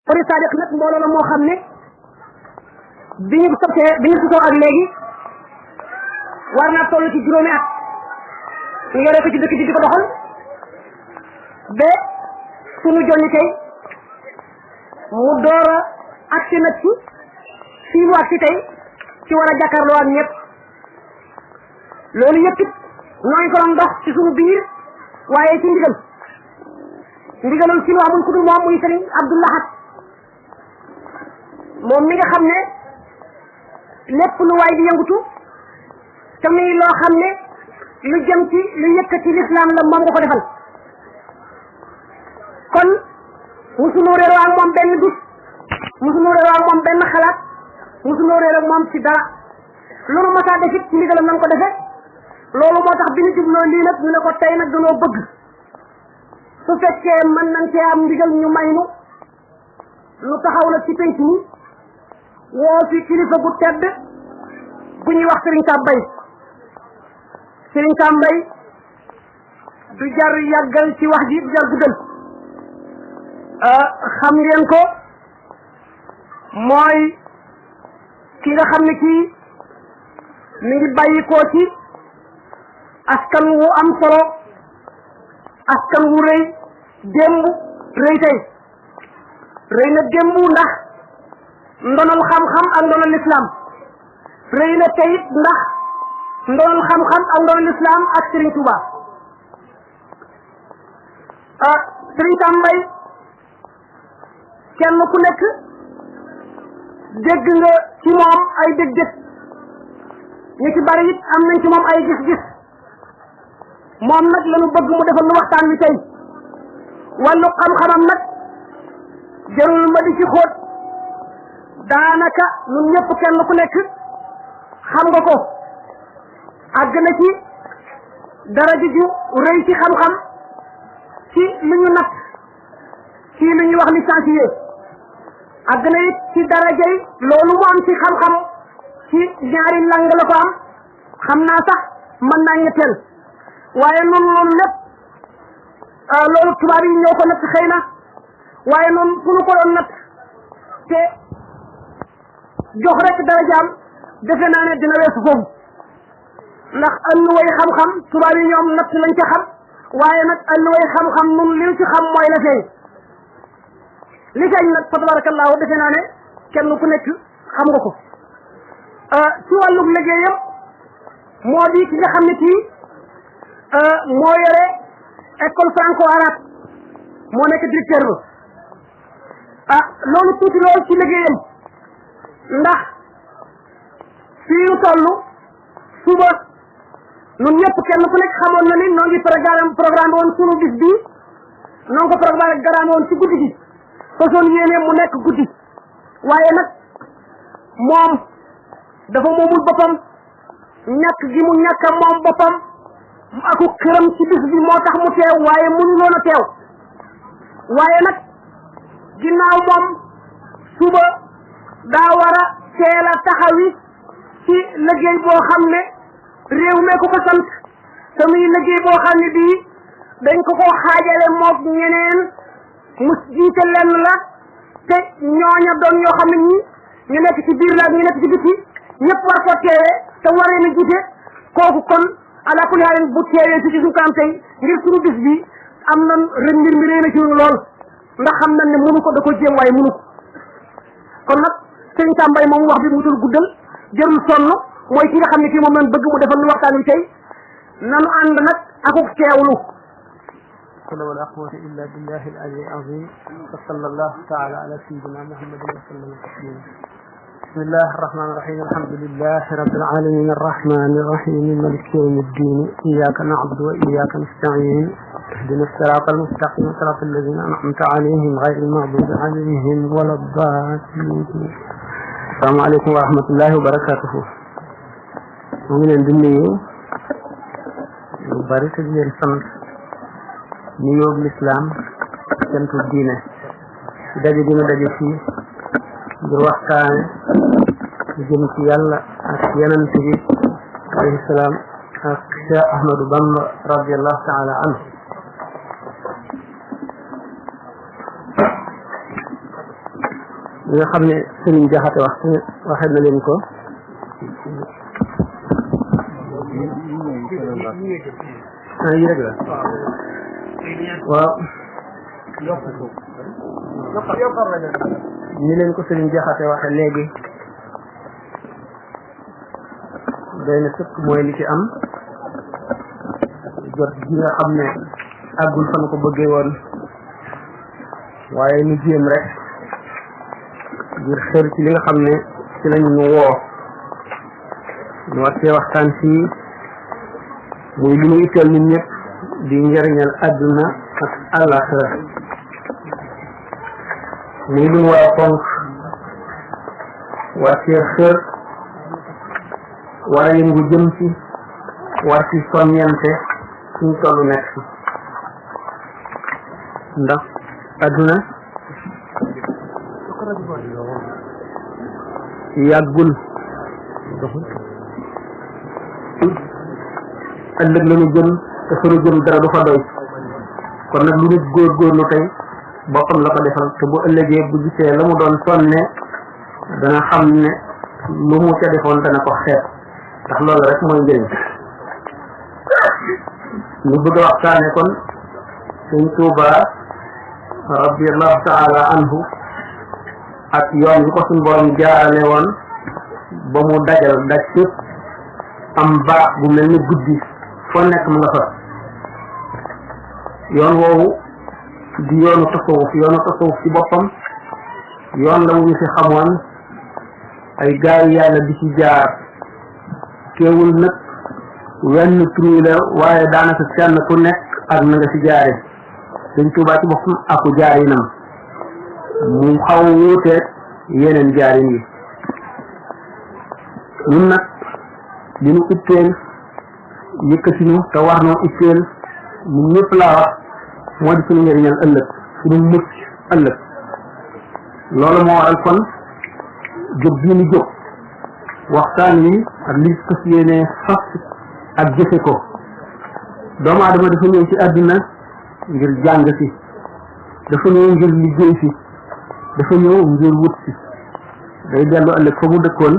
Murid Sadiq nag mbooloo la moo xam ne bi ñu sosoo ak léegi war naa toll ci juróomi at ñu yore ko ci dëkk ji di ko doxal ba sunu jonni tey mu door a agsi nag ci fii mu agsi tey ci war a jàkkaarloo ak ñëpp loolu yëpp it nooy ko doon dox ci sunu biir waaye ci ndigalul ci lu amul ku dul moom muy Sëriñ Abdou Lahad moom mi nga xam ne lépp lu waay di yëngutu te muy loo xam ne lu jëm ci lu yëkkati lislaam la moom nga ko defal kon musunoo réeroo ak moom benn bis musunoo réeroo ak moom benn xalaat musunoo réeroo ak moom ci dara lu nu masaa def it ci ndigalam nan ko defe loolu moo tax bi ñu jubloo lii nag ñu ne ko tey nag dañoo bëgg su fekkee mën nañ cee am ndigal ñu may nu lu taxaw nag ci penc mi woo fi kilifa gu tedd bu ñuy wax Serigne Tambay du jar yàggal ci wax ji du jar guddal xam ngeen ko mooy ki nga xam ne kii mi ngi bàyyi koo ci askan wu am solo askan wu rëy démb rëy tey rëy na démb ndax ndonal xam-xam ak ndonal lislaam rëy na tey ndax ndonal xam-xam ak ndonal lislaam ak Serigne Touba Serigne Tambay kenn ku nekk dégg nga ci moom ay dégg-dégg ñu ci bari it am nañ ci moom ay gis-gis moom nag lañu bëgg mu defal lu waxtaan wi tey wàllu xam-xamam nag jarul ma di ci xóot daanaka ñun ñëpp kenn ku nekk xam nga ko àgg na ci daraja ju rëy ci xam-xam ci lu ñu natt ci lu ñuy wax licencié àgg na it ci darajay loolu mu am ci xam-xam ci ñaari lang la ko am xam naa sax mën naa ñetteel waaye noonu loolu lépp loolu tubaab yi ñoo ko natt xëy na waaye noonu fu ñu ko doon natt te jox rek darajaam defe naa ne dina weesu foofu ndax alluway xam-xam tubaab yi ñoom natt lañ ca xam waaye nag alluway xam-xam nun li ci xam mooy la feeñ li feeñ nag fa tabarakallahu defe naa ne kenn ku nekk xam nga ko ci wàllu liggéeyam moo di ki nga xam ne kii moo yore école franco-arabe moo nekk directeur ba loolu tuuti lool ci liggéeyam ndax fii ñu toll suba ñun ñëpp kenn ku nekk xamoon na ni noo ngi programme woon sunu bis bii noo ngi ko programme woon ci guddi gi façon yéene mu nekk guddi waaye nag moom dafa moomul boppam ñàkk gi mu ñàkk a moom boppam aku këram ci bis bi moo tax mu teew waaye mënuloon a teew waaye nag ginnaaw moom suba daa war a teel a taxawi ci liggéey boo xam ne réew mee ko ko sant te muy liggéey boo xam ne bii dañ ko xaajale moog ñeneen mu jiite lenn la te ñooña doon ñoo xam ne ñi ñu nekk ci biir la ak ñu nekk ci biti ñëpp war ko teewee te waree na jiite kooku kon ala kulli haalin bu teewee ci suñu kanam tey ngir suñu bis bi am na mbir mi réy na ci lool ndax xam nañ ne mënu ko da ko jéem waaye mënu ko kon nag sëñ Tambay moom wax bi mu tul guddal jërul sonn mooy ki nga xam ne kii moom lañ bëgg mu defal lu waxtaan wi tey nanu ànd nag akuk teewlu ولا قوة إلا بالله العلي العظيم وصلى الله تعالى على سيدنا محمد وسلم تسليما بسم الله الرحمن الرحيم الحمد لله رب العالمين الرحمن الرحيم مالك يوم الدين إياك نعبد وإياك نستعين اهدنا الصراط المستقيم صراط الذين أنعمت عليهم غير المغضوب عليهم ولا الضالين السلام عليكم ورحمة الله وبركاته ومن الدنيا وبارك الله nuyoo l'islam cantu diine daje dina daje fii ngir waxtaane jëm ci yàlla ak yonent bi alayhi salaam ak Cheikh Ahmadou Bamba radiyallahu taala anhu nga xam ne Sëriñ Jaxate waxee na leen ko yi rek la waaw ñi leen ko Sëriñ Jaxate waxe léegi doy na sëkk mooy li ci am jot gi nga xam ne àggul fan ko bëggee woon waaye ñu jéem rek ngir xër ci li nga xam ne ci lañu ñu woo ñu war cee waxtaan fii muy li ñu itteel ñun ñëpp di njëriñal àdduna ak àllaaxira muy lu ñu war a fonk war cee xër war a yëngu jëm ci war ci soññente suñ tollu nekk ci ndax àdduna yàggul ëllëg la ñu jëm te fa ñu jëm dara du fa doy kon nag lu nit góorgóorlu tey boppam la ko defal te bu ëllëgee bu gisee la mu doon sonne dana xam ne lu mu ca defoon dana ko xeet ndax loolu rek mooy njëriñ ñu bëgg a waxtaane kon Sëñ Tuubaa radiyallahu taala anhu ak yoon yi ko suñ borom jaarale woon ba mu daj fépp am baax bu mel ni guddi foo nekk mu nga fa yoon woowu di yoonu tasawuf ci boppam yoon la mu ñu fi xamoon ay gaay yàlla di ci jaar teewul nag wenn tur la waaye daanaka kenn ku nekk ak na nga ci jaare Sëñ Tuubaa ci boppam aku jaarinam mu xaw wuute yeneen jaarin yi ñun nag li ñu itteel yëkkati ñu te war noo itteel ñun ñëpp laa wax moo di suñu njëriñal ëllëg suñu mucc ëllëg loolu moo waral kon jóg bii ñu jóg waxtaan wi ak li fas yéene fas ak jëfe ko doomu aadama dafa ñëw ci àdduna ngir jàng si dafa ñëw ngir liggéey si dafa ñëw ngir wut si day dellu ëllëg fa mu dëkkoon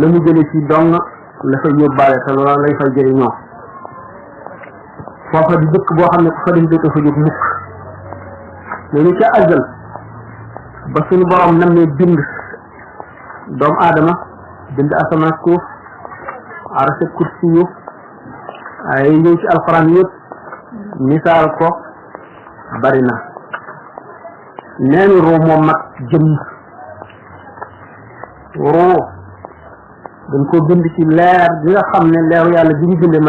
la mu jële ci dong la fay yóbbaale te loolu lay fay jëriñoo foofa di dëkk boo xam ne ku fa dem dëkk fa jóg mukk léegi ca azal ba suñu borom nam ne bind doomu aadama bind asamaan suuf arasa kursi yu ay ñëw ci alxuraan yëpp misaal ko bari na neenu ruu moom mag jëm ruu dañ ko bind ci leer bi nga xam ne leeru yàlla bi ñu bindee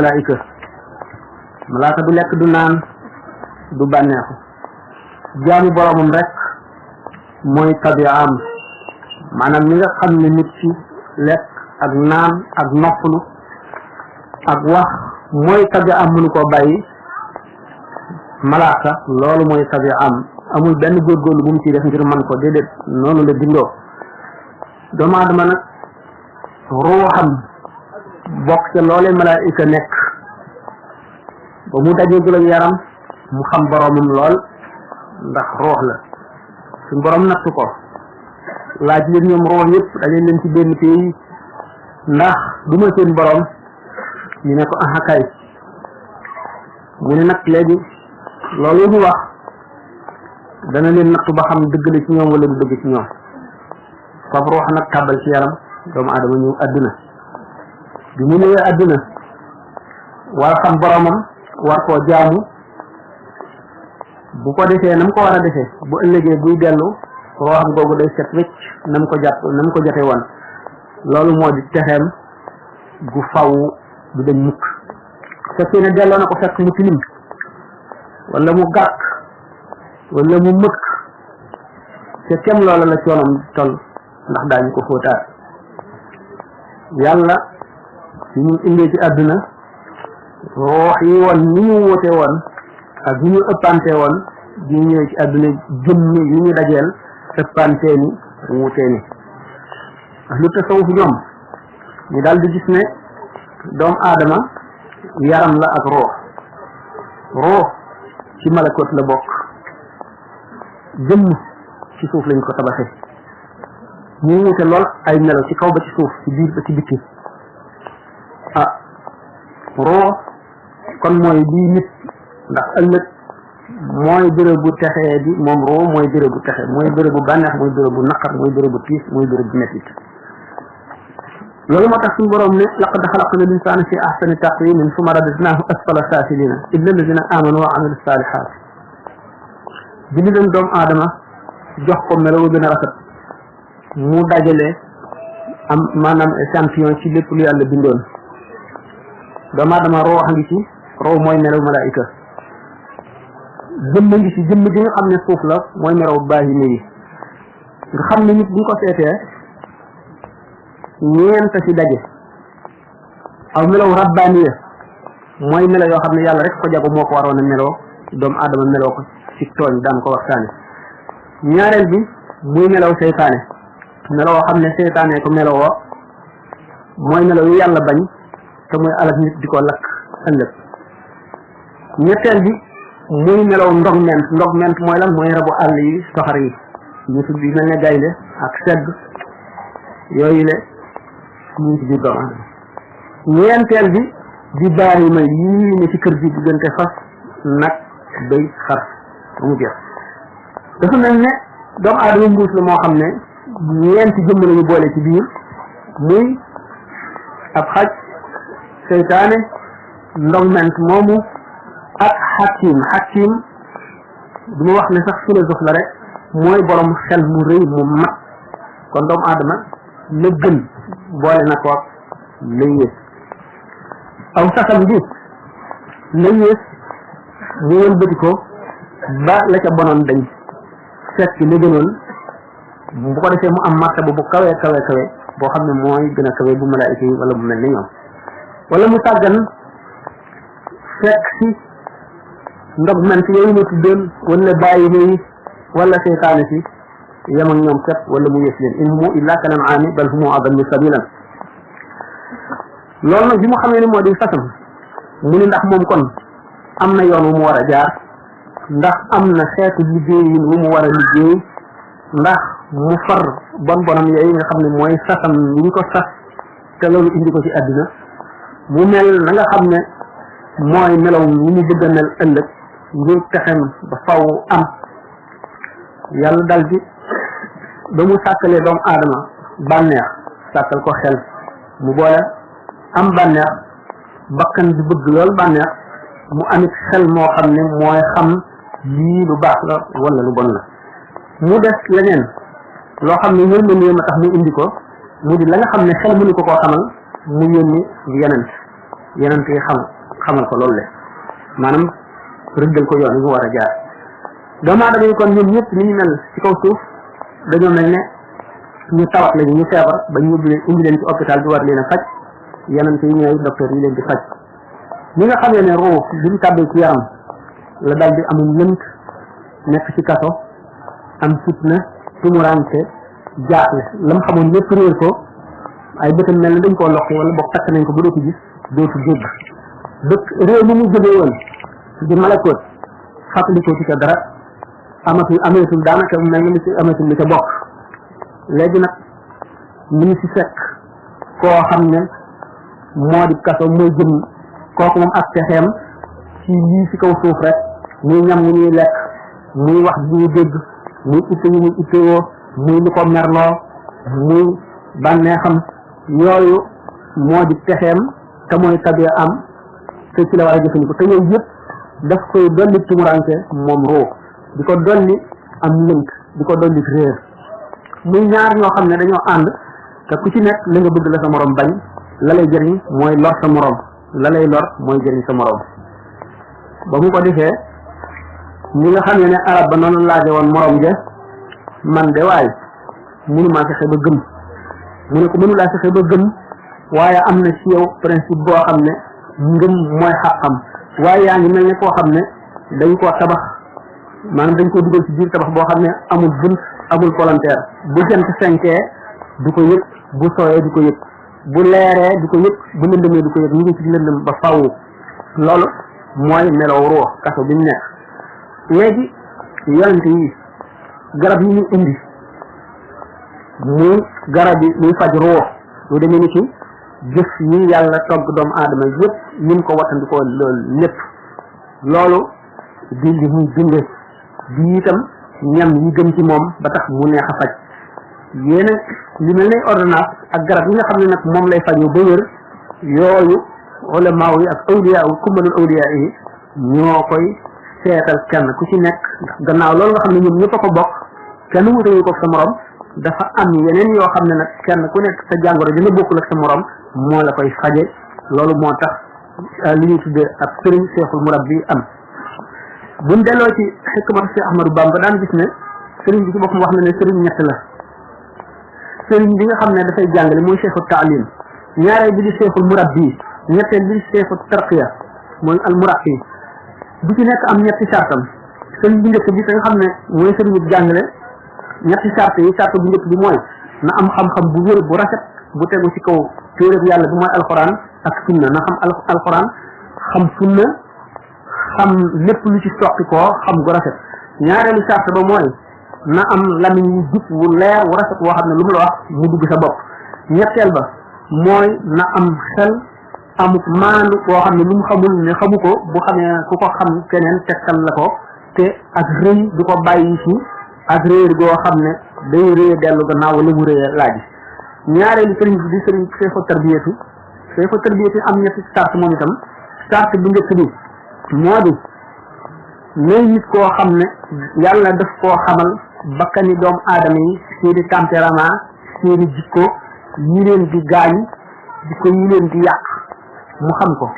malaaka du lekk du naan du bànneexu jaamu boromam rek mooy tabi'am maanaam li nga xam ne nit ci lekk ak naan ak noppalu ak wax mooy tabi'am mënu koo bàyyi malaaka loolu mooy tabi'am amul benn góorgóorlu bu mu ciy def ngir man ko déedéet noonu la bindoo doomu aadama nag ruuxam bokk ca loolee malaayika nekk ba mu dajegul ak yaram mu xam boromam lool ndax ruux la suñ borom nattu ko laaj leen ñoom ruux yëpp daje leen ci benn pays ndax du ma seen borom ñu ne ko aha kay mu ne nag léegi loolu ñu wax dana leen nattu ba xam dëgg la ci ñoom wala du dëgg ci ñoom fab ruux nag tàbbal ci yaram doomu aadama ñëw àdduna bi mu ñëwee àdduna war a xam boromam war koo jaamu bu ko defee nam ko war a defee bu ëllëgee buy dellu ruuxam googu day set wecc nam ko jote woon loolu moo di texeem gu faw du dañ mukk fekkee ne delloo na ko fekk mu tilim wala mu gàkk wala mu mëkk te kem loola la coonam toll ndax daañu ko fóotaat yàlla ci ñu indee ci àdduna ruux yi woon ni ñu wóote woon ak yi ñu ëppante woon di ñëwee ci àdduna jëmmi yi ñu dajeel ëppantee ni wuutee ni ak lu tasawuf ñoom ñu daal di gis ne doomu aadama yaram la ak ruux ci malakot la bokk jëmm ci suuf lañ ko tabaxe ñu wute lool ay melo ci kaw ba ci suuf ci biir ba ci bitti roo kon mooy bii nit ndax ëllëg mooy béréb bu texee bi moom roo mooy béréb bu texe mooy béréb bu bànneex mooy béréb bu naqar mooy béréb bu tiis mooy béréb bu mettit loolu moo tax suñu borom ne laqad xalaqna l-insaana fi ahsani taqwiimin summa radadnaahu asfala saafiliina illa allazina aamanu wa amilu saalihaat bind leen doomu aadama jox ko melo gën a rafet mu dajale am maanaam échantillon ci lépp lu yàlla bindoon doomu aadama roo a ngi ci roo mooy melaw malaayika jëmm ngi ci jëmm gi nga xam ne suuf la mooy melaw baahima yi nga xam ne nit bu ñu ko seetee ñeent ci daje aw melaw rabbaaniya mooy melo yoo xam ne yàlla rek ko jago moo ko waroon a meloo doomu aadama meloo ko ci tooñ daan ko waxtaane ñaareel bi muy melaw seytaane meloo xam ne seytaane ko meloo mooy melaw yu yàlla bañ te muy alal nit di ko lakk ëllëg ñetteel bi muy melaw ndogment mooy lan mooy rabu àll yi soxar yi ñu tudd yi mel ne gaynde ak segg yooyu le ñu ngi ci biir doomu aadama ñeenteel bi di baarima yii ne ci kër gi diggante fas nag béy xar ba mu jeex dafa mel ne doomu aadama mbuus la moo xam ne ñeenti jëmm lañu boole ci biir muy ab xaj seytaane ndogment moomu ak xakim du ma wax ne sax philosophe la rek mooy borom xel mu rëy mu mat kon doomu aadama la gën boole na ko la yées aw sasam bi la yées mu wëlbati ko ba la ca bonoon dañ fekk li gënoon bu ko defee mu am martaba bu kawe boo xam ne mooy gën a kawe bu malaayika yi wala bu mel ni ñoom wala mu tàggan fekk si ndogment yooyu ma tuddoon wala bàyyi yi wala seytaane si yem ak ñoom képp wala mu yées leen in humu illa kal an'aami bal humu adallu sabilan loolu nag bi mu xamee ni moo di sasam mu ni ndax moom kon am na yoon wu mu war a jaar ndax am na xeetu liggéeyin wu mu war a liggéey ndax mu far bonam yooyu nga xam ne mooy sasam yi ñu ko sas te loolu indi ko ci àddina mu mel na nga xam ne mooy melaw ni mu bëgg a mel ëllëg ngir texem ba faw am yàlla dal di ba mu sàkkalee doomu aadama bànneex sàkkal ko xel mu boole am bànneex bakkan di bëgg lool bànneex mu amit xel moo xam ne mooy xam lii lu baax la wala lu bon la mu des leneen loo xam ne yërmande ma tax mu indi ko mu di la nga xam ne xel mënu ko koo xamal mu yónni yenent yi xamal ko loolu le maanaam rëddal ko yoon yi mu war a jaar doomu aadama yi kon ñun ñëpp ni ñu mel ci kaw suuf dañoo mel ne ñu tawat lañu ñu feebar ba ñu indi leen ci hôpital bi war leen a faj yenent yi ñooy docteur yi leen di faj ñi nga xamee ne roo bi mu tàbbee ci yaram la dal di amul lënt nekk ci kaso am fitna tumurante jaaxle lam xamoon lépp réer ko ay bëtam mel ne dañ koo lokki wala boog takk nañ ko ba dootu gis dootu dégg dëkk réew mi mu jógee woon di malakoot fàttalikoo ci ca dara ameetul daanaka mel na li ci ameetul li ca bokk léegi nag li ñu ci fekk koo xam ne moo di kaso mooy jëm kooku moom ak texeem ci lii ci kaw suuf rek muy ñam wu ñuy lekk muy wax bu ñuy dégg muy itte yu muy ittewoo muy lu ko merloo muy bànneexam yooyu moo di texeem te mooy tabiya am te ci la war a jëfandiku te yooyu yëpp daf koy dolli tumuranke moom roo di ko dolli am lënk di ko dolli réer muy ñaar ñoo xam ne dañoo ànd te ku ci nekk la nga bëgg la sa morom bañ la lay jëriñ mooy lor sa morom la lay lor mooy jëriñ sa morom ba mu ko defee ñi nga xam ne arab ba noonu laaje woon morom ja man de waaye mënumaa fexe ba gëm mu ne ko mënulaa fexe ba gëm waaye am na ci yow principe boo xam ne ngëm mooy xàqam waaye yaa ngi mel ne koo xam ne dañ koo tabax maanaam dañ koo dugal ci biir tabax boo xam ne amul bunt amul volontaire bu jant fenkee du ko yëg bu sooyee du ko yëg bu leeree du ko yëg bu lëndëmee du ko yëg ñu ngi ci lëndëm ba faw loolu mooy melaw ruux kaso bi mu nekk léegi yonent yi garab yi ñu indi muy garab yi muy faj ruux lu demee ni ci jëf yi yàlla togg doomu aadama yëpp nim ko wattandikoo loolu lépp loolu di li muy dunde di itam ñam yi gën ci moom ba tax mu neex a faj yéena li mel ne ordonnance ak garab yi nga xam ne nag moom lay fajoo ba wér yooyu ulama yi ak awliya kumbalul awliya yi ñoo koy seetal kenn ku ci nekk ndax gannaaw loolu nga xam ne ñoom ñëpp a ko bokk kenn wutewu ko sa morom dafa am yeneen yoo xam ne nag kenn ku nekk sa jàngoro dina bokkul ak sa morom moo la koy faje loolu moo tax li ñuy tuddee ak sëriñ seexul murabbi am buñ delloo ci xikmatu Cheikh Ahmadou Bamba daan gis ne sëriñ bi ci boppam wax na ne sëriñ ñett la sëriñ bi nga xam ne dafay jàngale mooy seexu taalim ñaareel bi di seexul murabbi ñetteel bi di seexu tarqiya mooy al muraqi bu ci nekk am ñetti sartam sëriñ bu njëkk bi te nga xam ne mooy sëriñ bu jàngale ñetti sart yi sart bu njëkk bi mooy na am xam-xam bu wér bu rafet bu tegu ci kaw téereb yàlla bi mooy alxuraan ak sunna na xam alxuraan xam sunna xam lépp lu ci soqi koo xam gu rafet ñaareelu sart ba mooy na am lamiñ wu jub wu leer wu rafet woo xam ne lu mu la wax mu dugg sa bopp ñetteel ba mooy na am xel amuk maandu boo xam ne lu mu xamul ne xamu ko bu xamee ku ko xam keneen tegtal la ko te ak rëy du ko bàyyi ci ak réer goo xam ne day réer dellu gannaaw wala mu réer laaj ñaareelu sëriñ bi di sëriñ seexu tarbiyatu am ñetti sart moom itam sart bu njëkk bi moo di nay nit koo xam ne yàlla daf koo xamal bakkani doomu aadama yi seeni tempérament seeni jikko yi leen di gaañ jikko yi leen di yàq mu xam ko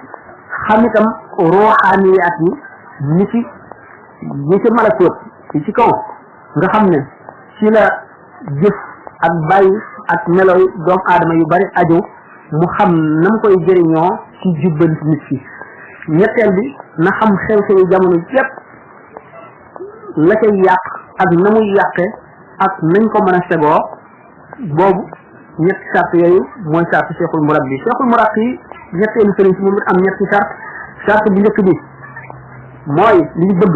xam itam ruuxaaniyaat yi ni ci malakoot yi ci kaw nga xam ne ci la jëf ak bàyyi ak meloy doomu aadama yu bari aju mu xam na mu koy jëriñoo ci jubbanti nit ki ñetteel bi na xam xew-xewi jamono yépp la cay yàq ak na muy yàqe ak nañ ko mën a segoo boobu ñetti sart yooyu mooy sart cheikhul murabbi ñetteelu sëriñ si moom it am ñetti sart bu njëkk bi mooy li ñu bëgg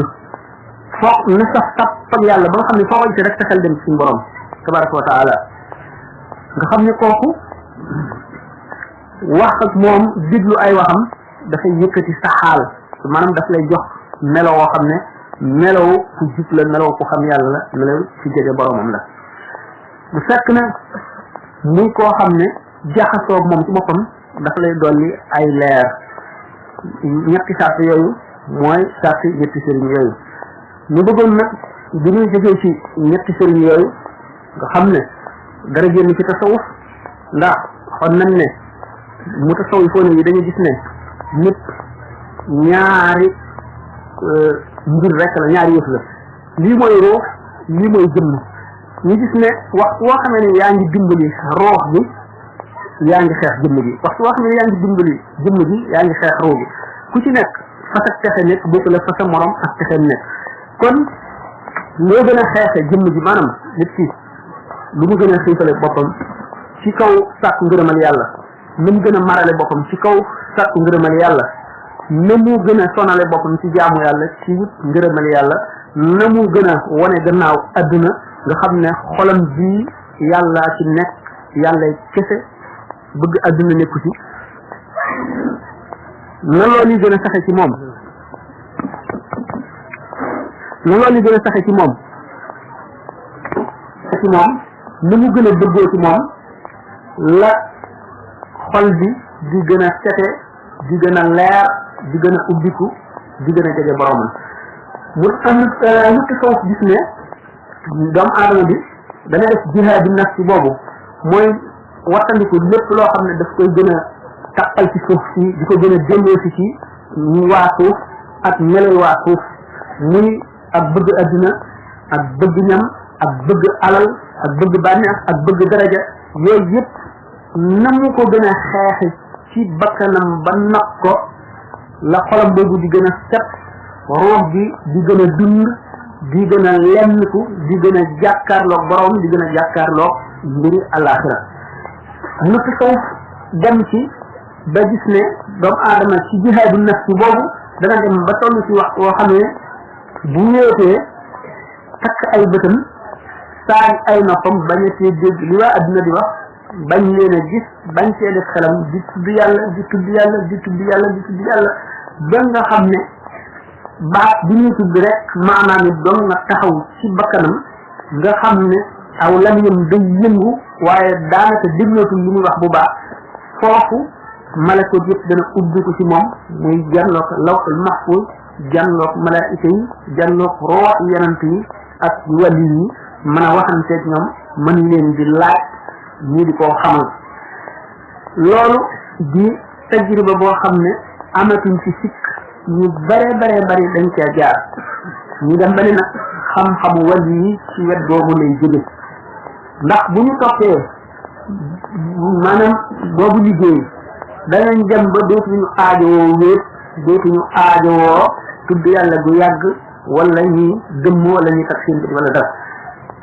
foog na sax tappal yàlla ba nga xam ne foo ko gisee rek sa xel dem ci suñu borom tabaraka wa taala nga xam ne kooku wax ak moom diglu ay waxam dafay yëkkati sa xaal maanaam daf lay jox melo woo xam ne melow ku jub la melow ku xam yàlla la melow ci jege boromam la bu fekk na muy koo xam ne jaxasoo moom ci boppam dafa lay dolli ay leer ñetti sart yooyu mooy sart ñetti sëriñ yooyu ñu bëggoon nag bi ñuy jógee ci ñetti sëriñ yooyu nga xam ne dara génn ci tasawuf ndax xon nañ ne mu tasawifoon yi dañu gis ne nit ñaari mbir rek la ñaari yëf la lii mooy ruux lii mooy jëmm ñu gis ne waxtu woo xamee ne yaa ngi dimbali ruux bi yaa ngi xeex jëmm ji waxtu woo xam ne yaa ngi dimbali jëmm ji yaa ngi xeex ruux bi ku ci nekk fas ak texe nekk bokk la fa sa morom ak texe nekk kon loo gën a xeexe jëmm ji maanaam nit ki lu mu gën a xiifale boppam ci kaw sàkku ngërëmal yàlla lu mu gën a marale boppam ci kaw sàkku ngërëmal yàlla na mu gën a sonale boppam ci jaamu yàlla ci wut ngërëmal yàlla na mu gën a wane gannaaw adduna nga xam ne xolam bii yàlla ci nekk yàlla kese bëgg adduna nekku ci na loolu gën a saxe ci moom na loolu gën a saxe ci moom ni mu gën a bëggoo ci moom la xol bi di gën a sete di gën a leer di gën a ubbiku di gën a jege boromam mu am nit ki foofu gis ne doomu aadama bi dana def jihaad bi nafsi boobu mooy wattandiku lépp loo xam ne daf koy gën a tappal ci suuf si di ko gën a delloo si ci ñu waa suuf ak meloy waa suuf muy ak bëgg adduna ak bëgg ñam ak bëgg alal ak bëgg bànneex ak bëgg daraja yooyu yëpp na mu ko gën a xeexe ci bakkanam ba nag ko la xolam boobu di gën a set ruux bi di gën a dund di gën a lenniku di gën a jàkkaarloog borom di gën a jàkkaarloog mbiri àllaaxira nu tasawuf dem ci ba gis ne doomu aadama ci jihaadu nafsi boobu dana dem ba toll ci wax woo xam ne bu wéetee takk ay bëtam saaj ay noppam bañ a tee dégg li waa adduna di wax bañ leen a gis bañ cee def xelam di tudd yàlla di tudd yàlla di tudd yàlla di tudd yàlla ba nga xam ne baat bi ñuy tudd rek maanaam it doon na taxaw ci bakkanam nga xam ne aw lamiñam day yëngu waaye daanaka déglootul li muy wax bu baax foofu malakoot yëpp dana ubbi ko ci moom muy janloog lawhul mahfuz janloog malaayika yi janloog roox yonent yi ak wali yi mën a waxanteeg ñoom mën leen di laaj ñii di ko xamal loolu di tajriba boo xam ne amatuñ ci sikk ñu bare bari dañ cee jaar ñu dem ba ne nag xam-xamu wali yi ci wet boobu lay jóge ndax bu ñu toppee maanaam boobu liggéey danañ dem ba dootuñu aajowoo wéet dootuñu aajowoo tudd yàlla gu yàgg wala ñuy dëmm wala ñuy tax seen bët wala dara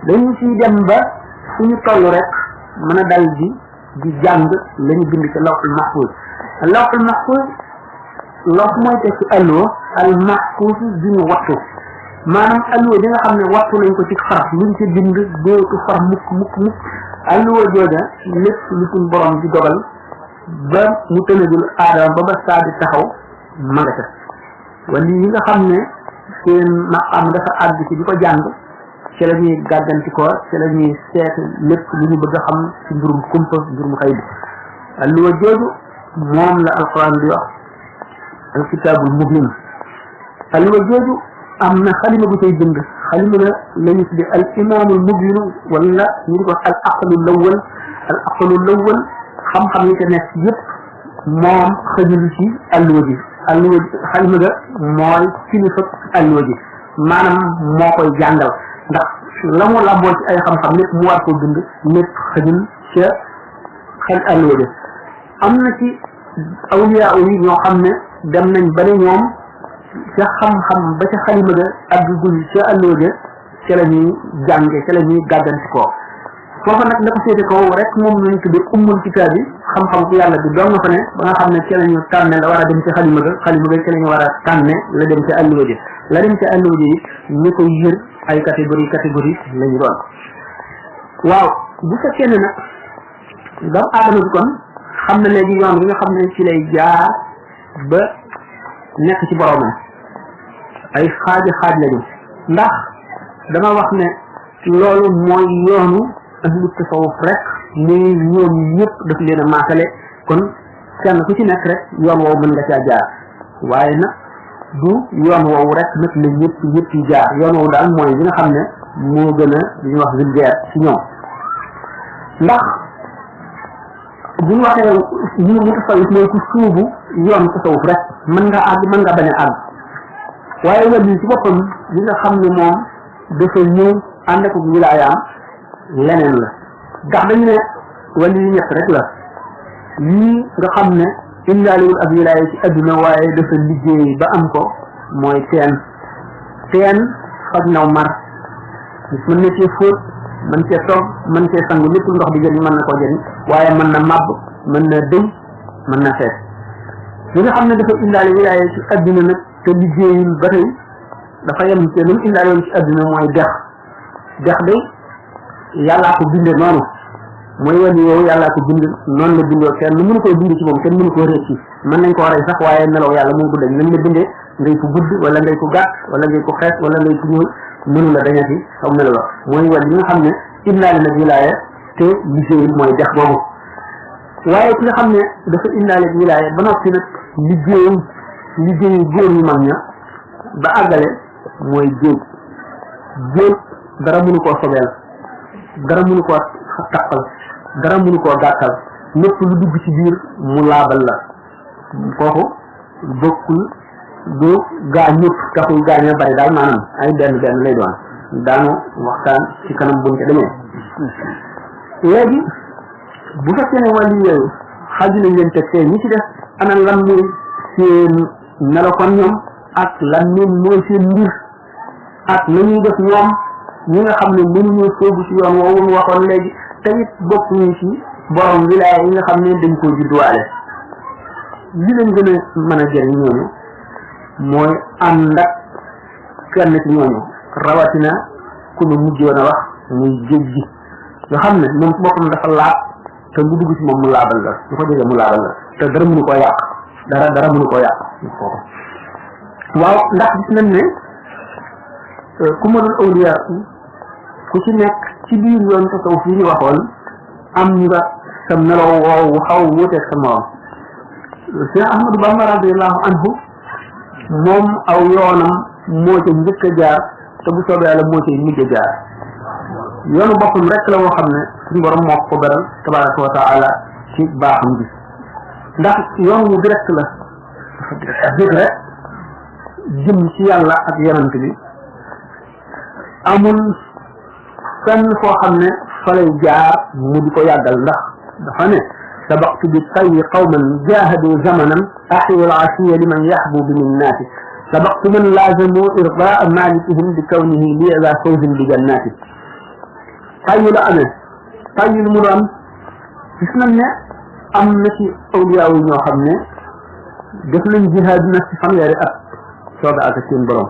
dañu ciy dem ba fu ñu toll rek mën a dal di jàng la ñu bind ci lawhul mahfuz lawhul mahfuz lox mooy teg ci alluwa al mahfuz di ñu wattu maanaam alluwa di nga xam ne wattu lañ ko ci far luñ ci bind dootu far mukk alluwa jooja lépp lu suñ borom di dogal ba mu tënagul aadama ba saa di taxaw ma nga ca wala yi nga xam ne seen maqaam dafa àgg ci di ko jàng ci la ñuy gàgganti ko ci la ñuy seet lépp lu ñu bëgg a xam ci mbirum kumpa mbirum xëy bi alluwa jooju moom la alquran di wax alkitaabul mubin alluwa jooju am na xalima bu cay bind xalima la ñu tudde al imaamul mubin wala ñu di ko al aqlu lawwal xam-xam yi ca nekk yëpp moom xëjul ci alluwa ji xalima ga mooy kilifa alluwa ji maanaam moo koy jàngal ndax la mu lamboo ci ay xam-xam lépp mu war ko bind lépp xëjul ca xel alluwa ji am na ci awliyaa yi ñoo xam ne dem nañ ba ne ñoom ca xam-xam ba ca xalima ga àggagul ca alluwa ja ca la ñuy jànge ca la ñuy gàgganti koo foofa nag la ko féete kaw rek moom lañ tuddee ummul kitaab bi xam-xam ku yàlla bi doon nga fa ne ba nga xam ne ca la ñu tànne la war a dem ci xalima ga ca la ñu war a tànne la dem ci alluwa ji la dem ci alluwa ji ñu koy yër ay catégorie la ñu doon waaw bu fekkee ne nag doomu aadama bi kon xam na léegi yoon bi nga xam ne ci lay jaar ba nekk ci boromam ay xaaj lañu ndax dama wax ne loolu mooy yoonu ahlu tasawuf rek muy ñoom ñëpp daf leen a maasale kon kenn ku ci nekk rek yoon woowu mën nga caa jaar waaye nag du yoon woowu rek nag la ñëpp yi jaar yoon woowu daal mooy li nga xam ne moo gën a li ñuy wax vulgaire ci ñoom ndax bu ñu waxee ñu mu tasawuf mooy ku suubu yoon tasawuf rek mën nga àgg mën nga bañ a àgg waaye wàllu ci boppam li nga xam ne moom dafa ñëw ànd ak wilaayaam leneen la ndax dañu ne wàllu yi ñett rek la yii nga xam ne indaalewul ak wilaaya ci adduna waaye dafa liggéey ba am ko mooy teen faj naw mar mën na cee fóot mën cee togg mën cee sangu lépp ndox di jëriñ mën na koo jëriñ waaye mën na màbb mën na dëy mën na xees li nga xam ne dafa indaale wilaaya ci adduna nag te liggéeyul ba tey dafa yem te lu mu indaale woon ci adduna mooy dex day yàllaa ko binde noonu mooy wàllu yow yàllaa ko bind noonu la bindoo kenn lu mënu koy bind ci moom kenn mënu koo récci mën nañ koo rey sax waaye melaw yàlla moo gudd nañ la bindee ngay ko gudd wala ngay ko gàtt wala ngay ko xees wala ngay ko ñuul mënu la dañati aw melo la mooy wàllu yi nga xam ne indaale na wilaaya te liggéeyul mooy dex boobu waaye ki nga xam ne dafa indaale wilaaya ba noppi nag liggéeyu góor ñu mag ña ba àggale mooy géej dara mënu koo sobeel dara mënu koo taqal dara mënu koo gàttal lépp lu dugg ci biir mu laabal la kooku bokkul du gaa ñëpp taxul gaa ña bari daal maanaam ay benn lay doon daanu waxtaan ci kanam buñ ca demee léegi bu fekkee ne wàllu yooyu xaju nañ leen teg fee ñi ci def ana lan mooy seen melokaan ñoom ak lan mooy seen mbir ak la ñuy def ñoom ñi nga xam ne mënuñoo sóobu ci yoon woowu ñu waxoon léegi te it bokk ñu ci borom wilaaya yi nga xam ne dañ koo judduwaale li leen gën a mën a jëriñ ñooñu mooy ànd ak kenn ci ñooñu rawatina ku nu mujjoon a wax muy géej gi nga xam ne moom boppam dafa laab te bu dugg ci moom mu laabal la bu ko jege mu laabal la te dara mënu koo yàq dara mënu koo yàq kooku waaw ndax gis nañ ne ku mënul awliya ku ci nekk ci biir yoon tasawuf yi ñu waxoon am nga sa meloo woowu xaw wuuteeg sa morom Cheikh Ahmadou Bamba radiyallahu anhu moom aw yoonam moo ca njëkk a jaar te bu soobee yàlla moo cay mujj a jaar yoonu boppam rek la woo xam ne suñu borom moo ko beral tabaraka wa taala ci baaxam bi ndax yoon wu direct la dëgg rek jëm ci yàlla ak yonent bi amul fenn foo xam ne fa lay jaar mu di ko yàggal ndax dafa ne sabaqtu bi tayyi qawman jahadu zamanan axiyu al asiya liman yaxbu min naati sabaqtu man laazamu irdaa malikihim bi kawnihi li ila fawzin bi jannaati tayyu la amee tayyu lu mu doon gis nañ ne am na ci awliyaa yi ñoo xam ne def nañ jihaad na ci fanweeri at sooga ak seen borom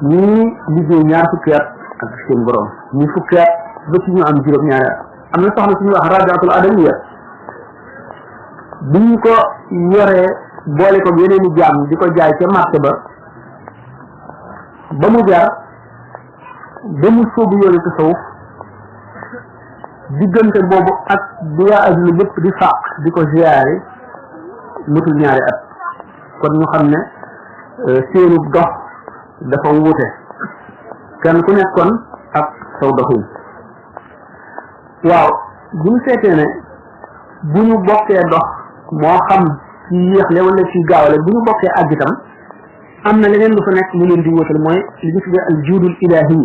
ñii liggéey ñaar fukki at ak seen borom ñii fukki at ba ci ñu am juróom-ñaari at am na soxna suñuy wax rabiatul adamiya biñ ko yoree boole ko yeneen i jaam di ko jaay ca marché ba mu jaar ba mu sóobu yoonu tasawuf diggante boobu ak bi waa adduna lépp di fàq di ko ziyaare mutul ñaari at kon ñu xam ne seenu dox dafa wuute kenn ku nekkoon ak saw doxin waaw bu ñu seetee ne bu ñu bokkee dox moo xam ci yéexle wala ci gaawale bu ñu bokkee àgg itam am na leneen lu fa nekk lu leen di wutal mooy li ñu tuddee al juudul ilaahi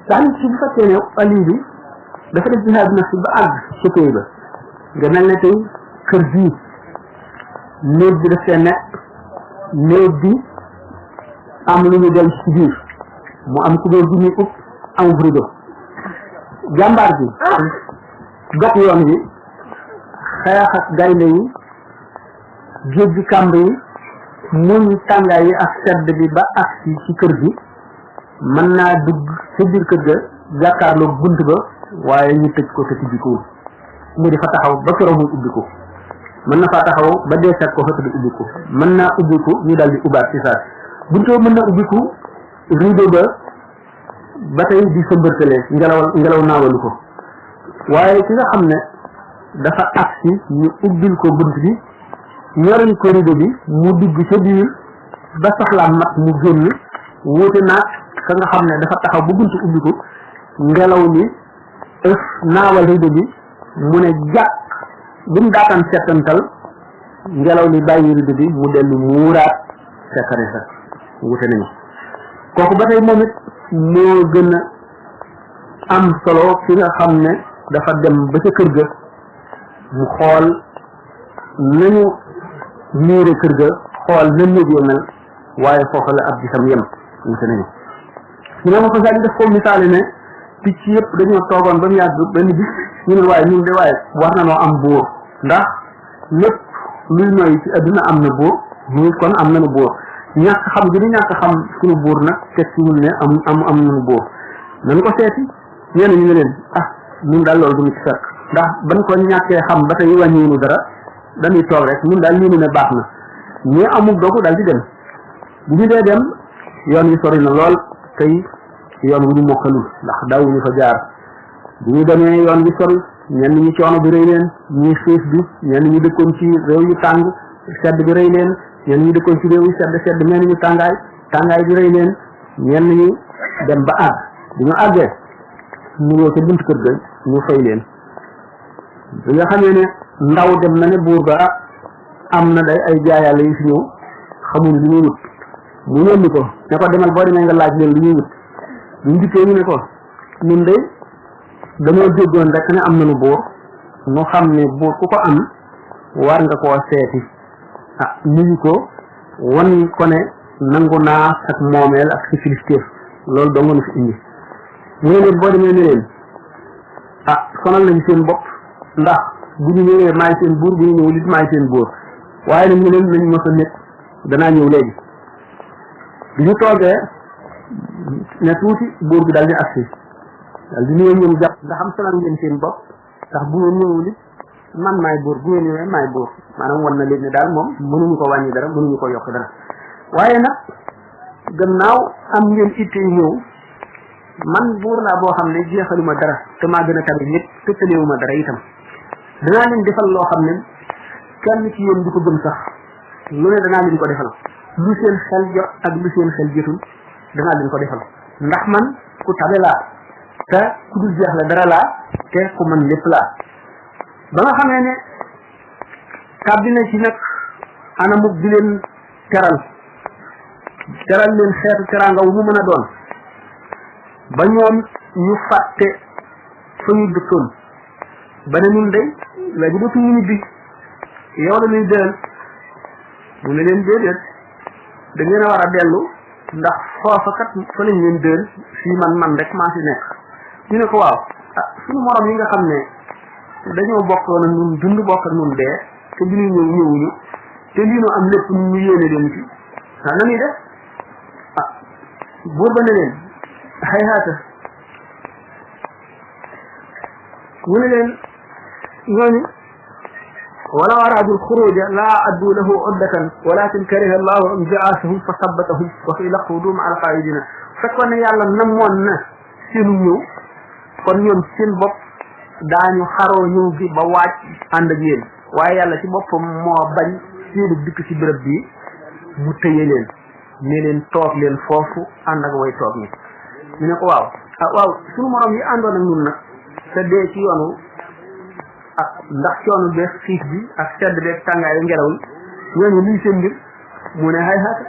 daal ci bu fekkee ne ali bi dafa def jihaad nafsi ba àgg ci tey ba nga mel ne tey kër bii néeg bi daf see nekk néeg bi am lu ñu del ci biir mu am kubéer bi ñuy upp am rido jàmbaar bi dog yoon wi xeex ak gaynde yi géej gi kàmb yi muñ tàngaay yi ak sedd bi ba agsi ci kër gi mën naa dugg ca biir kër ga jàkkaarloo bunt ba waaye ñu tëj ko te tijjikuwul mu di fa taxaw ba keroog muy ubbiku mën na faa taxaw ba dee fekk ko fa te du ubbiku mën naa ubbiku ñu dal di ubbaat ci saa buntoo mën na ubbiku rideau ba tey di sëmbërtale ngelaw naawalu ko waaye ki nga xam ne dafa agsi ñu ubbil ko bunt bi ñorañ ko rideau bi mu dugg ca biir ba soxlaam mat mu génn wuute naag ka nga xam ne dafa taxaw bu bunt ubbiku ngelaw li ëf naawal rideau bi mu ne jàkk bi mu daataan settantal ngelaw li bàyyi rideau bi mu dellu muuraat sekkare sa wute nañu kooku ba tey moom it moo gën a am solo ki nga xam ne dafa dem ba ca kër ga mu xool nañu miire kër ga xool na néeg yo mel waaye foofu la ab gisam yem wute nañu ñu ne ma ko sax def ko misaale ne picc yëpp dañoo toogoon ba mu yàgg benn bis ñu ne waaye ñun de waaye war na noo am buur ndax lépp luy noy ci adduna am na buur ñu kon am nañu buur ñàkk xam gi ni ñàkk xam suñu buur nag teg ci ñun ne am nañu buur nañu ko seeti ñenn ñu ne leen ñun daal loolu duñu ci fekk ndax ban ko ñàkkee xam ba tey wàññiwunu dara dañuy toog rek ñun daal lii nu ne baax na ñi amul dogu daal di dem bu ñu dee dem yoon wi sori na lool tey yoon wu ñu mokkalul ndax daawuñu fa jaar bu ñu demee yoon wi sori ñenn ñi coono bi rëy leen ñii xiif bi ñenn ñi dëkkoon ci réew yu tàng sedd bi rëy leen ñenn ñi dëkkoon ci réew yu sedd ñenn ñi tàngaay bi rëy leen ñenn ñi dem ba àgg bu ñu àggee ñu ñëw ca buntu kër ga ñu fay leen bi nga xamee ne ndaw dem na ne buur ba am na day ay jaayàlla yu fi ñëw xamuñ li ñuy wut mu yónni ko ne ko demal boo demee nga laaj leen li ñuy wut ñu dikkee ñu ne ko ñun de dañoo déggoon rek ne am nañu buur ñu xam ne buur ku ko am war nga koo seeti nuyu ko wan ko ne nangu naa ak moomeel ak si kilifteef loolu doo nga nu fi indi mu ne leen boo demee ne leen sonal nañu seen bopp ndax bu ñu ñëwee maay seen buur bu ñu ñëwul it maay seen buur waaye nag ñu leen nañ ma fa nekk danaa ñëw léegi bi ñu toogee ne tuuti buur bi daal di agsi dal di ñëw ñoom jàpp nga xam sonal ngeen seen bopp ndax bu ngeen ñëwul it man maay buur bu ngeen ñëwee maay buur maanaam wan na leen ne daal moom mënuñu ko wàññi dara mënuñu ko yokk dara waaye nag gannaaw am ngeen itte ñëw man buur laa boo xam ne jeexaluma dara te maa gën a tabi ñëpp te tëleewuma dara itam danaa leen defal loo xam ne kenn ci yéen du ko gëm sax lu ne danaa leen ko defal lu seen xel jot ak lu seen xel jotul danaa leen ko defal ndax man ku tabe laa te ku dul jeex la dara laa te ku man lépp laa ba nga xamee ne tàbbi na ci nag anamuk di leen teral leen xeetu teraanga wu mu mën a doon ba ñoom ñu fàtte fa ñu dëkkoon ba ne ñun day léegi dootuñu ñibbi yow la ñuy dël mu ne leen déedéet da ngeen a war a dellu ndax foofa kat fa lañ leen dël fii man rek maa fi nekk ñu ne ko waaw suñu morom yi nga xam ne dañoo bokkoon ak ñun dund bokk ak ñun dee te bi ñuy ñëwuñu te lii nu am lépp ñu yéene leen ci na ñuy def buur ba ne leen hayhaata mu ne leen ñooñu wala araadu alxuruja laa addu lahu uddatan walakin kariha allahu inbi'aasahum fa sabbatahum wa qila qudu ma'a alqaa'idina fekkoon ne yàlla namoon na seenu ñëw kon ñoom seen bopp daañu xaroo ñëw gi ba waaj ànd ak yéen waaye yàlla ci boppam moo bañ seenu dikk ci béréb bi mu tëye leen ne leen toog leen foofu ànd ak way toog ñi ñu ne ko waaw suñu morom yi àndoon ak ñun nag te dee ci yoonu ndax coono beeg xiif bi ak sedd beeg tàngaayu ngelaw li ñooñu lii seen mbir mu ne hayhaata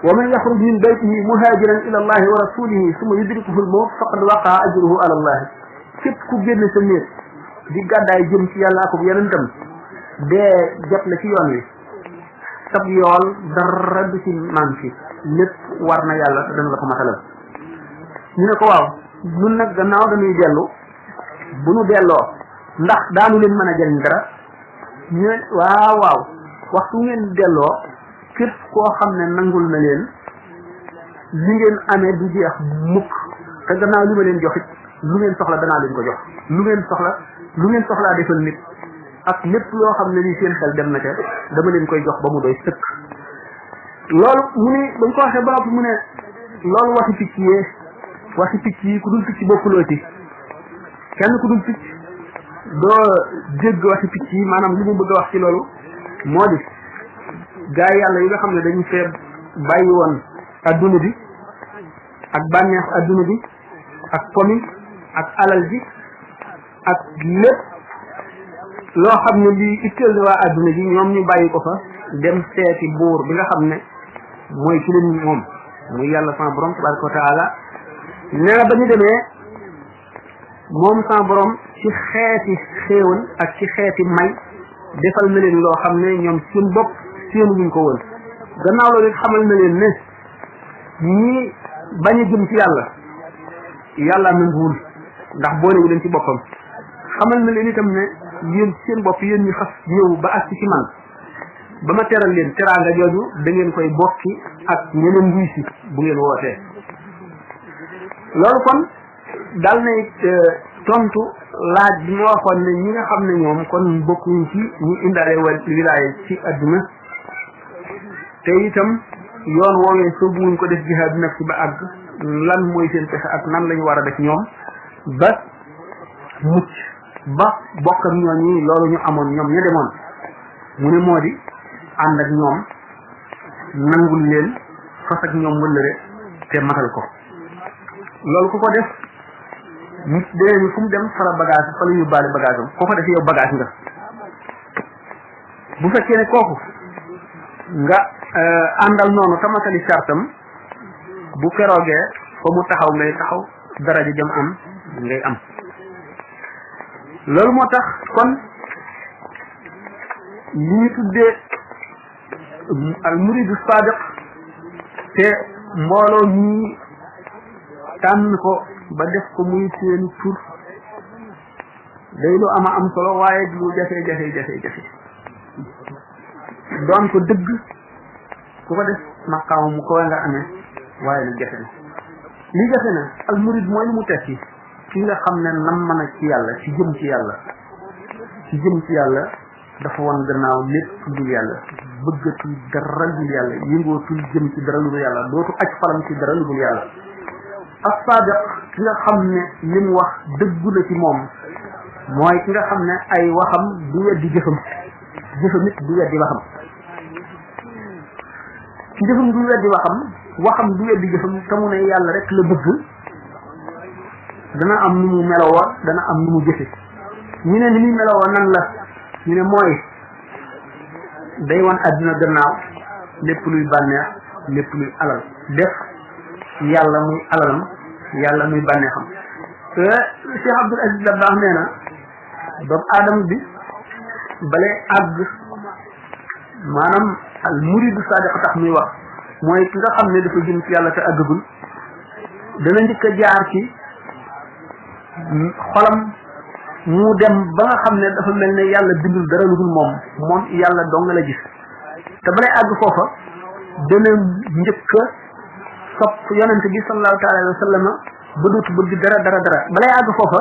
wa man yaxruj min baytihi muhaajiran ila allahi wa rasulihi summa yudrikuhu al-mawt faqad waqaa ajruhu ala allahi képp ku génn sa néeg di gàddaay jëm ci yàlla ak yonentam dee jot la ci yoon wi sab yool dara du ci manqué lépp war na yàlla te dana la ko matalal ñu ne ko waaw ñun nag gannaaw dañuy dellu bu nu delloo ndax daanu leen mën a jëriñ dara ñu ne waaw waxtu ngeen delloo képp koo xam ne nangul na leen li ngeen amee du jeex mukk te gannaaw li ma leen joxit lu ngeen soxla danaa leen ko jox lu ngeen soxlaa defal nit ak lépp loo xam ne ni seen xel dem na ca dama leen koy jox ba mu doy sëkk loolu mu ne bañ ko waxee ba noppi mu ne loolu waxi picc yi ku dul picc bokkuloo ci kenn ku dul picc doo dégg waxi picc yi maanaam li mu bëgg a wax ci loolu moo di gaa yi yàlla yi nga xam ne dañu fee bàyyi woon adduna bi ak bànneex adduna bi ak pomi ak alal ji ak lépp loo xam ne lii itteel na waa adduna ji ñoom ñu bàyyi ko fa dem seeti buur bi nga xam ne mooy ci leen moom muy yàlla sama borom tabaraka wa taala nee na ba ñu demee moom sama borom ci xeeti xéewal ak ci xeeti may defal na leen loo xam ne ñoom seen bopp seenu wuñ ko woon gannaaw loolu it xamal na leen ne ñii bañ a jëm ci yàlla nanguwul ndax boolewu leen ci boppam xamal na leen itam ne yéen seen bopp yéen ñu xas ñëw ba agsi ci man ba ma teral leen teraanga jooju da ngeen koy bokki ak ñeneen wuy si bu ngeen wootee loolu kon dal nay tontu laaj bi ma waxoon ne ñi nga xam ne ñoom kon bokkuñ ci ñi indaale wilaaya ci adduna te itam yoon woowee soobuwuñ ko def jihaad nafsi ba àgg lan mooy seen pexe ak nan lañu war a def ñoom ba mucc ba bokk ak ñooñi loolu ñu amoon ñoom ña demoon mu ne moo di ànd ak ñoom nangul leen fas ak ñoom wëllëre te matal ko loolu ku ko def nit dee fu mu dem fara bagage fa la yóbbaale bagage am ko fa def yow bagage nga bu fekkee ne kooku nga àndal noonu tamatali sartam bu keroogee fa mu taxaw ngay taxaw daraja jëm am ngay am loolu moo tax kon li ñu tuddee al muridu sadiq te mbooloo ñi tànn ko ba def ko muy seeni tur day lu ama am solo waaye lu jafe doon ko dëgg ku ko def maqaama mu ko nga amee waaye nag jafe na li jafe na al murid mooy lu mu tekki ki nga xam ne nam mën a ci yàlla ci jëm ci yàlla dafa wan gannaaw lépp dul yàlla bëggatul dara dul yàlla yëngootul jëm ci dara lu dul yàlla dootu aj falam ci dara lu dul yàlla as-sadiq ki nga xam ne li mu wax dëggu na ci moom mooy ki nga xam ne ay waxam du weddi jëfam it du weddi waxam ci jëfam du weddi waxam du weddi jëfam te mu ne yàlla rek la bëgg dana am nu mu melowoo dana am nu mu jëfe ñu ne ni muy melowoo nan la ñu ne mooy day wan àddina gannaaw lépp luy bànneex lépp luy alal def yàlla muy alalam yàlla muy bànneexam te Cheikh Abdoul Aziz Dabakh nee na doomu aadama bi bale àgg maanaam al muridu sadiq tax muy wax mooy ki nga xam ne dafa jëm ci yàlla te àggagul dana njëkk a jaar ci xolam mu dem ba nga xam ne dafa mel ne yàlla bindul dara lu dul moom yàlla dong la gis te balay àgg foofa dana njëkk a sopp yonent bi sallallahu taala alayhi wa sallam ba dootu bëgg dara balay àgg foofa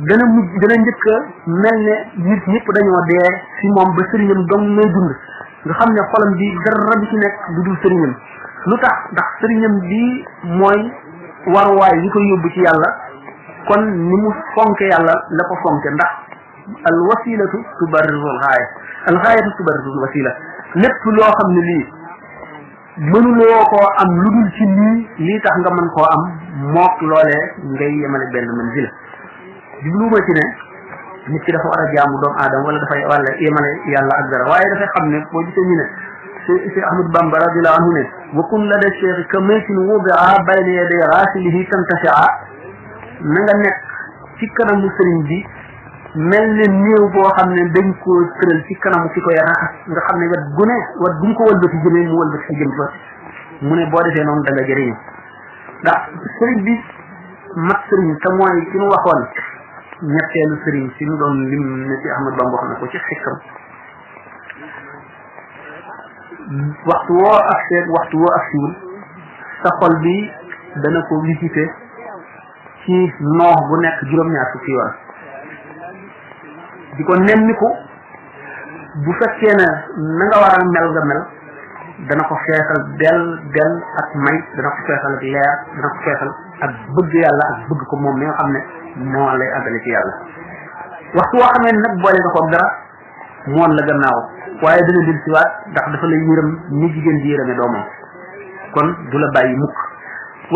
dana njëkk a mel ne nit ñëpp dañoo dee ci moom ba sëriñam dong lay dund nga xam ne xolam bi dara bi ci nekk lu dul sëriñam lu tax ndax sëriñam bi mooy waruwaay yi koy yóbbu ci yàlla kon ni mu fonke yàlla la ko fonke ndax al wasilatu tubarriru al gaaya al gaayatu tubarriru al wasila lépp loo xam ne lii mënuloo koo am lu dul ci lii tax nga mën koo am mook loolee ngay yemale benn manzila jubluuma ci ne nit ki dafa war a jaamu doomu aadama wala dafay wala yemale yàlla ak dara waaye dafay xam ne boo gisee ñu ne Cheikh Ahmad Bamba radiyallahu anhu ne wa kun lada cheikh ka maytin wudaa bayna yaday rasilihi tantasia na nga nekk ci kanamu sëriñ bi mel ne néew boo xam ne dañ ko tëral ci kanamu ki koy raxas nga xam ne wet gu mu ko wëlbati jëmee mu wëlbati ci jëm fa mu ne boo defee noonu da nga jëriñu ndax sëriñ bi mat sëriñ te mooy ki mu waxoon ñetteelu sëriñ si mu doon lim ne ci Ahmad Bamba wax na ko ci xikkam waxtu woo ak seeg waxtu woo ak siwul sa xol bi dana ko visité ci noox bu nekk juróom-ñaar fukki yoon di ko nemmiku bu fekkee ne na nga war a mel nga mel dana ko feesal del ak may dana ko feesal ak leer dana ko feesal ak bëgg yàlla ak bëgg ko moom mi nga xam ne moo lay àggale ci yàlla waxtu woo xamee nag boole nga ko dara moon la gannaaw waaye dana dil si waat ndax dafa lay yërëm ni jigéen di yërëme doomam kon du la bàyyi mukk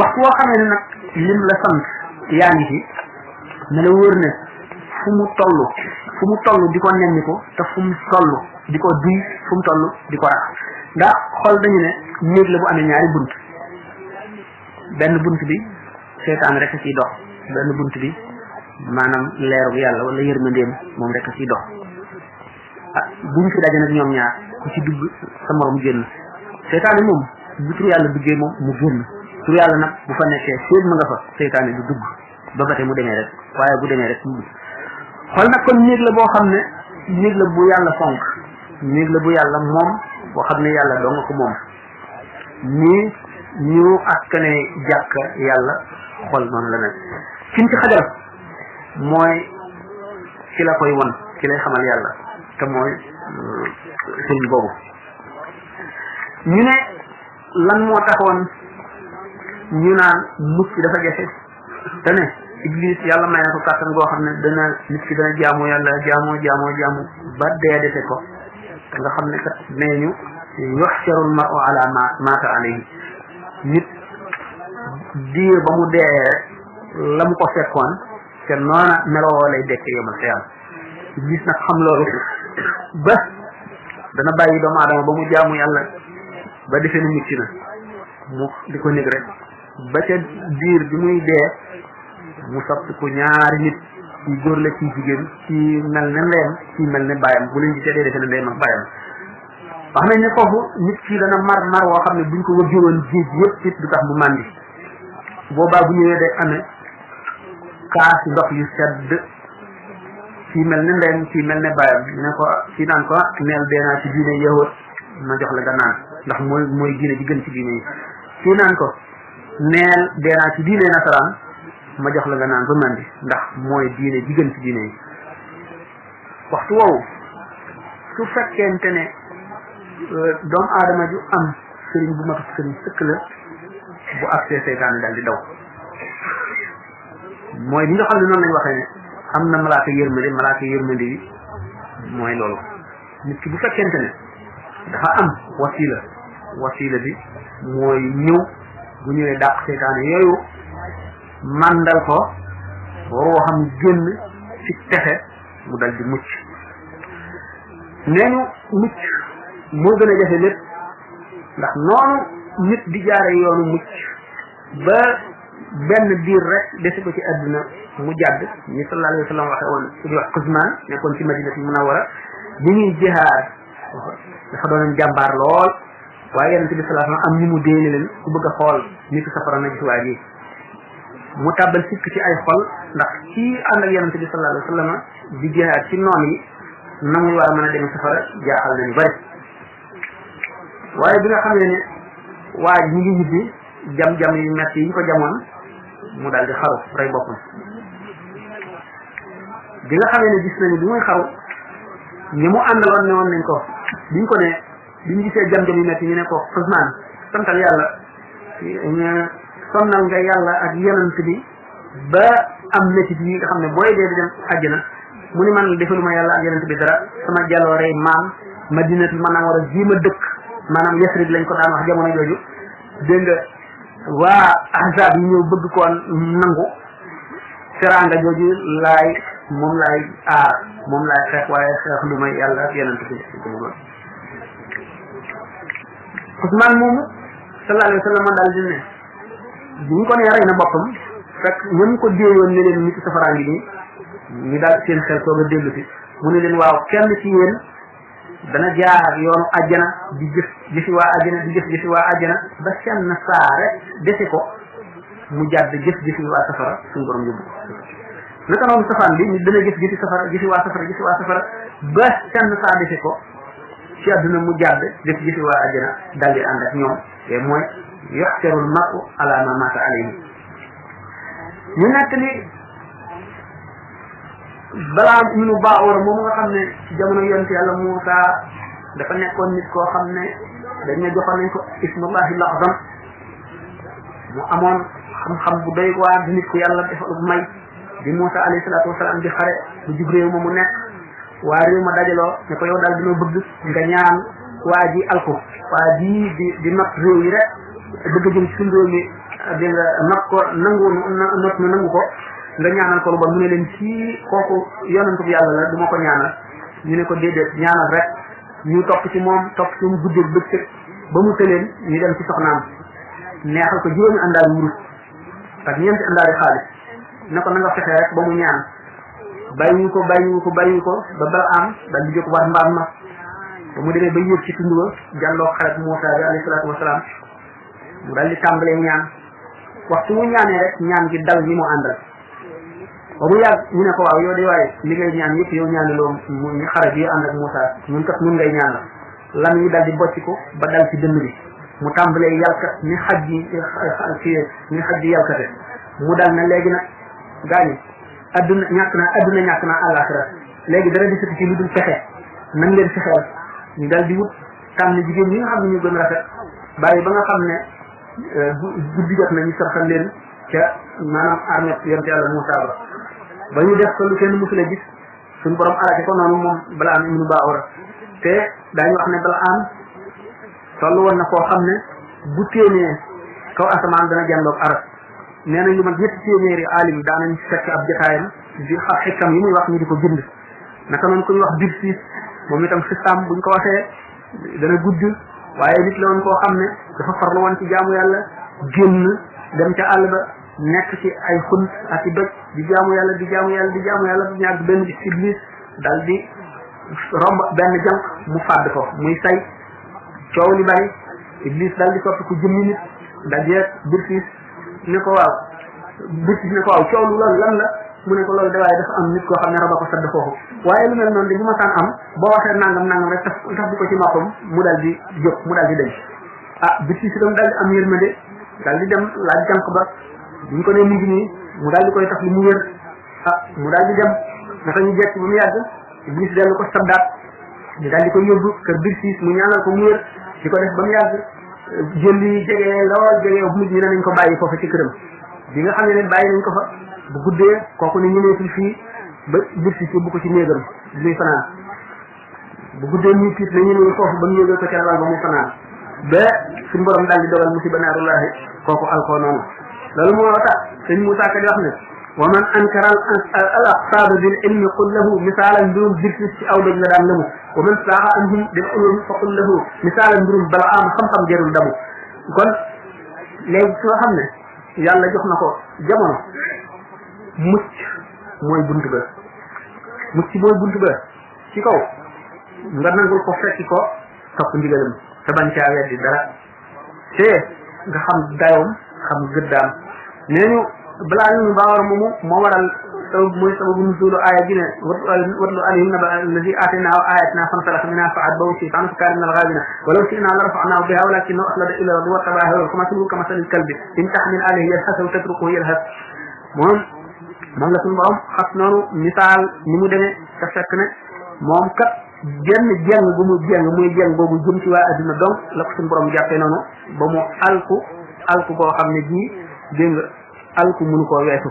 waxtu woo xamee ne nag lim la sant yaa ngi ci ne la wóor ne fu mu toll di ko nemmi ko te fu mu toll di ko duy fu mu toll di ko rax ndax xol dañu ne néeg la bu amee ñaari bunt benn bunt bi seytaan rek a ciy dox benn bunt bi maanaam leeru yàlla wala yërmandeem moom rek a ciy dox buñ fi daje nag ñoom ñaar ku ci dugg sa morom génn seytaane moom bu tur yàlla duggee moom mu génn tur yàlla nag bu fa nekkee féeg ma nga fa seytaane du dugg ba ba tey mu demee rek waaye bu demee rek mu dugg xool nag kon néeg la boo xam ne néeg la bu yàlla fonk néeg la bu yàlla moom boo xam ne yàlla doo nga ko moom nii ñu askane jàkka yàlla xol noonu la nag fiñ ci xajal mooy ki la koy won ki lay xamal yàlla te mooy sëriñ boobu ñu ne lan moo taxoon ñu naan mucc dafa jafe te ne iblis yàlla may na ko kàttan goo xam ne dana nit ki dana jaamu yàlla jaamu ba dee defe ko te nga xam ne kat nee ñu yuxsharul mar'u ala ma maata alayhi nit diir ba mu dee la mu ko fekkoon te noona meloo lay dekk yomal xiyam iblis nag xam loolu ba dana bàyyi doomu aadama ba mu jaamu yàlla ba defee nu mucc na mu di ko nég rek ba ca diir bi muy dee mu soppi ko ñaari nit ci góor la ci jigéen ci mel ne ndeyam ci mel ne bàyyam bu leen gisee dee defee ne ndeyam ak bàyyam wax nañ ne foofu nit ki dana mar woo xam ne buñ ko wëggewoon géej yëpp it du tax bu màndi boobaa bu ñëwee day amee kaasi ndox yu sedd ci mel ne ndeyam ci mel ne bàyyam ne ko ci naan ko neel dee naa ci diine yahut ma jox la nga naan ndax mooy diine ji gën ci diine yi ci naan ko neel dee naa ci diine nasaraan ma jox la nga naan ba mandi ndax mooy diine ji gën ci diine yi waxtu woowu su fekkente ne doomu aadama ju am sëriñ bu matut sëriñ sëkk la bu agsee seytaane daal di daw mooy li nga xam ne noonu lañ waxee ne am na malaaka yërmande yi mooy loolu nit ki bu fekkente ne dafa am wasila bi mooy ñëw bu ñëwee dàq seytaane yooyu màndal ko waroo xam génn ci texe mu dal di mucc nee ñu mucc moo gën a jafe lépp ndax noonu nit di jaare yoonu mucc ba benn diir rek desi ko ci àdduna mu jàdd ni sallallahu alayhi wa sallam waxe woon ku di wax Quzman nekkoon ci Madinatu Munawwara bi ñuy jihaad dafa doonoon jàmbaar lool waaye yonent bi sallallahu alayhi wa sallam am ñu mu déene leen ku bëgg a xool nitu safara na gis waa ji mu tàbbal sikk ci ay xol ndax ci ànd ak yonent bi sallallahu alayhi wa sallam di jihaad ci noon yi na muy war a mën a dem safara jaaxal nañu bari waaye bi nga xamee ne waa ji ñu ngi ñibbi jam-jam yu metti yi ñu ko jamoon mu daal di xaru rey boppam bi nga xamee ne gis nañu bi muy xaru ñi mu àndaloon ne woon nañ ko biñ ko ne biñ gisee jam-jam yu metti ñu ne ko Usmaan santal yàlla sonnal nga yàlla ak yonent bi ba am métit yi nga xam ne booy dee di dem àjjana mu ni man defaluma yàlla ak yonent bi dara sama jaloorey maam Madinatu mën naa war a jéem a dëkk maanaam Yasrib lañ ko daan wax jamono jooju dégg nga waa ahzab yi ñëw bëgg koo nangu teraanga jooju moom laay aar moom laay xeex waaye xeex lu may yàlla ak yonent bi Usmaan moomu sallallahu alayhi wa sallam daal di ne bi ñu ko nee rey na boppam fekk ñoom ko déeyoon ne leen nit safaraa ngi nii ñu daal seen xel soog a dellu si mu ne leen waaw kenn ci yéen dana jaar yoonu àjjana di jëfi waa àjjana di jëfi waa àjjana ba senn saa rek dese ko mu jàdd jëfi waa safara suñu borom yóbbu ko naka noonu safaan bi nit dana jëfi waa safara ba senn saa dese ko ci àdduna mu jàdd jëfi waa àjjana daldi ànd ak ñoom te mooy yuxsharul mar'u ala ma mata alayhi ñu nekk ni balaa ñu Baawar moom nga xam ne ci jamono yonent yàlla Muusa dafa nekkoon nit koo xam ne dañ ne joxoon nañ ko ismullahi al-azam mu amoon xam-xam bu doy waar di nit ku yàlla defal may di Muusa alayhi salaatu wasalaam di xare bu jub réew ma mu nekk waa réew ma dajaloo ne ko yow daal dina bëgg nga ñaan waa ji alku waa ji di not réew yi rek bëgg jëm ci suñu réew mi di nga not ko nangu ko nga ñaanal ko lu ba mu ne leen ci kooku yonent bi yàlla la du ma ko ñaanal ñu ne ko déedéet ñaanal rek ñu topp ci moom guddeeg bëccëg ba mu tëleen ñu dem ci soxnaam neexal ko juróomi àndaal wurus ak ñeenti àndaali xaalis ne ko na nga fexe rek ba mu ñaan bàyyiwu ko ba bala am daal di jóg war mbaam ma ba mu demee ba yéeg ci tund ba jàlloo xarit Muusa bi alayhi salaatu wasalaam mu daal di tàmbalee ñaan waxtu mu ñaanee rek ñaan gi dal ñi mu àndal ba mu yàgg ñu ne ko waaw yow de waaye li ngay ñaan yëpp yow ñaanaloo ñu xarit yi ànd ak Muusa ñun kat ñun ngay ñaan la lam yi dal di bocc ko ba dal ci dënn bi mu tàmbalee yàlkat ni xaj ji yàlkate mu dal na léegi nag gaañu adduna ñàkk naa àllaaxira léegi dara di sëti ci lu dul fexe nañ leen fexeel ñu dal di wut tànn jigéen ñi nga xam ne ñu gën rafet bàyyi ba nga xam ne guddi jot na ñu sarxal leen ca maanaam armée yonent yàlla Muusa ba ñu def ko lu kenn mësula gis suñu borom arrêté ko noonu moom Balaam ibnu Baawara te daañu wax ne Balaam toll woon na koo xam ne bu téenee kaw asamaan dana jàndoog aras nee nañ lu mat ñetti téeméeri alim daanañ fekk ab jotaayam di xam xekkam yi muy wax ñu di ko bind naka noonu ku ñu wax Birsiis moom itam système buñ ko waxee dana gudd waaye nit la woon koo xam ne dafa farlu woon ci jaamu yàlla génn dem ca àll ba nekk ci ay xunt ak i doj di jaamu yàlla bu ñàgg benn bis Iblis dal di romb benn jànq mu fàdd ko muy say coow li bari Iblis dal di soppi ku jëmmi nit dajeeg Birsiis ne ko waaw coow lu loolu lan la mu ne ko loolu de waaye dafa am nit koo xam ne raba ko sadd foofu waaye lu mel noonu de bu ma saan am boo waxee nangam rek tax di ko ci noppam mu dal di jóg mu dal di dañ Birsiis itam dal di am yërmande dal di dem laaj jànq ba buñ ko ne mu ngi nii mu daal di koy tax li mu wér mu daal di dem naka ñu jekk ba mu yàgg iblis dellu ko saddaat ñu daal di koy yóbbu kër Birsiis mu ñaanal ko mu wér di ko def ba mu yàgg jël li jege lool jege nit ñi ne nañ ko bàyyi foofu ci këram bi nga xam ne bàyyi nañ ko fa bu guddee kooku ne ñëneetul fii ba Birsiis yóbbu ko ci néegam muy fanaan bu guddee muy tiit la ñënee foofu ba mu yóbbee ko ca lal ba mu fanaan ba suñu borom daal di dogal musiba naarullahi kooku alkoo noonu loolu moo tax sëñ Moussa Ka di wax ne wa man ankara al aqtaab bil ilmi qul lahu misaalan mbirum Birsiis ci aw doj la daan lëmu wa man saaxa anhum bil ulum fa qul lahu misaalan mbirum bala am xam-xam jarul damu kon léegi su nga xam ne yàlla jox na ko jamono mucc mooy buntu ba ci kaw nga nangul ko fekki ko topp ndigalam te bañ caa weddi dara te nga xam dayoom xam gëddaam nee ñu balaa ñu baawar moomu moo waral mooy sababu nuzulu aaya ji ne watlu alayhim naba allazi aataynaahu ayatina fansalakha minha fa atba'ahu shaytaanu fa kaana min al-ghaawina walaw shi'naa la rafa'naahu bihaa walakinahu akhlada ila al-ardi wattaba'a hawaahu famathaluhu kamathali al-kalbi in tahmil alayhi yalhas aw tatrukuhu yalhas moom la suñu borom xas noonu misaal ni mu demee te fekk ne moom kat genn jeng bu mu jeng muy jeng boobu jëm ci waa adduna donc la ko suñu borom jàppee noonu ba mu alku boo xam ne bii dégg nga alku mënu koo weesu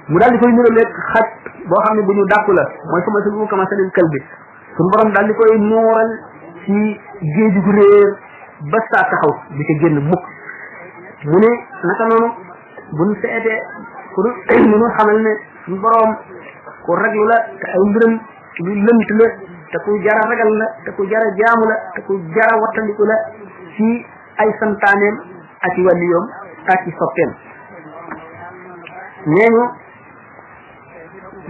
mu daal di koy nuraleeg xaj boo xam ne bu ñu dàkku la mooy famathaluhu kamathali al-kalbi suñu borom daal di koy nooral ci géej gu réer ba saa taxaw di ko génn mukk mu ne naka noonu buñ seetee pour ñu xamal ne suñu borom ku raglu la te ay mbiram lu lënt la te ku jara ragal la te ku jara jaamu la te ku jara wattandiku la ci ay santaaneem ak i wàlliyoom ak i soppeem nee ñu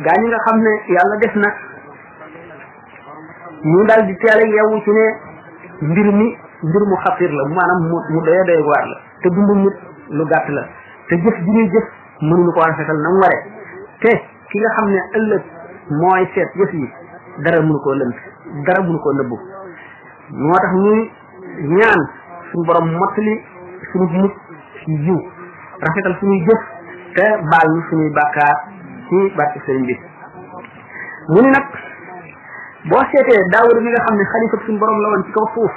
gaa ñi nga xam ne yàlla def na ñu daal di teel a yeewu ci ne mbir mu xatir la maanaam mu doy waar la te dundu nit lu gàtt la te jëf ji ñuy jëf mënuñu ko rafetal na mu waree te ki nga xam ne ëllëg mooy seet jëf yi dara mënu koo lënt dara mënu koo nëbbu moo tax ñuy ñaan suñu borom mottali suñu mucc ci yiw rafetal suñuy jëf te baal ñu suñuy bàkkaar ci barke sëriñ bi mu ni nag boo seetee Daawuda mi nga xam ne xalifa suñu borom la woon ci kaw suuf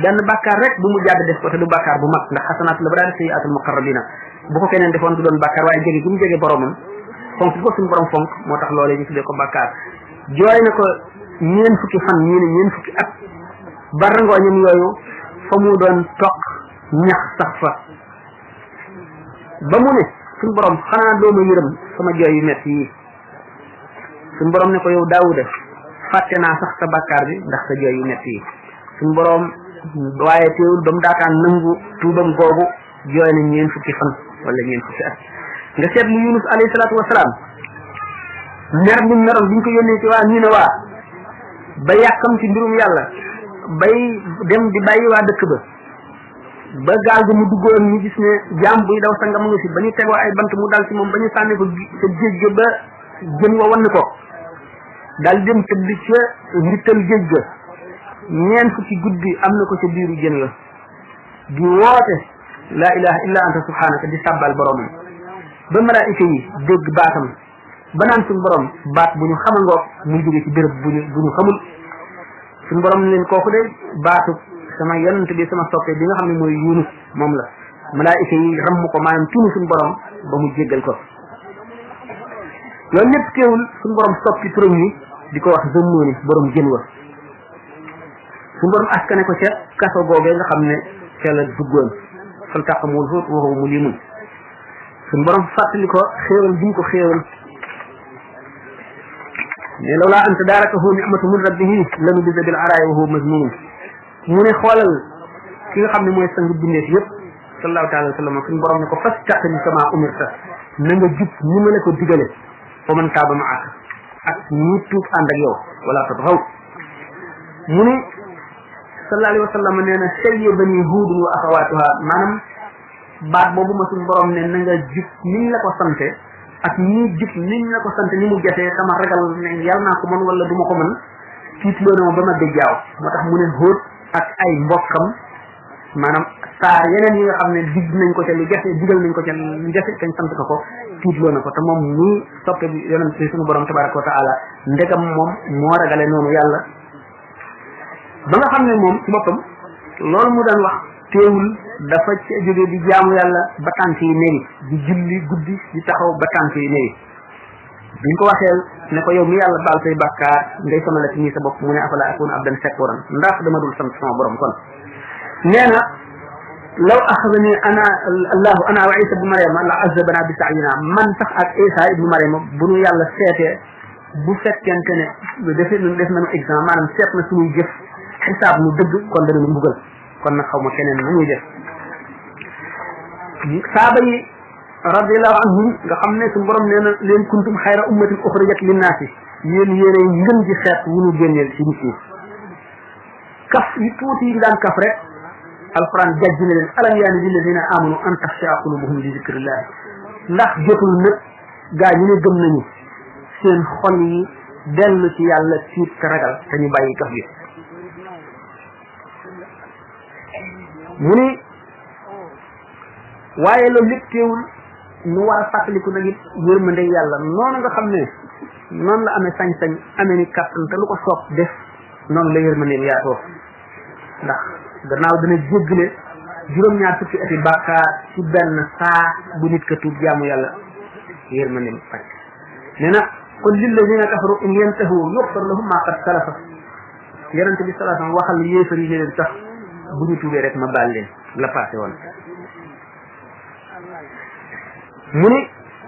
benn bàkkaar rek bu mu jàdd def ko te du bàkkaar bu mag ndax xasanaat la ba daal sayyi'aatul muqarrabina bu ko keneen defoon du doon bàkkaar waaye jege gi mu jege boromam fonk ko suñu borom fonk moo tax loolee ñu tuddee ko bàkkaar jooy na ko ñeen fukki fan ñeen fukki at ba rangooñam yooyu fa mu doon toq ñax sax fa ba mu ne suñu borom xanaa doo ma yërëm sama jooy yu metti yi suñu borom ne ko yow Daawuda fàtte naa sax sa bàkkaar bi ndax sa jooy yu metti yi suñu borom waaye teewul ba mu daataan nangu tuubam googu jooy na ñeen fukki fan wala ñeen fukki at nga seet lu Yunus alayhi salaatu wasalaam mer ni meroon biñ ko yónnee ci waa ñu ne waa ba yàkkam ci mbirum yàlla bay dem di bàyyi waa dëkk ba gaal gi mu duggoon ñu gis ne jaam buy daw sanga mu ngi fi ba ñu tegoo ay bant mu dal ci moom ba ñu sànni ko sa géej ga ba jën wa wann ko daal dem tëdd ca ndittal géej ga ñeen fukki guddi am na ko ca biiru jën la di woote la ilaha illa anta subhanaka di sàbbal boromam ba malaayika yi dégg baatam ba naan suñu borom baat bu ñu xamal ngoog muy jóge ci béréb bu ñu xamul suñu borom leen kooku de baatu sama yonent bi sama soppe bi nga xam ne mooy Yunus moom la malaayika yi ramm ko maanaam tunu suñu borom ba mu jéggal ko loolu lépp teewul suñu borom soppi turam yi di ko wax Zannuni borom jën wa suñu borom askane ko ca kaso googee nga xam ne ca la duggoon faltaqamul huut wa huwa mulimun suñu borom fàttali ko xéewal bi ñu ko xéewal ne lawlaa an tadaarakahu ni'matu min rabbihi lanubida bil araa'i wa huwa mazmuum mu ne xoolal ki nga xam ne mooy sang bindeef yëpp sallallahu taala wa sallam suñu borom ne ko fastaqim kama umirta na nga jub ni ma la ko digale fa man taaba ma'aka ak ñi tuub ànd ak yow wala tatghaw mu ne sallallahu alayhi wa sallam nee na sayyibani huudun wa axawaatuha maanaam baat boobu ma suñu borom ne na nga jub niñ la ko sante ak ñi jub niñ la ko sante ni mu jafee dama ragal ne yàlla naa ko mën wala du ma ko mën tiitloo na ma ba ma dëjjaaw moo tax mu ne Huud ak ay mbokkam maanaam saa yeneen yi nga xam ne dig nañ ko ca lu jafe digal nañ ko ca lu jafe kañ sant ko tiitloo na ko te moom muy soppe bi yonent bi suñu borom tabaraka wa taala ndegam moom moo ragale noonu yàlla ba nga xam ne moom ci boppam loolu mu daan wax teewul dafa jóge di jaamu yàlla ba tànk yi néewi di julli guddi di taxaw ba tànk yi néewi biñ ko waxee ne ko yow mi yàlla baal say bàkkaar ngay sonal ci nii sa bopp mu ne afala akunu abdan shakuran ndax dama dul sant sama borom kon nee na law axadani ana allahu ana wa isa ibnu mariama la azabana bi saayina man sax ak isa ibnu mariama bu nu yàlla seetee bu fekkente ne def nañu exemple maanaam seet na suñuy jëf xisaab nu dëgg kon danañu mbugal kon nag xaw ma keneen nu muy def saaba yi radiallahu anhum nga xam ne suñu borom nee na leen kuntum xayra ummatin uxrijat linnaasi yéen yéene ngën ji xeet wu ñu génneel ci nit ñi kaf yi tuuti yi daan kaf rek alquran jajj na leen alam yaani lilladina amanu an taxsha qulubuhum li zikrillah ndax jotul nag gaa ñu ne gëm nañu seen xol yi dellu ci yàlla tiit te ragal te ñu bàyyi kaf gi mu ni waaye loolu lépp teewul nu war a fàttaliku nag it yërmande yàlla noonu nga xam ne noonu la amee sañ-sañ amee ni kàttan te lu ko soob def noonu la yërmandeem yaatoo ndax gannaaw dana jéggale juróom-ñaar fukki ati bàkkaar ci benn saa bu nit ka tuub jaamu yàlla yërmandeem faj nee na kon lilladina kafaru in yantahu yughfar lahum ma qad salafa yonente bi sallallahu alayhi wasallam waxal yéefar yi leen sax bu ñu tuubee rek ma baal leen la passé woon mu ni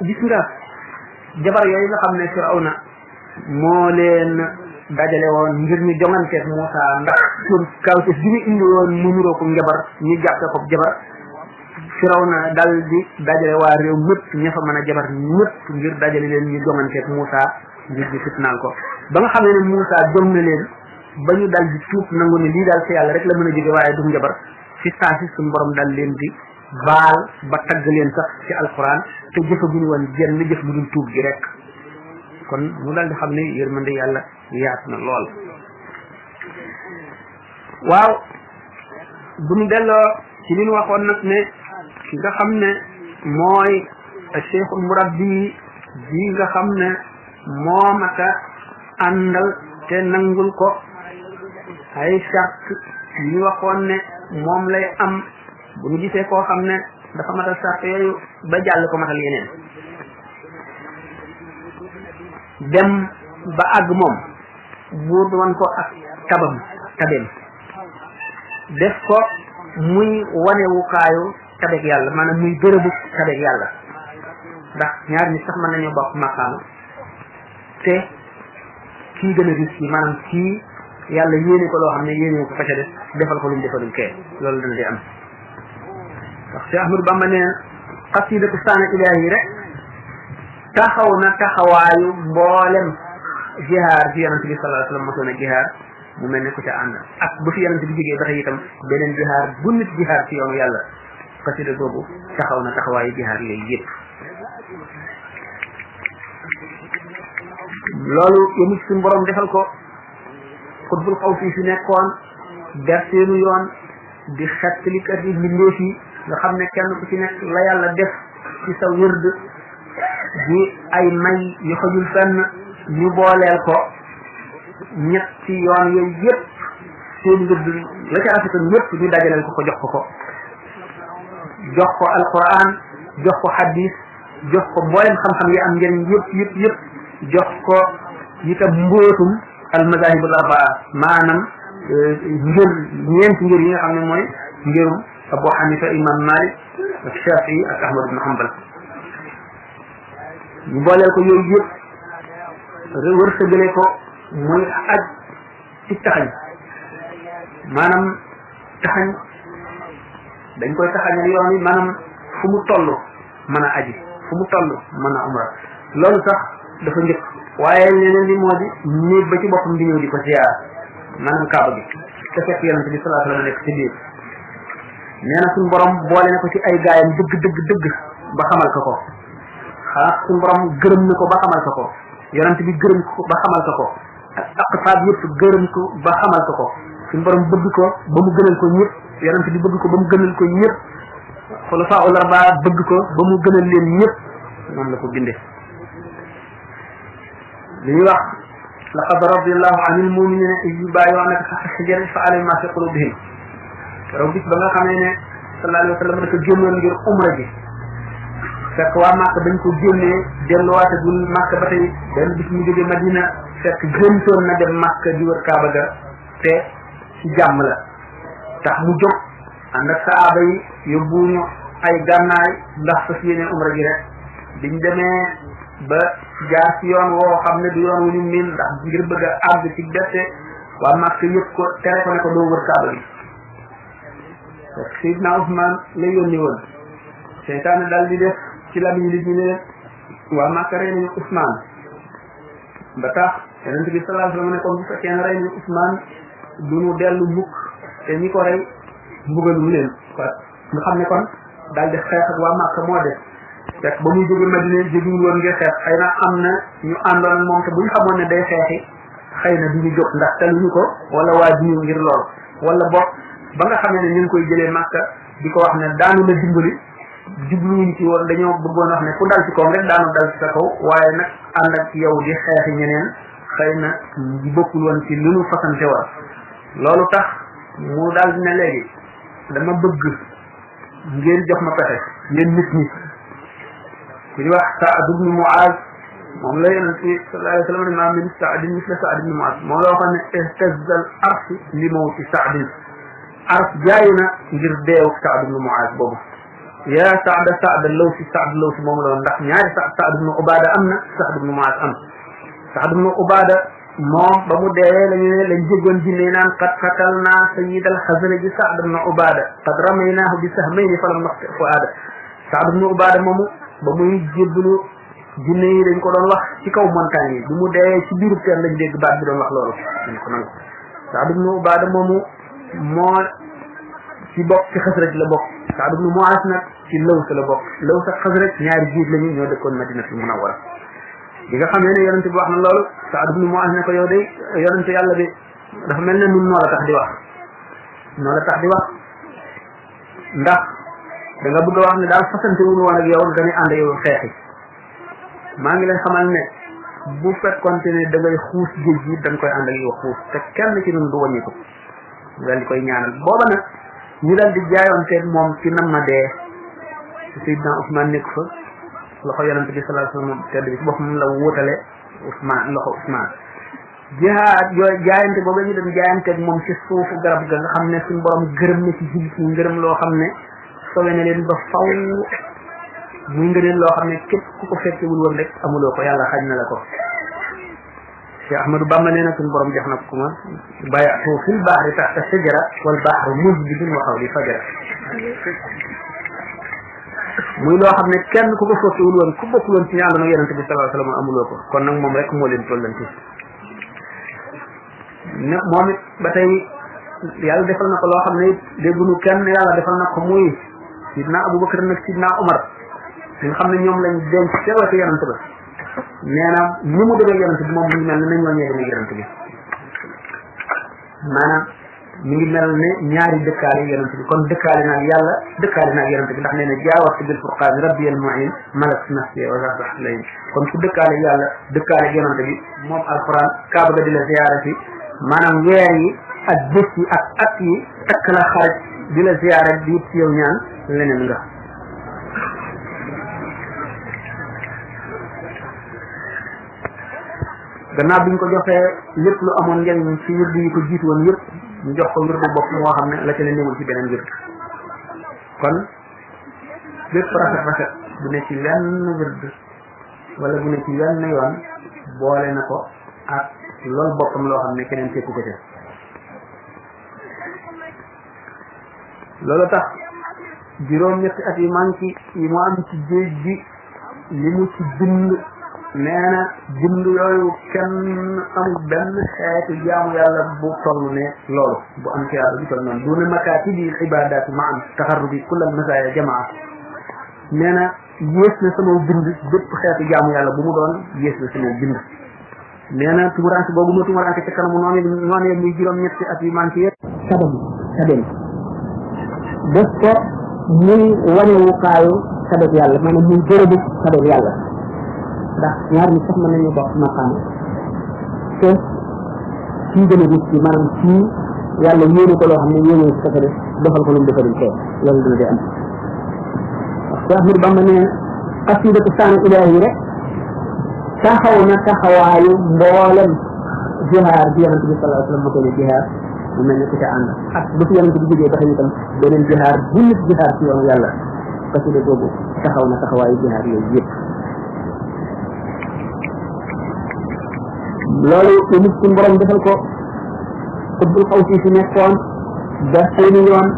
gis nga jabar yooyu nga xam ne Firawna moo leen dajale woon ngir ñu jonganteeg Muusa ndax seen kawte bi ñu indi woon mu nuroo ko njabar ñu jàppe ko jabar Firawna dal di dajale waa réew ñëpp ña fa mën a jabar ñëpp ngir dajale leen ñu jonganteeg Muusa ngir di fitnaal ko ba nga xam ne Muusa jom na leen ba ñu dal di tuub nangu ne lii daal ci yàlla rek la mën a jóge waaye du njabar ci saa si suñu borom dal leen di baal ba tagg leen sax ci alquran te jëfaguñu woon jenn jëf bu dul tuub gi rek kon mu dal di xam ne yërmande yàlla yaatu na lool waaw bu ñu delloo ci li ñu waxoon nag ne ki nga xam ne mooy cheikhul murabbi bi nga xam ne moom aka àndal te nangul ko ay charte yi ñu waxoon ne moom lay am bu ñu gisee koo xam ne dafa matal charte yooyu ba jàll ko matal yeneen dem ba àgg moom buur wan ko ak tabeem def ko muy wanewukaayu tabeeg yàlla maanaam muy bërëbu tabeeg yàlla ndax ñaar ñi sax mën nañoo bokk maqaama te kii gën a risque yi maanaam kii yàlla yéene ko loo xam ne yéene ko fa ca def defal ko lu mu defalul kee loolu dana di am ndax Cheikh Ahmadou Bamba nee xasidatu saana ilaahi rek taxaw na taxawaayu mboolem jihaar fi yonente bi sallallahu alayhi wasallam mosoon a jihaar mu mel ne ku ca ànd ak bu fi yonente bi jógee ba tey itam beneen jihaar bu nit jihaar ci yoonu yàlla xasida boobu taxaw na taxawaayu jihaar yooyu yëpp loolu yëmu ci suñu borom defal ko xutbul xaw fii fi nekkoon der seenu yoon di xettalikat yi mbindeef yi nga xam ne kenn ku ci nekk la yàlla def ci sa wërd di ay may yu xajul fenn ñu booleel ko ñetti yoon yooyu yëpp seen wërd la ca rafetoon yëpp ñu dajaleel ko jox ko jox ko alquran jox ko hadis jox ko mboolem xam-xam yi am njëriñ yëpp jox ko itam mbóotum al mazahib al arbaa maanaam ngir ñeenti ngir yi nga xam ne mooy ngirum Abu Hanifa imam Malik ak Shafi'i ak Ahmad ibn Hanbal ñu booleel ko yooyu yëpp wërsëgale ko muy aj ci taxañ maanaam taxañ dañ koy taxañal yoon yi maanaam fu mu toll mën a aji fu mu toll mën a umra loolu sax dafa njëkk waaye leneen li moo di néeg ba ci boppam di ñëw di ko ziyaar maanaam kaaba gi te fekk yonente bi sallallahu alayhi wa sallam nekk ci biir nee na suñu borom boole na ko ci ay gaayam dëgg ba xamal ko suñu borom gërëm na ko ba xamal ko yonente bi gërëm ko ba xamal ko ak aqtaab yëpp gërëm ko ba xamal ko suñu borom bëgg ko ba mu gënal ko ñëpp yonent bi bëgg ko ba mu gënal ko ñëpp xulafaa ul arbaa bëgg ko ba mu gënal leen ñëpp noonu la ko bindee li ñuy wax laqad radiyallahu anil muminina iz yubayi'unaka tahta shajarati fa'alima ma fi qulubihim keroog bis ba nga xamee ne sallallahu alayhi wa sallam dafa génnoon ngir umra ji fekk waa Màkka dañ ko génnee delluwaatagul Màkka ba tey benn bis mu jóge Madina fekk gëntoon na dem Màkka di wër Kaaba ga te ci jàmm la tax mu jóg ànd ak saaba yi yóbbuñu ay gànnaay ndax fas yéene umra ji rek biñ demee ba jaar ci yoon woo xam ne du yoon wu ñu miin ndax ngir bëgg a àgg ci bette waa Màkka yëpp ko tere ko ne ko doo wër Kaaba gi fekk Seydina Ousmane la yónni woon seytaane daal di def ci lamiñ li ñu ne waa Màkka rey nañu Ousmane ba tax yonent bi sallallahu alayhi wa sallam ne kon bu fekkee ne rey nañu Ousmane du ñu dellu mukk te ñi ko rey mbugalum leen nga xam ne kon daal di xeex ak waa Màkka moo def fekk ba muy jóge Madina jógewul woon ngir xeex xëy na am na ñu àndoon ak moom te bu ñu xamoon ne day xeexi xëy na du ñu jóg ndax taluñu ko wala waa jiw ngir lool wala boog ba nga xamee ne ñu ngi koy jëlee Màkka di ko wax ne daanu la dimbali jubluwuñ ci woon dañoo bëggoon wax ne ku dal ci kawam rek daanu dal ci sa kaw waaye nag ànd ak yow di xeexi ñeneen xëy na bokkul woon ci lu ñu fasante war loolu tax mu daal di ne léegi dama bëgg ngeen jox ma pexe yéen nit ñi ku ñu wax Saad ibn Muaz moom la yonent bi sallallahu alayhi wa sallam ne maa min Saadin misla Saad ibn Muaz moom la waxoon ne ihtazza al arsh li mawti Saadin arsh jaayu na ngir deewu Saad ibn Muaz boobu yaa Saad Lawsi Saad Lawsi moom la woon ndax ñaari Saad ibn Ubada am na Saad ibn Muaz am Saad ibn Ubada moom ba mu dee lañu ne lañ jéggoon jinne naan qad qatalna sayyid al Xasraji Saad ibn Ubada qad ramaynaahu bi sahmayni falam naqti fuaada Saad ibn Ubada moomu ba muy jébbalu jinne yi dañ ko doon wax ci kaw montagne yi bi mu dee ci biiru teen lañ dégg baat bi doon wax loolu dañ ko nangu Saad ibn Ubada moomu moo ci bokk ci Xasraj la bokk Saad ibn Muaz nag ci Laws la bokk Laws ak Xasraj ñaari jiit lañu ñoo dëkkoon Madinatul Munawwara bi nga xam ne yonent bi wax na loolu Saad ibn Muaz ne ko yow de yonent yàlla bi dafa mel ne nun noo la tax di wax ndax da nga bëgg a wax ne daal fasante wuñu woon ak yow nga ne ànd yow xeexi maa ngi leen xamal ne bu fekkonte ne da ngay xuus géej gi dañ koy ànd ak yow xuus te kenn ci ñun du wàññi ko daal di koy ñaanal booba nag ñu daal di jaayoonteeg moom ci nam ma dee Seydina Ousmane nekk fa loxo yonent bi sallallahu alayhi wasallam tedd bi ci boppam la wutale Ousmane loxo Ousmane jihaad yooyu jaayante boobu ñu dem jaayanteeg moom ci suufu garab ga nga xam ne suñu borom gërëm na ci jullit ñi ngërëm loo xam ne sowe na leen ba faw muy ngëneel loo xam ne képp ku ko fekkewul woon rek amuloo ko yàlla xañ na la ko Cheikh Ahmadou Bamba nee na suñu borom jox na ko ma bayatu fil bahri tahta shajara wal bahru muzbidun wa hawli fajara muy loo xam ne kenn ku ko fekkewul woon ku bokkul woon ci ñi àndoon ak yonent bi sallallahu alayhi wasallam amuloo ko kon nag moom rek moo leen tollanti ne moom it ba tey yàlla defal na ko loo xam ne it dégguñu kenn yàlla defal na ko muy sidna Abubakar nag sidna Umar nga xam ne ñoom lañ denc ca wetu yonent ba nee na ni mu demee yonent bi moom mi ngi mel ne ñoo ñee demee yonent bi maanaam mi ngi mel ne ñaari dëkkaale yonent bi kon dëkkaale naag yàlla dëkkaale naag yonent bi ndax nee na jaawatu bil furqaan rabbi al mu'in malak nafsi wa rahbat layn kon ku dëkkaale yàlla dëkkaale yonent bi moom alquran kaaba ga di la ziyaara si maanaam weer yi ak bés yi ak at yi takk la xaraj di la ziyaara di it ci yow ñaan leneen nga gannaaw bi ñu ko joxee lépp lu amoon njëriñ ci wird yi ko jiitu woon yëpp ñu jox ko wird bopp moo xam ne la ca ne newul ci beneen wird kon lépp rafet bu ne ci wenn wird wala bu ne ci wenn yoon boole na ko ak loolu boppam loo xam ne keneen fekku ko ca loolu tax juróom-ñetti at yi manki yi mu am ci géej gi li mu ci bind nee na bind yooyu kenn amul benn xeetu jaamu yàlla bu toll ne loolu bu am ci yàlla bi toll noonu duna makaatibi ibadaati ma am taxarrubi kullal masaaya jamaa nee na yées na sama bind bépp xeetu jaamu yàlla bu mu doon yées na sama bind nee na tumuraanke boobu ma tumuraanke ca kanamu noonu muy juróom-ñetti at yu manqué yëpp sabem def ko muy wanewukaayu sabab yàlla maanaam muy gërëbu sabab yàlla ndax ñaar ñi sax mën nañu bokk maqaam te kii gën a gis ci maanaam kii yàlla yéene ko loo xam ne yéene ko ko def defal ko lu mu defalul kee loolu dina di am parce que Ahmadu Bamba ne xasidatu saana ilaahi rek taxaw na taxawaayu mboolem jihaar bi yonente bi sallallahu alayhi wa sallam ma koy jihaar mu mel ne ku ca ànd ak bu fi yonente bi jógee ba itam beneen jihaar bu nit jihaar ci yoonu yàlla xasida boobu taxaw na taxawaayu jihaar yooyu yëpp loolu lu nit suñu borom defal ko xutbul xaw si fi nekkoon da seeni yoon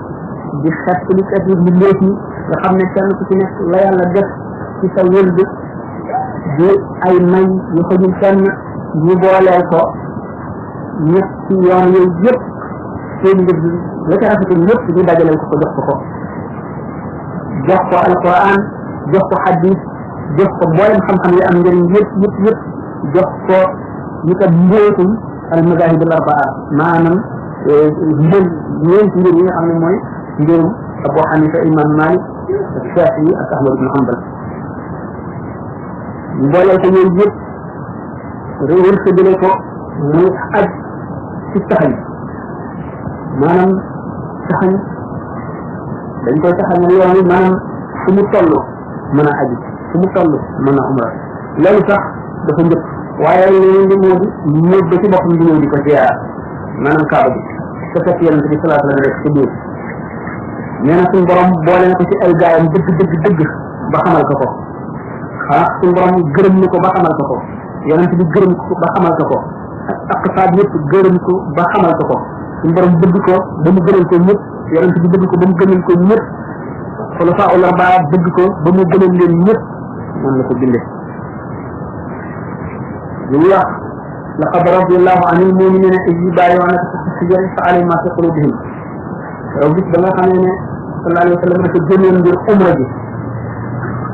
di xet li kat yi lu léegi nga xam ne kenn ku ci nekk la yàlla def ci sa wël bi di ay may yu xëjul kenn ñu booleel ko ñetti yoon yooyu yëpp seen mbir la ca rafetul yëpp ñu dajaleel ko jox ko jox ko alquran jox ko hadith jox ko mboolem xam-xam yi am njëriñ yëpp jox ko ñu ko mbóotum al mazahib al arbaa maanaam mbir ñeenti mbir yi nga xam ne mooy mbirum Abu Hanifa imam Malik ak Shafi'i ak Ahmad ibn Hanbal mbooleel ko yooyu yëpp wër séddale ko muy aj ci taxañ maanaam taxañ dañ koy taxañal yoon yi maanaam fu mu toll mën a aji fu mu toll mën a umra loolu sax dafa njëkk waaye leneen li moo di ñëw ba ci boppam di ñëw di ko ziyaar maanaam kaaba bi te fekk yonente bi salaatu la rek ci biir nee na suñu borom boole na ko ci ay gaayam dëgg ba xamal ko suñu borom gërëm ni ko ba xamal ko yonente bi gërëm ko ba xamal ko ak saab yëpp gërëm ko ba xamal ko suñu borom bëgg ko ba mu gënal ko ñëpp yonente bi bëgg ko ba mu gënal ko ñëpp xulafaa ul arbaa bëgg ko ba mu gënal leen ñëpp moom la ko bindee li wax laqad radiyallahu anil mu'minina iz yubayi'unaka tahta shajara fa'alima ma fi qulubihim yow bis ba nga xamee ne sallallahu alayhi wa sallam dafa génnoon ngir umra ji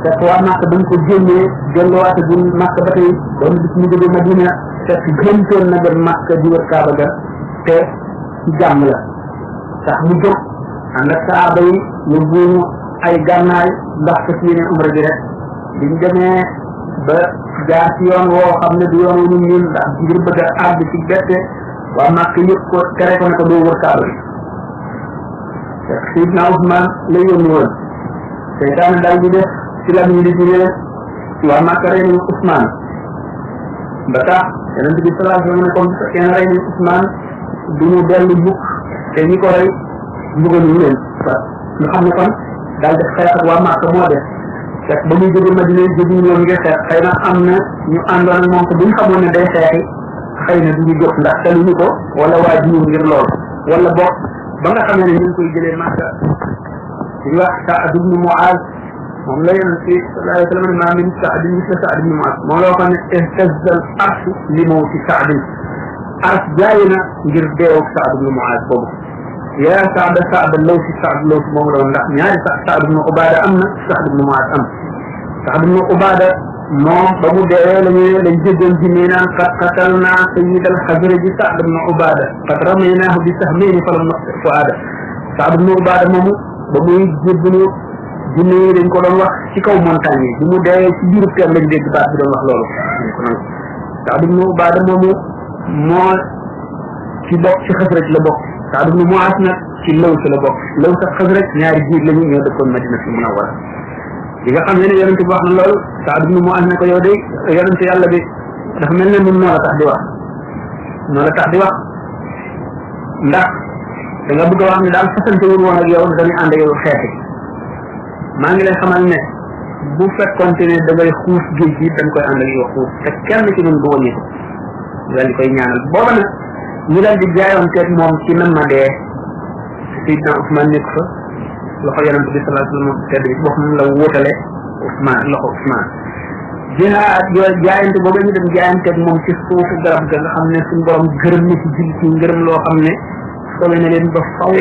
te waa Màkka dañ ko génnee delluwaate bu Màkka ba tey ba mu gis mu jóge Madina fekk gëntoon na dem Màkka di wër Kaaba ga te ci jàmm la tax mu jóg ànd ak saaba yi yóbbu ay gànnaay ndax fas yéene umra ji rek biñ demee ba jaar ci yoon woo xam ne du yoon wu ñu ñun ndax ngir bëgg a àgg ci bette waa Màkka yëpp ko tere ko ne ko doo wër Kaaba gi fekk Seydina Ousmane la yónni woon seytaane daal di def ci la ñu di ne waa Màkka rey nañu Ousmane ba tax yonente bi sallallahu alayhi wa sallam ne comme kenn rey nañu Ousmane du ñu dellu mukk te ñi ko rey mbugaluñu leen nga xam ne kon daal def xeex ak waa Màkka moo def fekk ba muy jóge Madina jóge ñoom ngir xeex xëy na am na ñu àndoon ak moom ko buñ xamoon ne day xeexi xëy na duñu jóg ndax teluñu ko wala waa jiwu ngir loolu wala boog ba nga xamee ne ñu ngi koy jëlee Màkka di wax Saad ibn Muaz moom la yonent bi sallallahu alayhi wa sallam maa min Saadin misla Saad ibn Muaz moom la waxoon ne ihtazza al arshu li mawti Saadin arsh jaay na ngir deewog Saad ibn Muaz boobu yaa Saad law si Saad law si moom la woon ndax ñaari Saad ibn Ubaada am na Saad ibn Muaz am Saad ibn Ubaada moom ba mu deewee lañ jéggoon jinne naan qad qatalnaa sayyid al Xasraji Saad ibn Ubaada qad ramaynaahu bi sahmayni falam naqti fuaada Saad ibn Ubaada moomu ba muy jébbalu jinne yi dañ ko doon wax ci kaw montagne yi bi mu deewee ci biiru teen lañ dégg baat bi doon wax loolu dañ ko nangu Saad ibn Ubaada moomu moo ci bokk ci Xasraj la bokk Saad ibn Muaz nag ci Laws la bokk Laws ak Xasraj ñaari jiit lañu ñoo dëkkoon Madinatul Munawwara li nga xam ne yonente bi wax na loolu Saad ibn Muaz ne ko yow de yonente yàlla bi dafa mel ne nun noo la tax di wax ndax da nga bëgg a wax ne daal fasante wul woon ak yow dañuy ànd ak yow xeexi maa ngi lay xamal ne bu fekkonte ne da ngay xuus géej gi dañ koy ànd ak yow xuus te kenn ci ñun du wàññi ko daal di koy ñaanal booba nag ñu daal di jaayoon teeg moom ci nan ma dee Seydina Ousmane nekk fa loxo yonente bi sallallahu alayhi wa sallam tedd bi boppam la wóotale Ousmane loxo Ousmane jihaad yooyu jaayante booba ñu dem jaayanteeg moom ci suufu garab ga nga xam ne suñu borom gërëm na ci jil ci ngërëm loo xam ne sowe na leen ba faw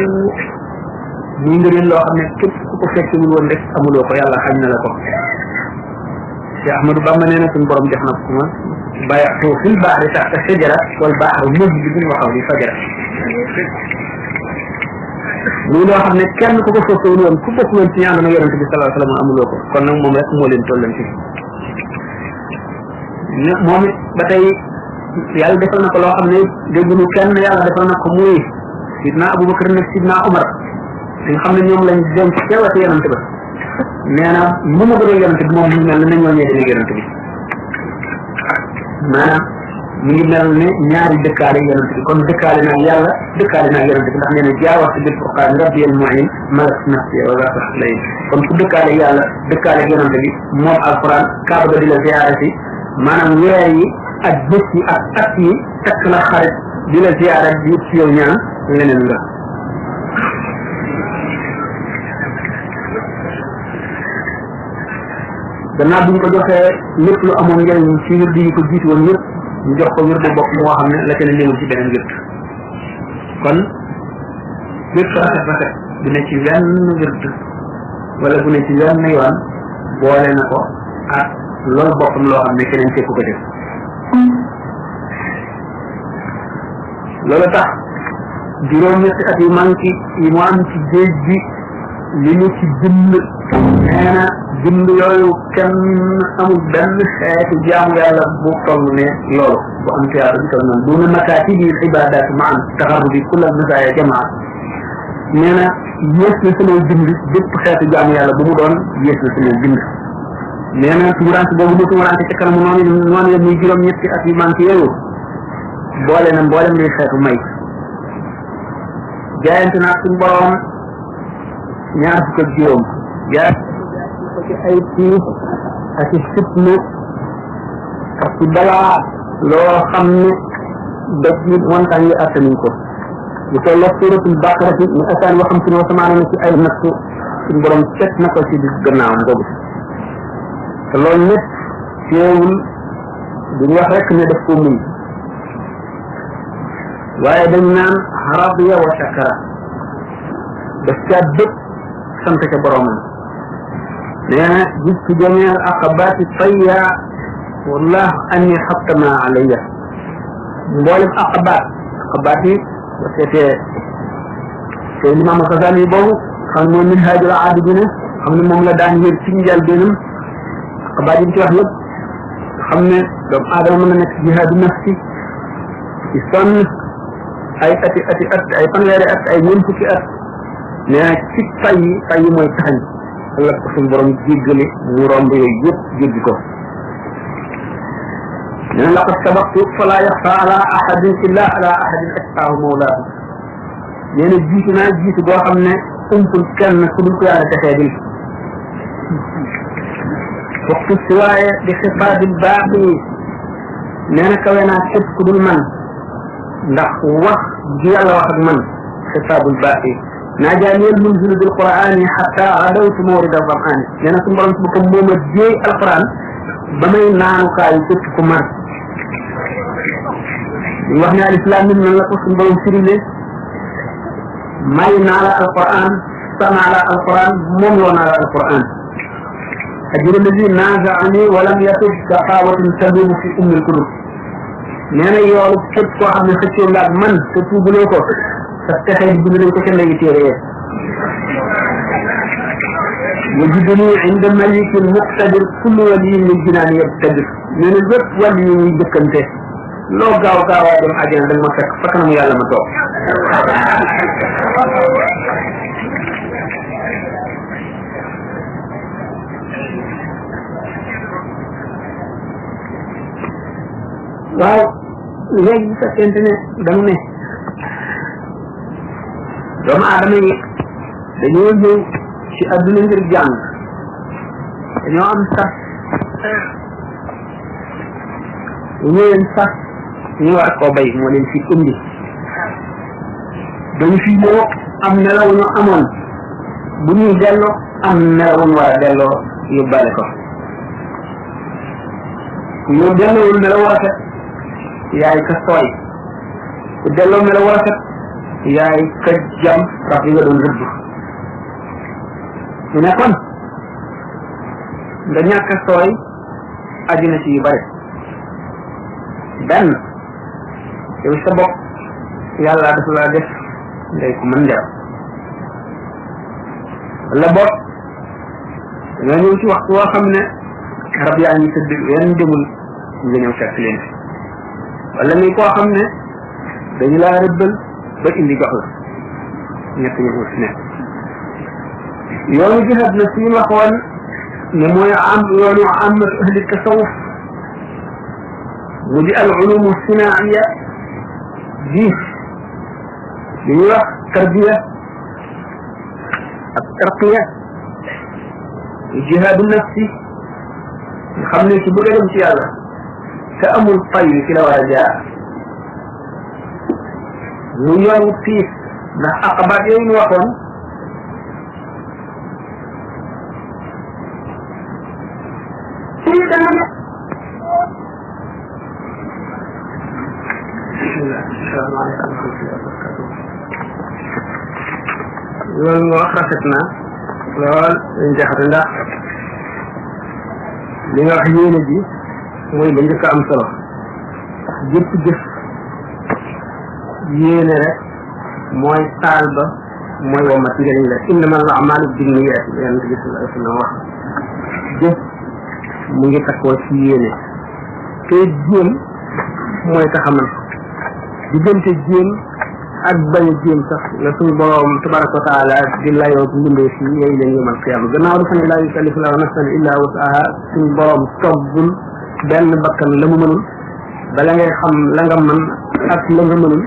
muy ngërëm loo xam ne képp ku ko fekkewul woon rek amuloo ko yàlla xañ na la ko ci Ahmadu Bamba nee na suñu borom jox na ko ma bayatu fil bahri tahta shajara wal bahru mujbidun wa hawli fajara muy loo xam ne kenn ku ko soppewul woon ku bokk woon ci ñaan na yonente bi sallallahu alayhi wasallam amuloo ko kon nag moom rek moo leen tollanti moom it ba tey yàlla defal na ko loo xam ne dégguñu kenn yàlla defal na ko muy sidna Abubakar nag sidna Umar li nga xam ne ñoom lañ denc teewati yonente ba nee na mu ma bëggee yonente bi moom mu mel ne ñoo ñee dina yonente bi maanaam mi ngi mel ne ñaari dëkkaale yonente bi kon dëkkaale naag yàlla dëkkaale naag yonente bi ndax nee na jaawaxtu bil furqaan rabbiyal mu'in malak nafsi wa la lay kon ku dëkkaale yàlla dëkkaale yonente bi moom alquran kaaba ga di la ziyaare si maanaam weer yi ak bés yi ak at yi takk la xarit di la ziyaare di ci yow ñaan leneen nga gannaaw bi ñu ko joxee lépp lu amoon njëriñ ci wirdu yi ko jiitu woon yëpp ñu jox ko wirdu bopp moo xam ne la ca ne néewul ci beneen wird kon lépp rafet rafet bu ne ci wenn wird wala bu ne ci wenn yoon boole na ko ak loolu boppam loo xam ne keneen fekku ko def loolu tax juróom-ñetti at yu manqué yi mu am ci géej gi li ñu ci bind nee na bind yooyu kenn amul benn xeetu jaamu yàlla bu toll ne loolu bu am tiyaaba bi toll noonu duna makaatibi ibadat maan taxarrubi kullal masaaya jamaa nee na yées na samay bind bépp xeetu jaamu yàlla bu mu doon yées na samay bind nee na tumurante boobu mu tumurante ca kanamu noonu ya muy juróom-ñetti at yu manqué yooyu boole na mboolem luy xeetu may jaayante naa suñu borom ñaar fukk ak juróom jaayante ko ci ay tiis ak ci fitna ak ci balaa loo xam ne doj yi montagne yi attanuñ ko lu tolloo suratul baqara ci mu asaan waxam si noo samaana na ci ay nattu suñu borom teg na ko ci gannaawam boobu te loolu lépp teewul duñu wax rek ne daf ko muñ waaye dañ naan radiya wa shakara daf caa dëpp sant ca boromam nee na gis ci jamii al aqabaati tayya wallah anni xattama alayya mboolem aqabaat yi ba seetee te limaam Xasaali boobu xam ne mooy minhaajul aabidina xam ne moom la daan yër ci njëlbéenam aqabaat yi ci wax yëpp xam ne doomu aadama mën na nekk jihaadu nafsi ci sonn ay ati at ay fanweeri at ay ñeent fukki at nee na ci fay mooy taxañ la ko suñu borom jéggale mu romb yooyu yëpp jéggi ko nee na laqad sabaqtu fala yaxfa ala ahadin illa ala ahadin atqaahu mawlaahu nee na jiitu naa jiitu boo xam ne umpul kenn ku dul ko yàlla texee dil waxtu si waaye di xifaabil baaqi nee na kawe naa képp ku dul man ndax wax gi yàlla wax ak man xisaabul baaqi naajaani al munzilu bil qur'ani hatta adawtu mawrida zam'ani nee na suñu borom si boppam moo ma jéey alquran ba may naanukaayu képp ku mar ñu wax ne al islam min nan la ko suñu borom firile may naa la alquran sanaa la alquran moom loo naa la alquran ajru lazi naazaani wa lam yatub daqaawatun tadubu fi ummil kutub nee na yoolu képp koo xam ne xëccoo nga ak man te tuubuloo ko sa texee di bind nañ ko ca léegi téere yee yajiduni inda malikin muqtadir kullu waliyin min jinaan yabtadir nee na bépp wàll yi ñuy dëkkante loo gaaw gaawaa dem àjjana da nga ma fekk fa kanamu yàlla ma toog waaw léegi bu fekkente ne dañu ne doomu aadama yi dañoo ñëw ci adduna ngir jàng dañoo am sax ñëween sax ñu war koo bay moo leen fi indi dañu fi ñëw am nelaw ñu amoon bu ñuy delloo am nelaw ñu war a delloo yóbbaale ko ñu delloowul nelaw rafet yaay ka sooy ku delloo nelaw rafet yaay ka jam rab yi nga doon rëbb ñu ne kon nga ñàkk a sooy aju na ci yu bari benn yow sa bopp yàlla dafa la def ngay ko mën njaram wala bopp nga ñëw ci waxtu woo xam ne rab yaa ngi tëdd yenn demul nga ñëw fekk leen fi wala ni koo xam ne dañu laa rëbbal ba indi jox la ñett ñu fi nekk yoonu jihaad na suñu waxoon ne mooy am yoonu amatu ahli tasawuf mu di al ulumu sinaiya ji li ñuy wax tarbiya ak tarqiya jihaadu nafsi nga xam ne ci bëgg a dem ci yàlla te amul fay ci la war a jaar mu yoonu tiis ndax aqabaat yooyu ñu waxoon loolu nga wax rafet na lool dañ jaxate ndax li nga wax yéene ji mooy ba njëkk a am solo jëpp jëf yéene rek mooy taal ba mooy womat njëriñ la innama al a'malu binniyat yonent bi sallallahu alayhi wa sallam wax jëf mu ngi takkoo ci yéene te jéem mooy taxamal diggante jéem ak bañ a jéem sax la suñu borom tabaraka wa taala di layoo mbindee fi yooyu leen yëmal xiyam gannaaw dafa ne laa yukallifu llaahu nafsan illaa wus'aha suñu borom toggul benn bakkan la mu mënul bala ngay xam la nga mën ak la nga mënul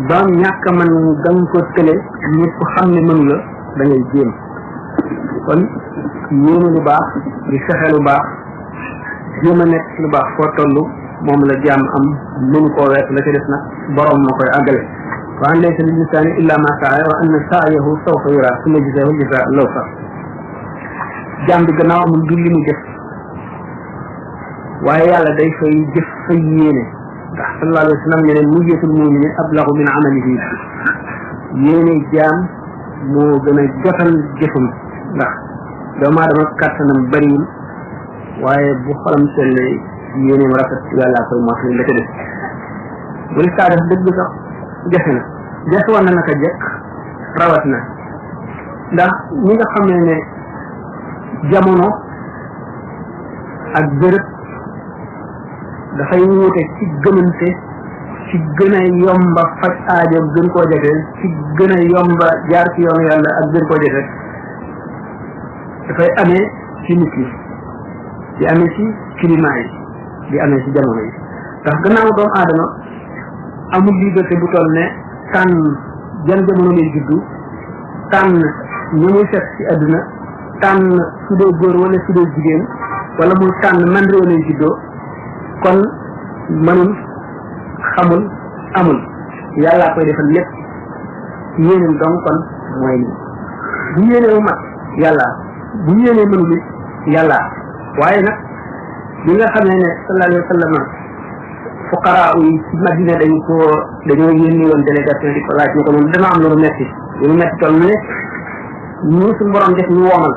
ba ñàkk man dañ ko tële ñëpp xam ne mënu la da ngay jéem kon yéene lu baax di fexe lu baax jéem a nekk ci lu baax foo toll moom la jaam am mënu koo wees la ca des nag borom ma koy àggale wa an laysa lil insaani illa ma saa wa anna sa'yahu sawfa yura summa yujzaahu al-jazaa al-awfaa jaam bi gannaaw amul du li mu jëf waaye yàlla day fay jëf fay yéene ndax sallallahu alayhi wa sallam ne leen niyyatul mu'mini ablagu min amalihi yéene jaam moo gën a jotal jëfam ndax doomu aadama kàttanam bariwul waaye bu xolam sellee yéeneem rafet yàllaa koy mottali la ca def bu li saa def dëgg sax jafe na jafe woon na naka jëkk rawat na ndax ñi nga xam ne jamono ak bërëb dafay wuute ci gënante ci gën a yomba faj aajo gën koo jafe ci gën a yomba jaar ci yoonu yàlla ak gën koo jafe dafay amee ci nit yi di amee ci climat yi di amee ci jamono yi ndax gannaaw doomu aadama amul liberté bu toll ne tànn jan jamono lay juddu tànn ñu muy fekk ci àdduna tànn su dee góor wala su dee jigéen wala muy tànn man réew lay juddoo kon mënul xamul amul yàllaa koy defal lépp yéeneen donc kon mooy lii bu yéenee mu mat yàlla bu yéenee mënul yàlla waaye nag li nga xamee ne sallallahu alayhi wa sallam fuqaraa yi ci Madina dañoo yónni woon délégation di ko laaj ñu ko noonu dana am lu metti toll ne ñu suñu borom def ñu woomal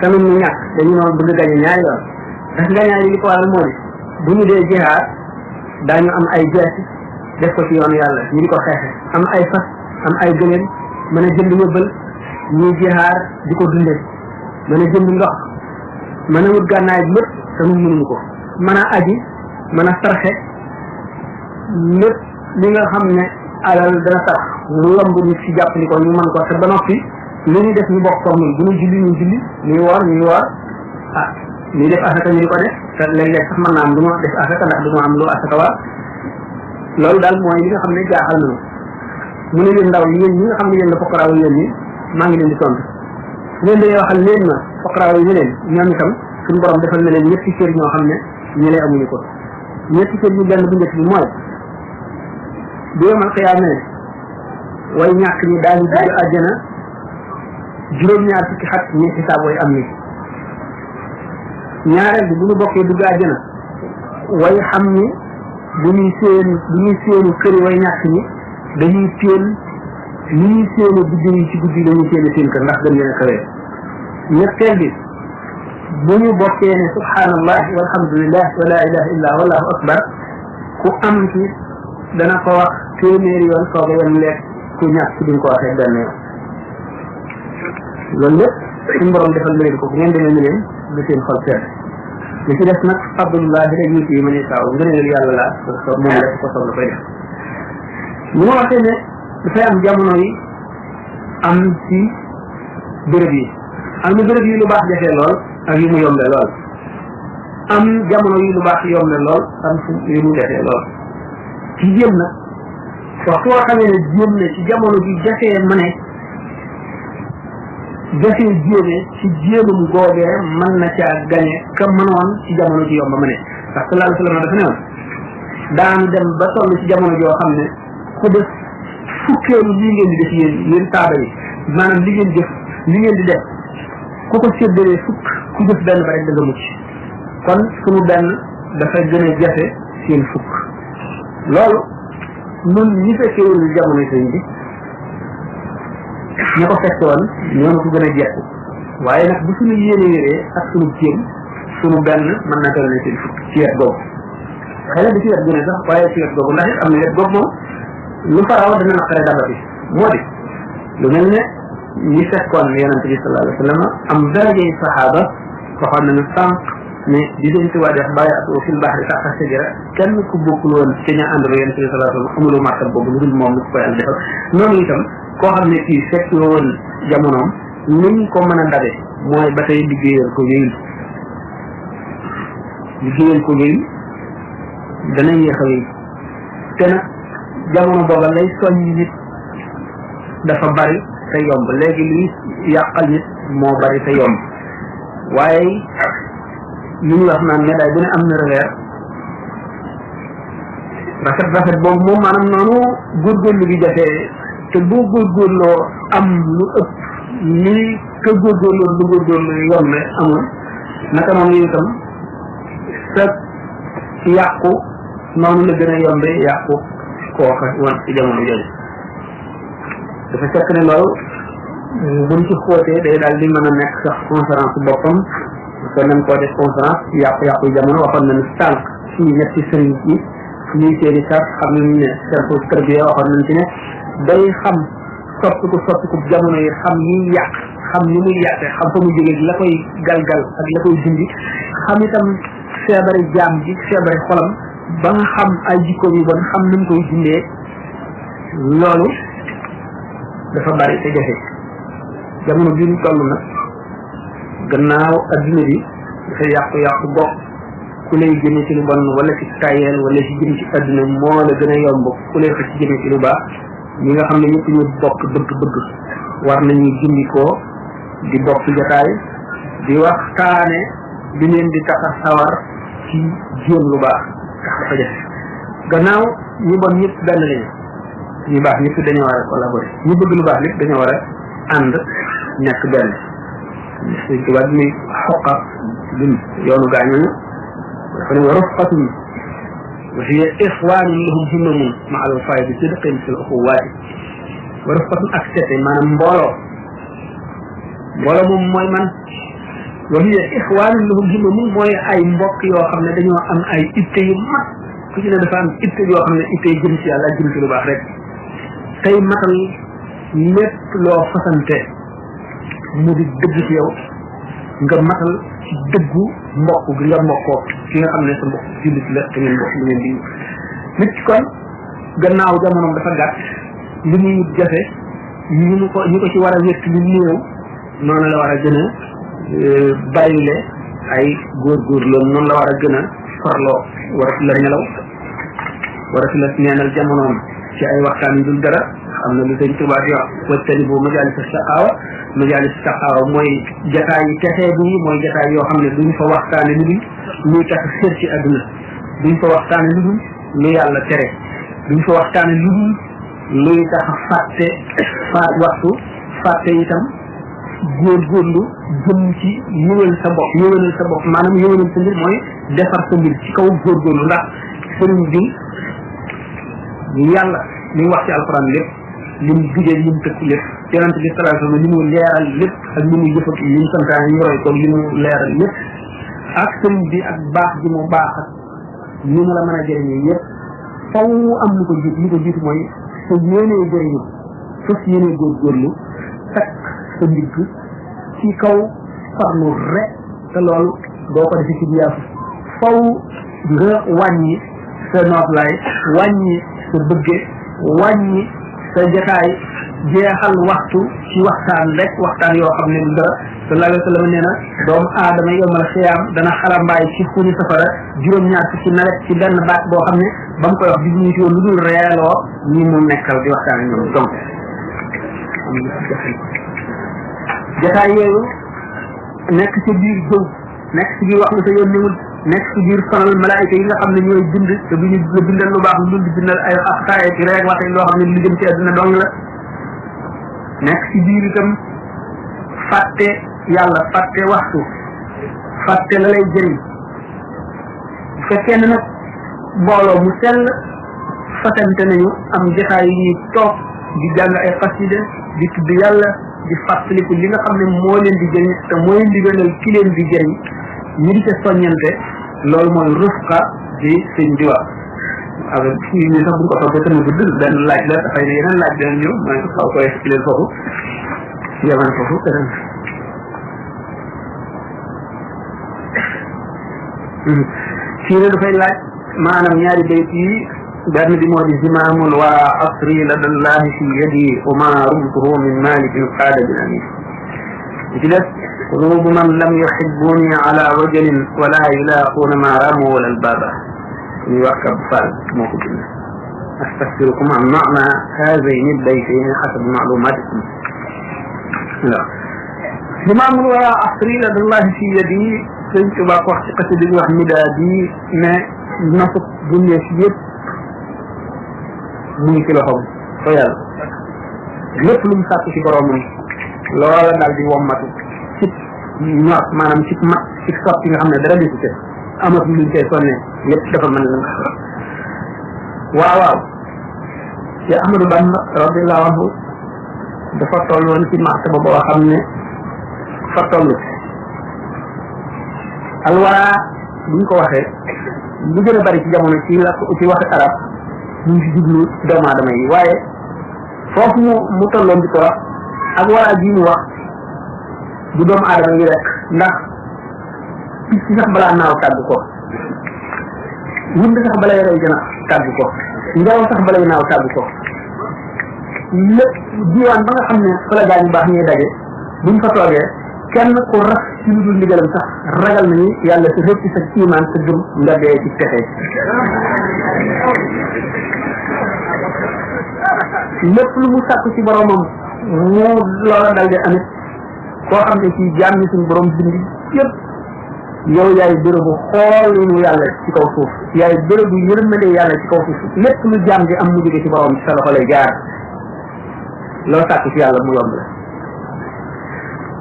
tamit ñu ñàkk dañu noonu bëgg gañe ñaari yoon ndax gañaay yi li ko waral moo di bu ñu dee jihaad daañu am ay jaasi def ko ci yoonu yàlla ñu di ko xeexe am ay fas am ay gëléem mën a jënd yóbbal ñuy jihaad di ko dundee mën a jënd ndox mën a wut gànnaay bi lépp te mu mënuñu ko mën a aji mën a sarxe lépp li nga xam ne alal dana tax mu lamb nit ci jàppali ko ñu mën ko te ba noppi li ñu def ñu bokk comme bu ñu julli ñuy woor ah ñuy def asaka ñu di ko def te léeg-léeg sax mën naa am du ma def asaka ndax du ma am lu asaka waa loolu daal mooy li nga xam ne jaaxal nañu mu ne leen ndaw yéen ñi nga xam ne yéen la foqaraaw yéen ñi maa ngi leen di tontu leen dañuy waxal leen ma foqaraaw yi ne leen ñoom itam suñu borom defal na leen ñetti cër ñoo xam ne ñi lay amuñu ko ñetti cër ñu benn bu njëkk bi mooy bu yomal xiyaam ne way ñàkk ñi daañu dugg àjjana juróom-ñaar fukki xat ñi xisaab way am ni ñaareel bi bu ñu bokkee dugg àjjana way xam ni bu ñuy séenu këri way ñàkk ñi dañuy téel ni ñuy séenu biddiw yi ci guddi dañuy téel seen kër ndax gën leen a kawee ñetteel bi bu ñu bokkee ne subhanallah walhamdulillah wa la ilaha illa wallahu akbar ku am ci dana ko wax téeméeri yoon soog a yem lekk ku ñàkk ci duñ ko waxee benn yoon loolu lépp suñu borom defal leen ko bu ngeen demee ni leen du seen xol seet li ci def nag fadlullahi rek ñu ci mëne saaw ngëneel yàlla la ko moom la ko soxla koy def ñu ma waxee ne dafay am jamono yi am ci béréb yi am na béréb yi lu baax jafee lool ak yu mu yombe lool am jamono yi lu baax yombe lool am fu yu mu jafee lool ci jéem nag waxtu woo xamee ne jéem ne ci jamono bi jafee ma ne jafee jéeme ci jéemam googee mën na caa gañe ka mënoon ci jamono ji yomb ma ne ndax sallallahu alayhi wa sallam dafa ne woon daanu dem ba toll ci jamono joo xam ne ku def fukkeelu lii ngeen di def yéen taaba yi maanaam li ngeen jëf li ngeen di def ku ko séddalee fukk ku jëf benn ba rek da nga mucc kon suñu benn dafa gën a jafe seen fukk loolu ñun ñi fekkee woon jamono sëñ bi ña ko fekke woon ñoo ma ko gën a jekku waaye nag bu suñu yéene yéree ak suñu jéem suñu benn mën na tolone seen fukk ci wet googu xëy na di ci wet gën a sax waaye ci wet googu ndax it am na wet googu moom lu faraw dana naqare dabati moo di lu mel ne ñi fekkoon yonente bi sallallahu alayhi wa sallam am darajey saxaaba waxoon nañu sànq ne di dañ ci waa def bàyyi atoo fil baxri taxta sajara kenn ku bokkul woon ci ña àndaloo yonente bi sallallahu alayhi wa sallam amuloo martab boobu lu dul moom lu ko yàlla defal noonu itam koo xam ne kii fekk woon jamonoom niñ ko mën a ndabe mooy ba tey liggéeyal ko wéyul dana yéex a wéy te nag jamono booba lay soññ nit dafa bari te yomb léegi li yàqal nit moo bari te yomb waaye li ñuy wax naan médaille bu ne am na revers rafet boobu moom maanaam noonu góorgóorlu gi jafee te boo góorgóorloo am lu ëpp lii te góorgóorloo lu góorgóorlu yomb amul naka noonu itam sa yàqu noonu la gën a yombe yàqu koo xa woon ci jamono jooju dafa fekk ne loolu buñ ci xóotee day daal di mën a nekk sax conférence boppam ko nañ koo def conférence yàqu jamono waxoon nañu sànq ci ñetti sëriñ yi ñuy seeni sar xam nañu ne cercle tarbiya waxoon nañ ci ne day xam soppiku jamono yi xam yi yàq xam ni muy yàqe xam fa mu jógee la koy galgal ak la koy dindi xam itam feebari jaam ji feebari xolam ba nga xam ay jikko yi bon xam ni mu koy dindee loolu dafa bari te jafe jamono bi ñu toll nag gannaaw adduna bi dafa yàqu gox ku lay jëme ci lu bon wala ci tayeel wala ci jëm ci adduna moo la gën a yomb ku lay fa ci jëme ci lu baax ñi nga xam ne ñëpp ñu bokk bëgg-bëgg war nañu jëndikoo di bokk jotaay di waxtaane di leen di tax a sawar ci jéem lu baax tax dafa jafe gannaaw ñu bon ñëpp benn lañu ñu baax ñëpp dañoo war a collaborer ñu bëgg lu baax lépp dañoo war a ànd nekk benn suñ tubaab bi muy xoqa lim yoonu gaañooñu dafa ne wa rufqatun wa hiya ixwaanun lahum himmamun ma al wafaay bi sidqin fil uxuwaati wa rufqatun ak sete maanaam mbooloo moom mooy man wa hiya ixwaanun lahum himmamun mooy ay mbokk yoo xam ne dañoo am ay itte yu mag ku ci ne dafa am itte yoo xam ne itte yi jëm ci yàlla jëm ci lu baax rek tey matal lépp loo fasante mu di dëgg ci yow nga matal ci dëggu mbokk gi nga mbokkoo ki nga xam ne sa mbokk jullit la te ngeen mbokk lu ngeen di nit ki kon gannaaw jamonoom dafa gàtt li muy jafe ñu ko ci war a wétt lu néew noonu la war a gën a bàyyile ay góorgóorloom noonu la war a gën a farloo warati la nelaw warati la neenal jamonoom ci ay waxtaan yu dul dara xam na lu sëñ Tuubaa di wax wajtani bu majalis saqaawa mooy jataay yi texee bi mooy jataay yoo xam ne duñ fa waxtaane lu dul luy tax xër ci àdduna duñ fa waxtaane lu dul lu yàlla tere duñ fa waxtaane lu dul luy tax faat waxtu fàtte itam góorgóorlu jëm ci yëwal sa bopp maanaam yëwalal sa mbir mooy defar sa mbir ci kaw góorgóorlu ndax sëriñ bi yàlla li wax ci alquran lépp lim digee lim tëkku lépp yonent bi sallallahu alayhi wasallam li mu leeral lépp ak li mu jëf ak li mu santaane ñu roy ko li mu leeral lépp ak sëñ bi ak baax gi mu baax ak ni mu la mën a jëriñee yëpp faw am lu ko jiitu mooy sa yéenee jëriñu fas yéenee góorgóorlu takk sa ndigg ci kaw farlu rek te loolu doo ko defe ci biyaafu faw nga wàññi sa nooflaay wàññi sa bëgge wàññi sa jotaay jeexal waxtu ci waxtaan rek waxtaan yoo xam ne du dara sallallahu alayhi wa sallam nee na doomu aadama yomal xiyaam dana xalambaay ci xuni safara juróom-ñaar ci nawet ci benn baat boo xam ne ba mu koy wax di ñu ci woon lu dul reeloo ñi mu nekkal di waxtaan ñoom donc jotaay yooyu nekk ci biir jëw nekk ci biir wax lu sa yoon ñëwul nekk ci biir sonal malaayika yi nga xam ne ñooy bind te bu ñu la bindal lu baax lu dul di bindal ay xaye ci rek waxee loo xam ne li jëm ci àdduna dong la nekk ci biir itam fàtte yàlla fàtte waxtu fàtte la lay jëriñ bu fekkee ne nag mbooloo mu sell fasante nañu am jotaay yi ñuy toog di jàng ay xasida di tudd yàlla di fàttaliku li nga xam ne moo leen di jëriñ te moo leen di gënal ki leen di jëriñ ñu di ca soññante loolu mooy rufqa di sëñ di wax avec fii nii sax bu ko toppee tamit bu dëgg benn laaj la dafay ne yeneen laaj dinañ ñëw mooy xaw koy expliquer foofu yemane foofu keneen kii ne dafay laaj maanaam ñaari bayt yi benn bi moo di zimaamul waa asri ladallahi fi yadi wa ma rumtuhu min malikin qaada bil amin ci des قلوب من لم يحبوني على وجل ولا يلاقون ما راموا ولا البابا يوكب فال موكب أستغفركم عن معنى هذين البيتين حسب معلوماتكم لا إمام الوراء أصري لدى الله في يدي سنت باك وقت قتل مدادي ما نصف دنيا سيد من كلهم فيال lépp lu mu sàkk ci boromam loola daal di wommatu ci ñor maanaam ci mat ci sotti nga xam ne dara desu ci amat luñ koy sonne lépp dafa mën la nga waaw ci Ahmadu Bamba radiyallahu anhu dafa toll woon ci martaba boo xam ne fa toll alwara buñ ko waxee lu gën a bari ci jamono ci waxi arab ñu ngi si jublu doomu aadama yi waaye foofu mu tolloon di ko wax ak wara ji mu wax du doomu aadama yi rek ndax picc sax balaa naaw tàgg ko wund sax balay rey gën a tàgg ko ngelaw sax balay naaw tàgg ko lépp diwaan ba nga xam ne fa la gaa ñu baax ñuy daje buñ fa toogee kenn ku ras ci lu dul ndigalam sax ragal nañu yàlla si rëcc sa iman sa gëm nga dee ci texe lépp lu mu sàkk ci boromam mu loola dal di amit koo xam ne ci jaam ñi suñu borom bind yëpp yow yaay bérébu xoolinu yàlla ci kaw suuf yaay bérébu yërmande yàlla ci kaw suuf lépp lu jaam di am mu jóge ci borom ci sa loxo lay jaar loo sàkk ci yàlla mu yomb la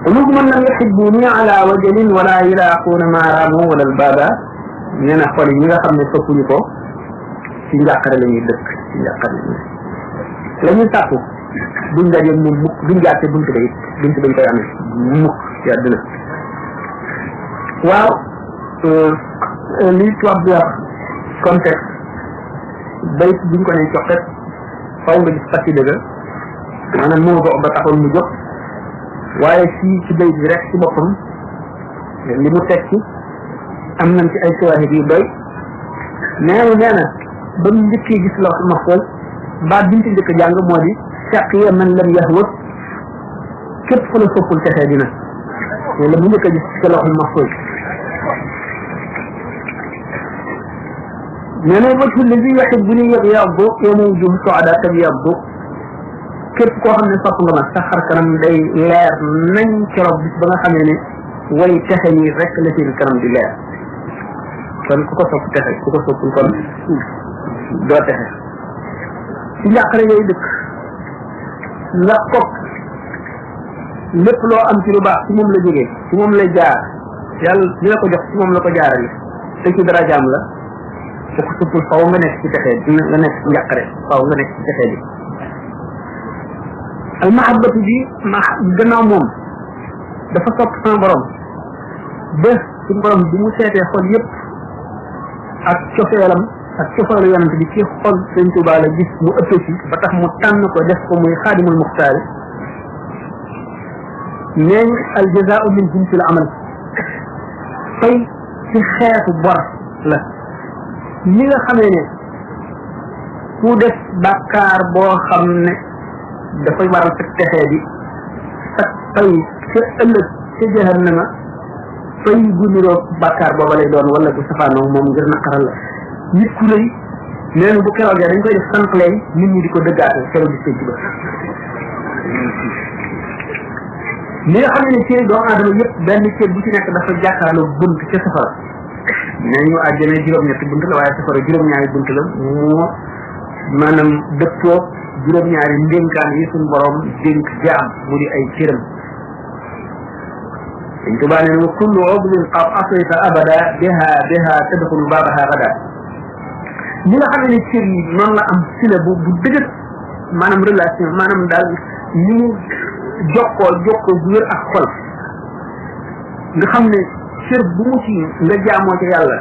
qulubu man lam yuhibbuni ala wajalin wala yulaquuna ma raamu wala albaba nee na xol yi ñi nga xam ne soppuñu ko ci njàqare la ñuy dëkk ci njàqare la ñuy sàkku duñ daje moom mukk duñ jaar te buntu ba it buntu bañ koy amee mukk ci àdduna waaw li tubaab bi wax contexte bayt buñ ko ne coxet faw nga gis fatti dëgga maanaam moo ko ba taxoon mu jóg waaye fii ci bayt bi rek ci boppam li mu teg ci am nañ ci ay siwaahid yu doy nee na ba mu njëkkee gis la maxfool baat biñ ci njëkk jàng moo di shaqiya man lam yahwas képp ku la soppul texee dina la mu njëkk a gis ci loxul maxfool nee na wajhu allazi yuhibbuni yabyaddu yawma wujuhu su'ada tabyaddu képp koo xam ne sopp nga ma sa xar kanam day leer nañ keroog bis ba nga xamee ne way texe ñi rek la seen kanam di leer kon ku ko sopp texe ku ko soppul kon doo texe ci njàqare yooyu dëkk la kopp lépp loo am ci lu baax ci moom la jógee ci moom lay jaar yàlla li la ko jox ci moom la ko jaarale te ci dara jaam la ku ko soppul faw nga nekk ci texe nga nekk ci njàqare faw nga nekk ci texe bi al mahabbatu bi gannaaw moom dafa sopp sama borom ba suñu borom bi mu seetee xol yépp ak cofeelam ak cofeelu yonent bi ci xol sëñ Tuubaa la gis mu ëpp ci ba tax mu tànn ko def ko muy xaadimul muxtaari neeñ al jazaau min jinsil amal fay ci xeetu bor la li nga xamee ne ku def bàkkaar boo xam ne dafay waral sa texee bi sa fay ca ëllëg ca jahannama fay gu niroog bàkkaar booba lay doon wala bu safaanoo moom ngir naqaral la nit ku lay nee na bu keroogee dañ koy def sànq lay nit ñi di ko dëggaate keroog di tëj ba li nga xam ne cër doomu aadama yëpp benn cër bu ci nekk dafa jàkkaarloo bunt ca safara nee ñu àjjana juróom-ñetti bunt la waaye safara juróom-ñaari bunt la moo maanaam dëppoo juróom-ñaari ndénkaan yi suñu borom dénk jaam mu di ay cëram dañ tubaa ne wa kullu udwin qad asayta abada biha tadxulu baabaha gada li nga xam ne cër yi noonu la am sila bu dëgër maanaam relation maanaam daal ni mu jokkoo bu wér ak xol nga xam ne cër bu mu ci nga jaamoo ca yàlla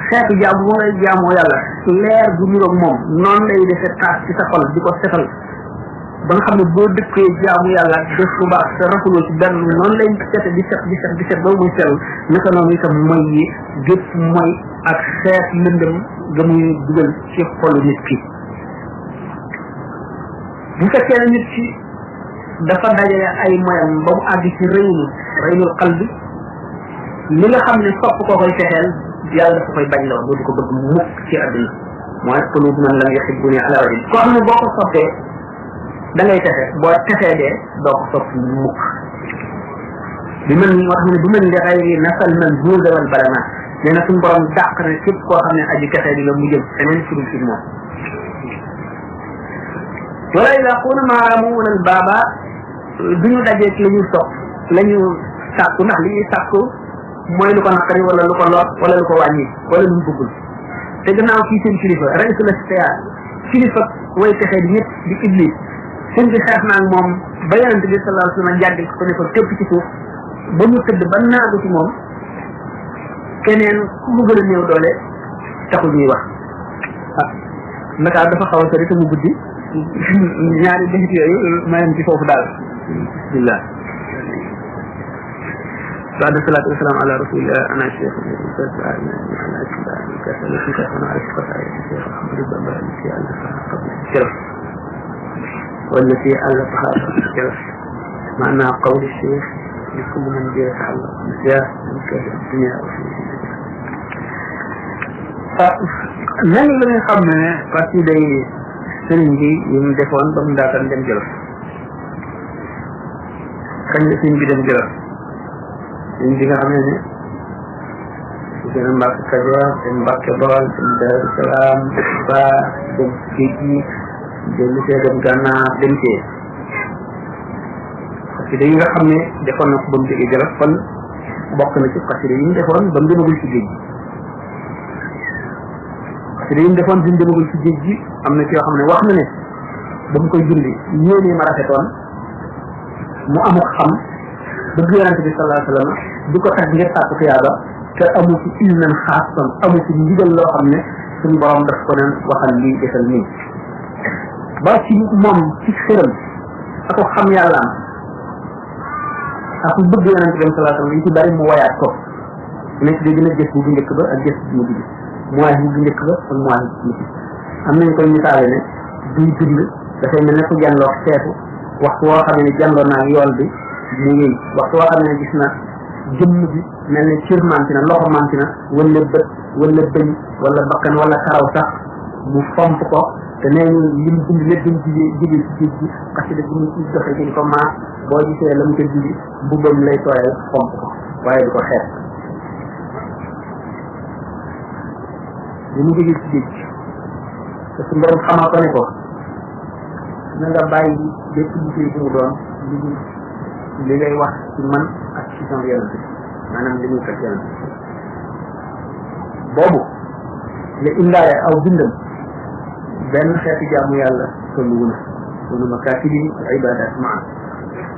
xeetu jaamu moo ngay jaamoo yàlla leer bu niroog moom noonu lay defee taas ci sa xol di ko setal ba nga xam ne boo dëkkee jaamu yàlla def lu baax te rafuloo ci benn noonu lay sete di set ba muy sell naka noonu itam mooy yi gépp mooy ak xeet lëndëm ga muy dugal ci xolu nit ki bu fekkee ne nit ki dafa dajale ay moyam ba mu àgg ci reynul qalbi li nga xam ne sopp koo koy fexeel yàlla dafa koy bañ la doo di ko bëgg mukk ci àdduna mooy qulub man lam yuhibbuni ala wajhi koo xam ne boo ko soppee da ngay texe boo texee dee doo ko sopp mukk bi man wax ne bu mel li xayri nasal man juuda wal balama nee na suñu borom dàq na képp koo xam ne aji texee di la mu jëm feneen sudul ci moom wala ida quna maaramuuna al baaba duñu dajee ci la ñu sopp la ñu sàkku ndax li ñuy sàkku mooy lu ko naqari wala lu ko lor wala lu ko wàññi wala lu mu bëggul te gannaaw kii seen kilifa raisul istiyaa kilifa way texee di ñëpp di iblis seen bi xeex naa ak moom ba yonente bi sallallahu alayhi wa sallam jàggal ko ne ko tépp ci suuf ba mu tëdd ba naagu ci moom keneen ku mu gën a néew doole taxul ñuy wax ah naka dafa xaw a sori te mu guddi ñaari defit yooyu mayam ci foofu daal bismillah بعد الصلاة والسلام على رسول الله أنا الشيخ والتي ألفها معنى قول الشيخ لكل من يتعلق بالسياسة من كافة الدنيا nan la nga xam ne parti day sëriñ bi yi mu defoon ba mu daataan dem Jolof kañ la sëriñ bi dem Jolof sëriñ bi nga xam ne dem Mbàkke Kajoor dem Mbàkke Bawol dem Daaru Salaam ba dem géej gi dem see dem Gànnaar dem see xasida yi nga xam ne defoon na ko ba mu jógee Jolof kon bokk na ci xasida yi mu defoon ba mu demagul ci géej gi xasida yi mu defoon bi mu demagul ci géej gi am na ci yoo xam ne wax na ne ba mu koy julli yéenee ma rafetoon mu amuk xam bëgg yonente bi sallallahu alayhi wa sallam di ko tax ngir sàkku tiyaaba te amu ci ilman xaasan amu ci ndigal loo xam ne suñu borom daf ko neen waxal lii defal nii ba ci moom ci xëram ako xam yàllaam ak bëgg yonente bi sallallahu alayhi wa sallam yi ci bari mu wayaat ko nekk di gën a gës bu njëkk ba ak gës bu mujj bi mois bu njëkk ba ak mois bu mujj am nañ koy misaale ne duy dund dafay mel ne ku janloog seetu waxtu woo xam ne janloo naa yool bi mu yëy waxtu woo xam ne gis na jëmm bi mel ne cër manti na loxo manti na wala bët wala bëñ wala bakkan wala karaw sax mu fomp ko te nee ñu li mu dund lépp dañ jógee ci géej gi parce que bu ñu ci doxee ci di ko maas boo gisee la mu ko dindi mbubbam lay tooyal fomp ko waaye du ko xeet li mu jógee ci géej gi te su borom xamal ko ne ko na nga bàyyi bépp liggéey bu mu doon li ngay wax ci man ak ci sama yonent bi maanaam li muy fekk yonent boobu la indaale aw bindam benn xeetu jaamu yàlla tolluwu na sunu makatibi ibadat maan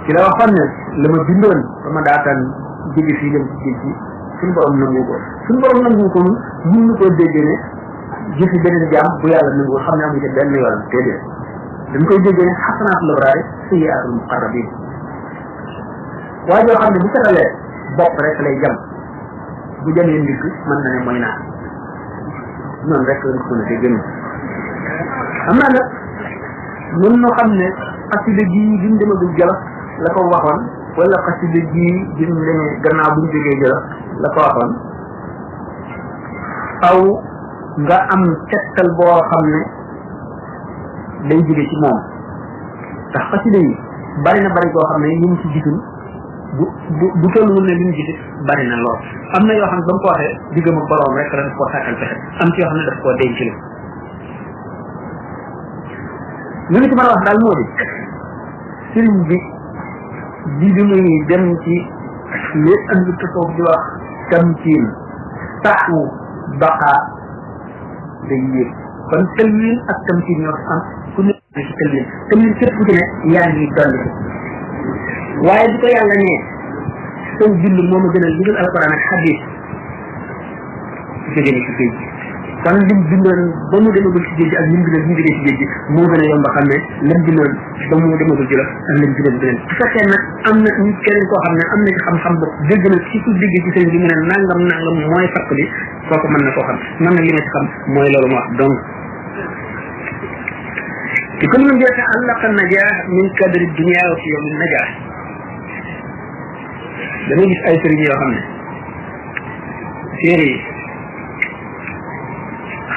ci la waxoon ne la ma bindoon ba ma daataan jóge fii dem ci géej gi suñu borom nangu ko mun na koo déggee ne jëfi beneen jaam bu yàlla nangu xam ne amu ci benn yoon déedéet dañ koy déggee ne xasanaat labraari sayyiaatul muqarrabin waa joo xam ne bu setalee bopp rek lay jam bu jamee ndigg mën na ne mooy naa noonu rek lañ ko mën a déggee xam naa nag mën noo xam ne xasida gii bi mu demagul Jolof la ko waxoon wala xasida gii bi mu demee gannaaw bu ñu jógee Jolof la ko waxoon aw nga am tegtal boo xam ne day jóge ci moom ndax xasida yi bari na bari koo xam ne yi mu ci gisul bu tolluwul ne li mu gisit bari na lool am na yoo xam ne ba mu ko waxee diggam ak borom rek la daf koo sàkkal pexe am ci yoo xam ne daf koo denc lu li nga ci mën a wax daal moo di sëriñ bi muy dem ci li andi tasawuf di wax tamkiin taxu baqa day yéeg kon tëlwin ak tamkiin ñoo fi am ku nekk ci tëlwin képp ku ci ne yaa ngi dolli waaye di ko yàlla ne seen bind moo ma gënal li dul alquran ak hadis jóge ni ci géej gi kon lim bindoon ba mu demagul ci géej gi ak lim bindoon bu mu jógee ci géej gi moo gën a yomb a xam ne lim bindoon ba mu demagul ci la ak lim bindoon beneen su fekkee nag am na nit keneen koo xam ne am na ci xam-xam bopp dégg na ci ku dégg ci sëñ bi mu ne nangam mooy fakk bi kooku mën na koo xam man nag li ma ci xam mooy loolu ma wax donc ci kon mu jeexe allaqa najaa min kadri dunia wa fi yawmi najaa damay gis ay sëriñ yoo xam ne séeré yi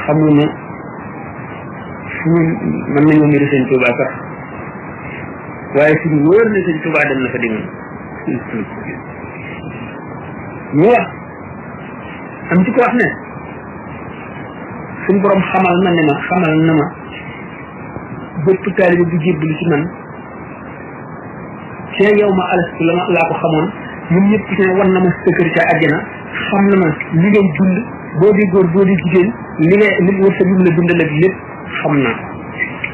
xamul ne suñu mën nañoo mbiri sëñ Touba sax waaye suñu wóor ne sëñ Touba dem na fa dégg ñu wax am ci ko wax ne suñ borom xamal na ma bépp taalibe bu jébbalu ci man ci yow ma alastu laa ko xamoon ñun ñëpp ci ne wan na ma sa kër ca àjjana xam na ma li ngay dund boo di góor boo di jigéen li wërsëg bi mu la dundal ak lépp xam naa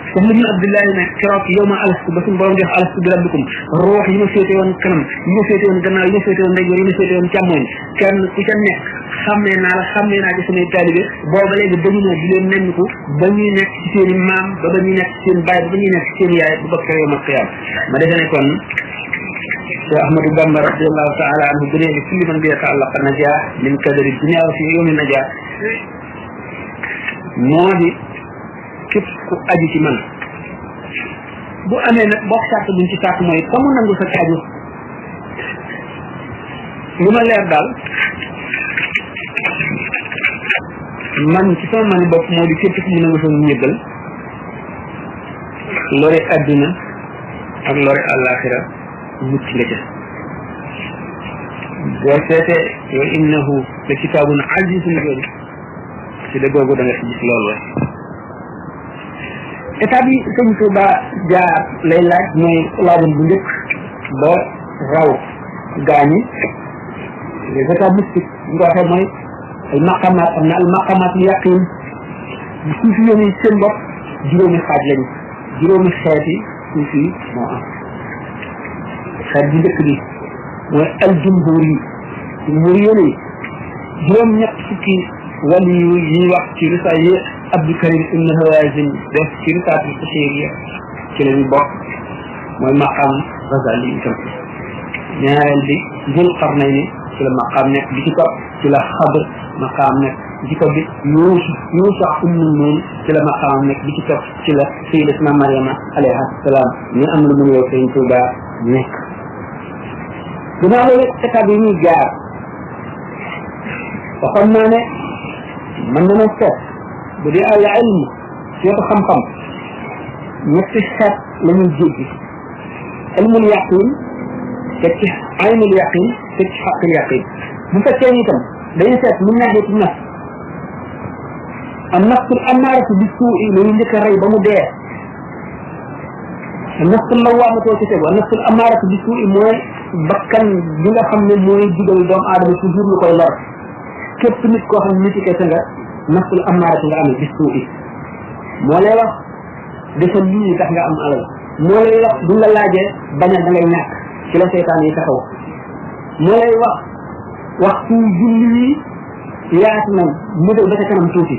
ko ibn Abdullahi ne keroog yow ma alastu ba suñu borom di wax alastu bi rabbikum ruux yi ma féete woon kanam yi ma féete woon gannaaw yi ma féete woon ndeyjoor yi ma féete woon càmmooñ kenn ku ca nekk xàmmee naa ci samay taalibe booba léegi dañu ne di leen nemmiku ba ñuy nekk ci seen i maam ba ñuy nekk ci seen baay ba ñuy nekk ci seen yaay bu bokk yow ma xiyaam ma defe ne kon Cheikh Ahmadou Bamba radiallahu taala anhu bu nee kulli man bi yata'allaqa najaa min kadari dunya wa fi yawmi najaa moo di képp ku aju ci man bu amee nag bokk sàkk buñ ci sàkk mooy fa mu nangu sa aju li ma leer daal man ci sama mani bopp moo di képp ku mu nangu sa njëggal lori adduna ak lori àllaaxira mucc nga ca boo seetee wa innahu la kitaabun azizun jooju ci da googu da nga ci gis loolu la état bi sëñ Touba jaar lay laaj mooy laajam bu njëkk ba raw gaañi les états mystiques ñu ko waxee mooy ay maqamaat am na al maqamaat yu yaqin suuf yi yéen seen bopp juróomi xaaj lañu juróomi xeeti suuf yi moo am xeet bu njëkk bi mooy al jumhur yi juróom ñett fukki wali yu ñuy wax ci risa yi Abdou Karim ibn Hawazin def ci risaatul Qushayriya ci la ñu bokk mooy maqaam Ghazali itam ñaareel bi Dul Qarnayni ci la maqaam nekk bi ci topp ci la Xadr maqaam nekk bi ci topp bi Yuusa ibn Nun ci la maqaam nekk bi ci topp ci la Sayyidatuna Maryama alayha salaam ñu am lu mu yow Sëñ Tuuba nekk ginnaaw loolu état bi ñuy jaar waxoon naa ne mën na seet bu dee al ilm seetu xam-xam ñetti xeet la ñuy jéggi ilmul yaqin teg ci aynul yaqin teg ci xaqul yaqin bu fekkee ni itam dañuy seet mu naxeeti naf am nafsul amaaratu bi suu'i la ñu njëkk a rey ba mu dee nafsul lawaamatoo ci tegu nafsul amaaratu bi suu'i mooy bakkan bi nga xam ne mooy digal doomu aadama toujours lu koy lor képp nit koo xam ne nit kese nga nafsul amaaratu nga amee bis tuuti moo lay wax defal lii tax nga am alal moo lay wax bu la laajee bañal da ngay ñàkk ci la seytaan yi taxaw moo lay wax waxtu julli yi yaatu na mëgal ba ca kanam tuuti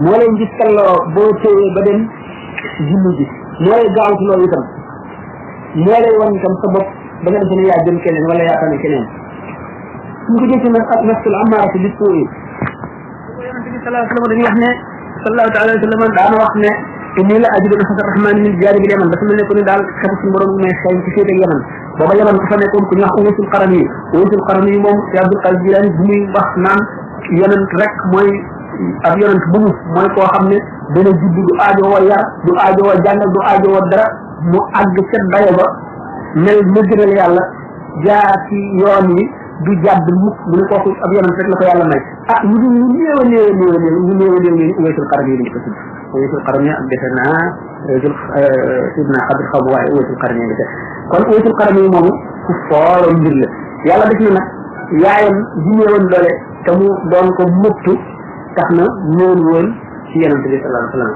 moo lay gis kalloo boo téyee ba dem julli ji moo lay gaawtu loolu itam moo lay wan itam sa bopp ba nga defe ne yaa jëm keneen wala yaa tane keneen suñ ko jël ci nag ak nafsul amaaratu bi suu'i yonente bi sallallahu alayhi wa sallam dañuy wax ne sallallahu taala alayhi wa sallam daana wax ne inni la ajidu nafsa rahman min jaanibi yaman dafa mel ne ko ni daal xetu suñu borom may xeeñ ci féete ak yaman booba yaman ku fa nekkoon ku ñu wax Uwaysul Qarani moom ci Abdul Qadir Jilani bu muy wax naan yonent rek mooy ab yonent bu mu mooy koo xam ne dana judd du aajowoo yar du aajowoo jàngal du aajowoo dara mu àgg ca dayo ba mel mu gënal yàlla jaar ci yoon yi du jàdd mukk mu ne kooku ab yonent rek la ko yàlla may ah ñu néew a néew ñu Uwaysul Qarani yi dañ ko tudd Uwaysul Qarani ak defe naa sidna Xadir xaw ma waaye Uwaysul Qarani nga def kon Uwaysul Qarani yi moomu ku fooro mbir la yàlla def na nag yaayam ji néewoon doole te mu doon ko muttu tax na ñëwul woon ci yonent bi sallallahu alayhi wa sallam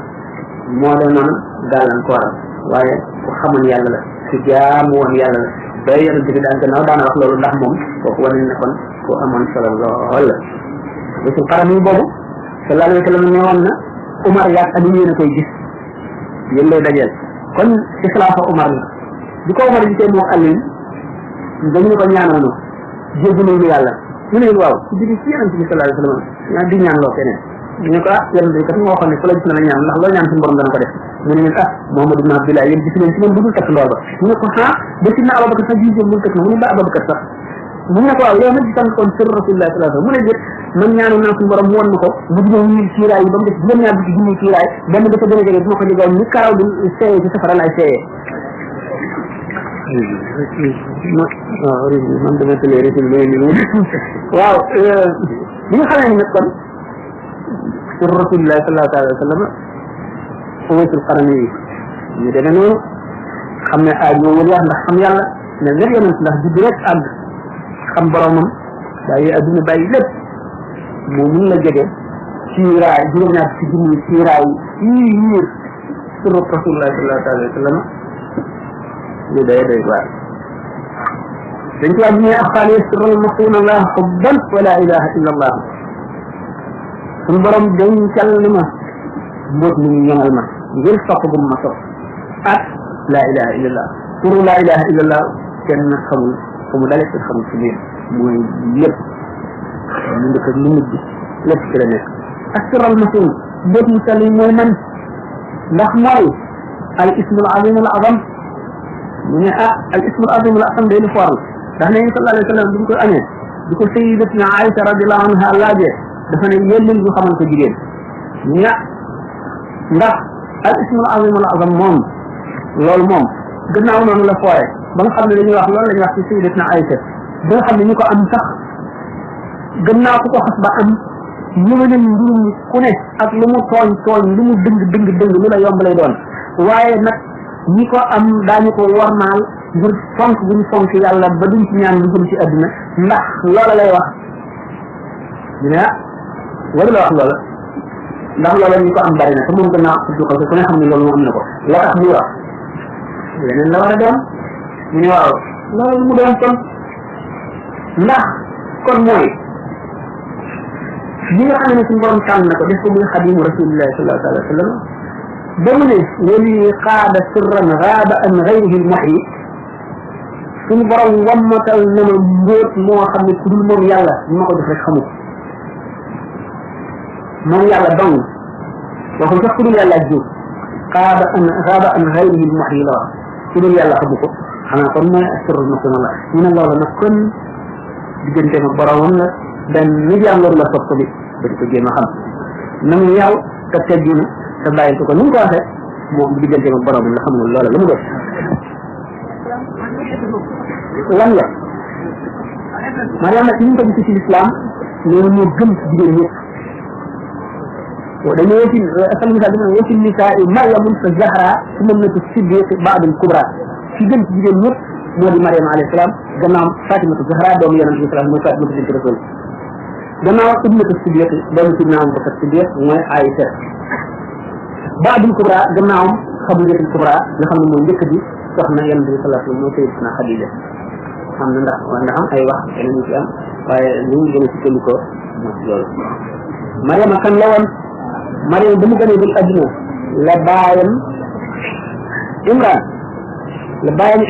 moo doon noonu gàllankooram waaye ku xamoon yàlla la ku jaamu woon yàlla la ba yonent bi daan gannaaw daana wax loolu ndax moom kooku wane ne kon ku amoon solo lool la Uwaysul Qarani boobu sallallahu alayhi wa sallam ne woon na Umar yaag Ali yéen a koy gis yéen lay dajeel kon ci xilaafa Umar la bi ko Umar gisee moo Ali dañu ne ko ñaanoonu jéggalu yàlla ñu ne waaw ci biir ci yonent bi sallallahu alayhi wa sallam di ñaan loo keneen ñu ne ko yonent bi kat moo waxoon ne ku la gis na la ñaan ndax loo ñaan suñu borom dana ko def mu ne leen Muhammad ibn Abdullah yéen gis leen ci moom budul takk ndoor ba ñu ne ko ba si na Abubakar sax gisee bul takk na mu ne ba Abubakar sax mu ne ko waaw yow nag gisan kon sir rasulullah sallallahu alayhi wa sallam mu ne jët man ñaanu naa suñu borom mu won ma ko mu dina ñuy kiiraay yi ba mu def juróom-ñaar bi ci junniy kiiraay benn ba ca gën a jege bu ma ko jegoon ni karaw di seeyee ci safara laay seeyee waaw régime man dama tëlee régime lay ni waaw bi nga xamee ni nag kon sur rasulillah sallallahu alayhi wa sallam Uwaysul Qarani yi ñu demee noonu xam ne aajowul wax ndax xam yàlla ne lépp yonent ndax judd rek àgg xam boromam bàyyi adduna bàyyi lépp moo mun la jege ciiraay juróom-ñaar ci junni ciiraay yii yiir sur rasulillah sallallahu alayhi wa sallam ñu doy waar dañ ci wax ne aqaal yasirul masuuna allah xubban wa la ilaha illa allah suñu borom dencal li ma mbóot mu ñu ñoŋal ma ngir sopp bu ma sopp ak la ilaha illa allah turu la ilaha illa allah kenn xamul fu mu dale kenn xamul fu mu mooy lépp mu ndëkk ak lu mujj lépp ci la nekk asiral masuun mbóot mu sell mooy man ndax mooy al ismul azim al azam mu ne al ismul azim al azam day lu foor ndax ne sallallahu alayhi wa sallam bi ñu ko amee di ko sayyidatuna Aïcha radiyallahu anha laajee dafa ne yellul ñu xamal ko jigéen ndax al ismul azim al azam moom loolu moom gannaaw noonu la foore ba nga xam ne dañuy wax loolu la ñuy wax ci sayyidatuna Aïcha ba nga xam ne ñu ko am sax gannaaw ku ko xas ba am ñëwalal mbirum ku ne ak lu mu tooñ tooñ lu mu dëng lu la yomb lay doon waaye nag ñi ko am daañu ko warmaal ngir fonk bu ñu fonk yàlla ba duñ ci ñaan lu jëm ci àdduna ndax loola lay wax ñu ne waru la wax loola ndax loola ñi ko am bari na te moom gannaaw du ko ku ne xam ne loolu moom am na ko la tax muy wax leneen la war a doon ñu ne waaw loolu mu doon kon ndax kon mooy li nga xam ne suñu borom tànn na ko def ko muy xadimu rasulillahi sallallahu alayhi wa sallam ba mu ne wali qaada sirran gaaba an gayrihi l muhyi suñu borom wammatal na ma mbóot moo xam ne ku dul moom yàlla ñu ma ko def rek xamu ko moom yàlla dong waxul sax ku dul yàlla ak jiw gaaba an gayrihi l muhyi la wax ku dul yàlla xamu ko xanaa kon mooy asirul masuna la ñu ne loolu nag kon digganteem ak boromam la benn ni jàngoor la sopp bi ba di ko jéem a xam na mu yaw te tegginu te bàyyi ko ni mu ko waxee moom digganteem ak boromam la xamul loola lu mu def lan la Mariama ci ñu ko gis ci l'islam ñoo ñoo gëm ci jigéen ñëpp dañu wati asal misal dama wati nisaa Maryamun fa Zahra sunnatu Siddiq ba'd al-kubra ci gën ci jigéen ñëpp moo di Mariama alayhi salaam gannaaw Fatimatu Zahra doomu yonent bi salaam mooy Fatimatu bint Rasul gannaaw ibnatu Siddiq doomu Sidna Abubakar Siddiq mooy Aïcha ba'd al-kubra gannaawam Xadijatul Kubra nga xam ne mooy njëkk bi soxna Yonent bi sallallahu alayhi wa sallam moo Sayyidatuna Xadija am na ndax am ay wax yeneen ñu ci am waaye ñu ngi gën a sukkandikoo moo ci loolu Mariama kan la woon Mariama ba mu gënee ba adduna la baayam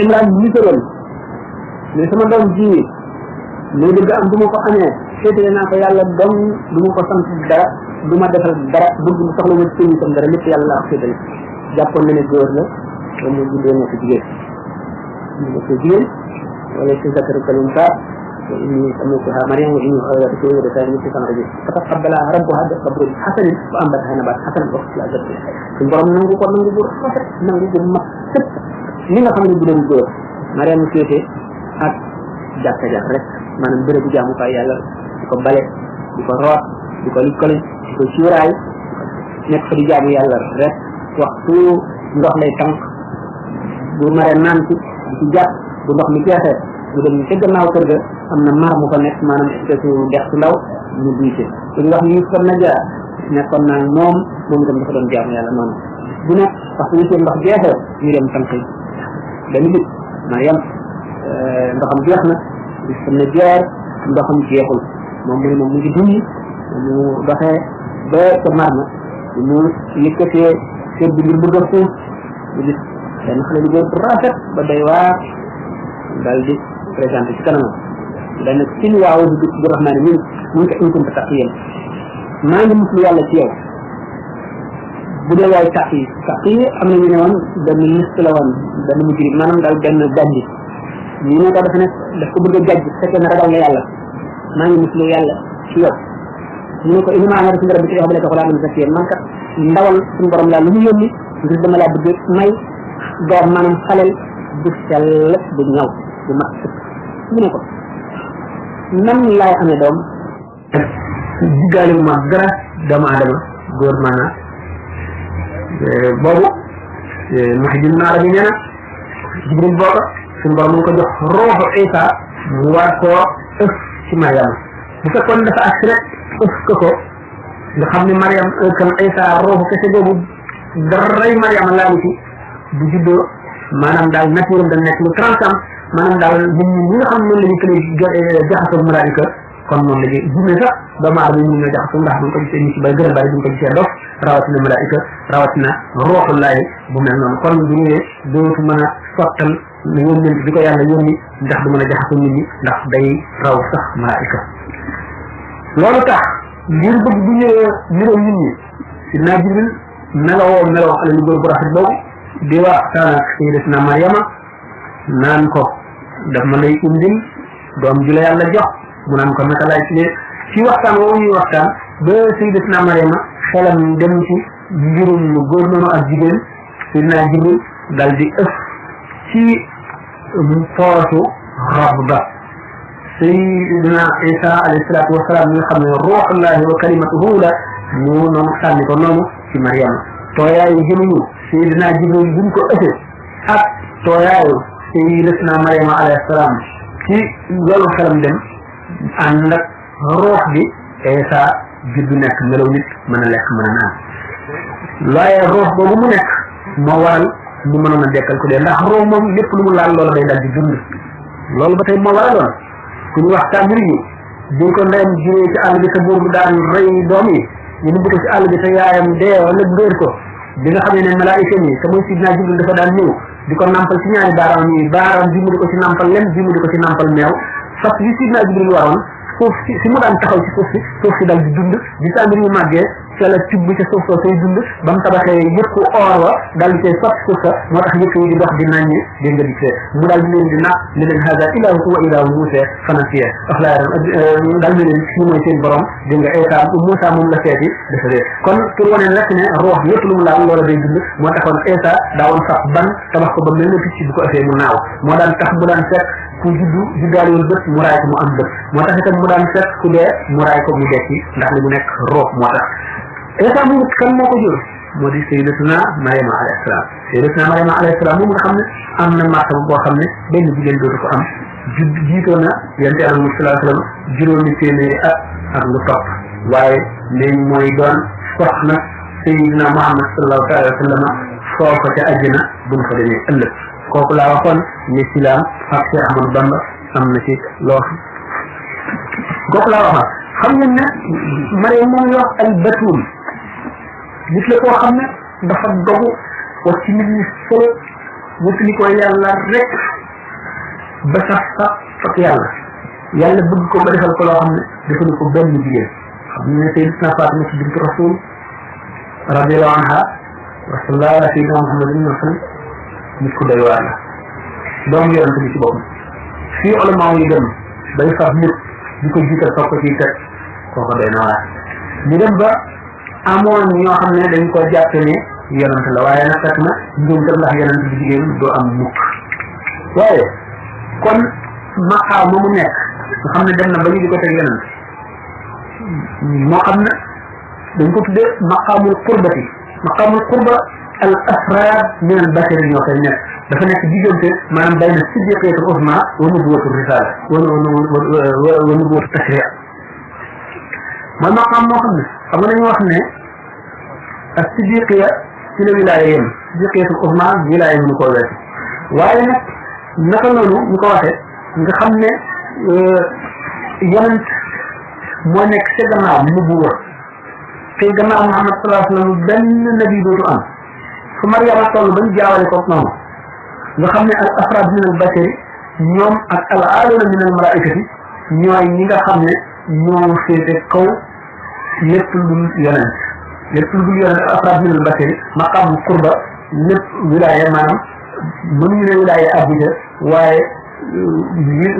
Imran misaroon mais sama doom ji muy bëgg am du ma ko amee féetale naa ko yàlla doom du ma ko sant dara du ma defal dara bëgg mu soxla ma ci tam dara lépp yàlla ak féetale jàppoon na ne góor la ba mu juddoo nekk jigéen mu nekk jigéen wala ci zakari kalimta إني سميتها مريم وإني أعوذ بك من الشيطان الرجيم فتقبلها ربها بقبول حسن وأنبتها نبات حسن وقت لا جد suñ borom nangu ko nangu bu rafet nangu bu mat sëpp li nga xam ne bu doon góor Mariam féete ak jàkka ja rek maanaam bërëbu jaamukaay yàlla di ko bale di ko root di ko likkale di ko cuuraay nekk fa di jaamu yàlla rek waxtu ndox lay tànk bu maree naan ci di ci jàpp bu ndox mi jeexee bu dem ca gannaaw kër ga am na mar mu fa nekk maanaam espèce dex su ndaw ñu duy ci suñu wax yi kon na jaar nekkoon naa moom itam dafa doon jaamu yàlla noonu bu nekk waxtu ñu seen ndox jeexee ñu dem tànk benn bit Mariam ndoxam jeex na bis kon na jaar ndoxam jeexul moom mu ngi duy mu doxee ba ca mar na mu yëkkatee seet bi ngir bëgg a fuuf mu gis benn xale bu góor bu rafet ba day waar daal di présenté ci kanamam dañ ne sin waaw bu rahmaani min mun ko inkum taqiyan maa ngi muslu yàlla ci yow bu dee yaay taqi am na ñu ne woon benn liste la woon benn mujrim maanaam daal benn bandi ñu ne ko dafa ne daf ko bëgg a jajj fekkee ne ragal nga yàlla maa ngi muslu yàlla ci yow ñu ne ko inama amara suñu rabbi wax ba ko laa mën sa kiyam man kat ndawal suñu borom laa lu mu yónni ngir dama laa bëgg may doom maanaam xalel bu sell bu ñaw bu mat sëkk mu ne ko nan laay amee doom diggaale ma dara doomu aadama góor maanaam boobu Muhyiddin Arabi nee na Jibril booba suñu borom mu ngi ko jox ruuxu Isa mu war koo ëf ci Mariama bu fekkoon dafa ak rek ëf ko nga xam ne Mariam kan Isa ruuxu kese boobu daray Mariama laalu ci bu juddoo maanaam daal nature da nekk lu 30 ans maanaam daal ñun ñi nga xam ne noonu la ñu këlee jaxasoo malaayika kon moom la ñuy jumee sax doomu aadama ñu ñoo jaxasoo ndax buñ ko gisee ñu ci bay gën a bari buñ ko gisee dof rawatina malaayika rawatina ruuxullaay bu mel noonu kon bu ñëwee dootu mën a sottal yónnent bi ko yàlla yónni ndax du mën a jaxasoo nit ñi ndax day raw sax malaayika loolu tax ngir bëgg bu ñëwee niroo nit ñi si naa Jibril meloo xale lu góor bu rafet boobu di waxtaan ak Sayyidatuna Mariama naan ko daf ma lay indil doom ju la yàlla jox mu naan ko naka laay ci waxtaan woowu ñuy waxtaan ba Sayyidatuna Mariama xelam dem ci mbirum góor noonu ak jigéen Sayyidina Jibril dal di ëf ci poosu rob ba Sayyidina Isa alayhi salaatu wasalaam mi nga xam ne ruuhullahi wa kalimatuhu la mu noonu sànni ko noonu ci Mariama tooyaayu jëmuñu Sayyidina Jibril buñ ko ëffee ak tooyaayu Sayyidatuna Mariama alayhi salaam ci loolu xelam dem ànd ak ruux bi Isa juddu nekk melaw nit mën a lekk mën a naan waaye ruux boobu mu nekk moo waral ñu mënoon a dekkal ko dee ndax ruux moom lépp lu mu laal loola day dal di dund loolu ba tey moo waraloon ku ñu wax tàmbir yi bi ko ndeyam juree ci àll bi sa buur bi daan rey doom yi ñu dugg ko ci àll bi sa yaayam dee wala réer ko bi nga xam ne malaayika ni te mooy Sidna Jibril dafa daan ñëw di ko nampal ci ñaari baaraam yi baaraam bi mu di ko ci nampal lem bi mu di ko ci nampal meew fas yi Sidna Jibril waroon suuf si mu daan taxaw ci suuf si dal di dund di tàmbir yu màggee ca la tibb ca suuf soo say dund ba mu tabaxee yëpp or wa dal di koy sotti suuf sa moo tax yëpp yi di dox di naññi dégg nga di fee mu dal di leen di nax ne leen hada ilahu wa ilahu Musa fanasiya dal ne leen fii mooy seen borom dégg nga Isa Musa moom la seeti dafa dee kon pour wane rek ne roox lépp lu mu laal loola day dund moo taxoon Isa daawoon sax ban tabax ko ba mel ne picc bu ko effee mu naaw moo daan tax mu daan fekk ku juddaaliwul bët mu raay ko mu am bët moo tax itam mu daan fekk ku dee mu raay ko mu dekki ndax li mu nekk roox moo tax Isa mu kan moo ko jur moo di Sayyidatuna Mariama alayhi salaam Sayyidatuna Mariama alayhi salaam moom nga xam ne am na martaba boo xam ne benn jigéen dootu ko am jiitoo na yonent Yàlla sallallahu alayhi wa sallam juróomi téeméeri at ak lu topp waaye léegi mooy doon soxna Sayyidina Muhammad sallallahu alayhi wa sallam foofa ca àjjana buñ fa demee ëllëg kooku laa waxoon ne silaam ak Cheikh Ahmadou Bamba am na ci loo kooku laa waxoon xam ngeen ne Mariam moom wax al batul nit la koo xam ne dafa dogu wax ci nit ñi solo wutali ko yàlla rek ba sax fak yàlla bëgg ko ba defal ko loo xam ne defalu ko benn jigéen xam ne Sayyidatuna Fatima bint Rasul radiyallahu anha wa sallallahu ala sayyidina Muhammadin wa sallam nit ku doy waar la doomu yonent bi ci boppam fii ulama yi dem bay faf nit di ko jiital topp ko ciy teg kooko doy na waar ñu dem ba amoon ñoo xam ne dañ ko jàppe ne yonent la waaye nag fekk na njuumte ndax yonent bi jigéen doo am mukk waaye kon maqaam mu nekk nga xam ne dem na ba ñu di ko teg yonent moo xam ne dañ ko tuddee maqaamul qurbati maqaamul qurba al asrar min al bashari ñoo koy nekk dafa nekk diggante maanaam bayna siddiqiyatul uzma wa nubuwatu risala wa nubuwatu tashri' mooy maqaam moo xam ne xam nga dañu wax ne ak siddiqiya ci la wilaaya yem siddiqiyatul uzma wilaaya mënu koo weesu waaye nag naka noonu ñu ko waxee nga xam ne yonent moo nekk ca gannaaw nubuwa te gannaaw Muhammad sallallahu alayhi wa sallam benn nabi dootu am fu Maryama toll bañ jaawale ko noonu nga xam ne al afraad min al bashari ñoom ak al aaluna min al malaikati ñooy ñi nga xam ne ñoo féete kaw lépp lu yonent al afraad min al bashari maqaamul qurba lépp wilaaya maanaam mënuñu ne wilaaya abida waaye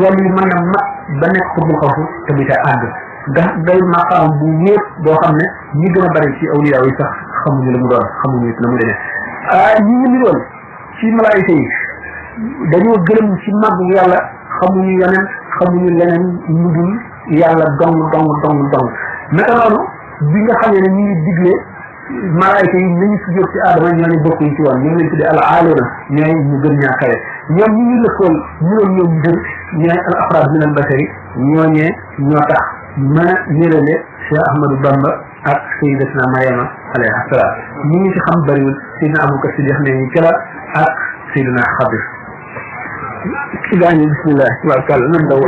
wàllu yi mën na mat ba nekk xurbul xawfu te du ca àgg ndax day maqaam bu wéet boo xam ne ñi gën a bari ci awliya yi sax xamuñu la mu doon xamuñu it la mu demee ñi ngi niroon ci malaayika yi dañoo gërëm ci màgg yàlla xamuñu yeneen xamuñu leneen lu dul yàlla dong naka noonu bi nga xamee ne ñu ngi digle malaayika yi nañu sujjóot ci aadama ñooñu bokk yi ci woon ñu ngi leen tuddee al aaluna ñooy ñu gën ñaa kawe ñoom ñi ngi lëkkool ñoom gën ñooy al afraad min al bashari ñooñee ñoo tax ma nirale Cheikh Ahmadou Bamba ak Sayyidatuna Mariama alayha salaam ñi ngi ci xam bariwul Sayyidina Abubakar Siddiq ne ñu cala ak Sayyidina Xadir ci gaañu bismillah tabaarkalla nan daw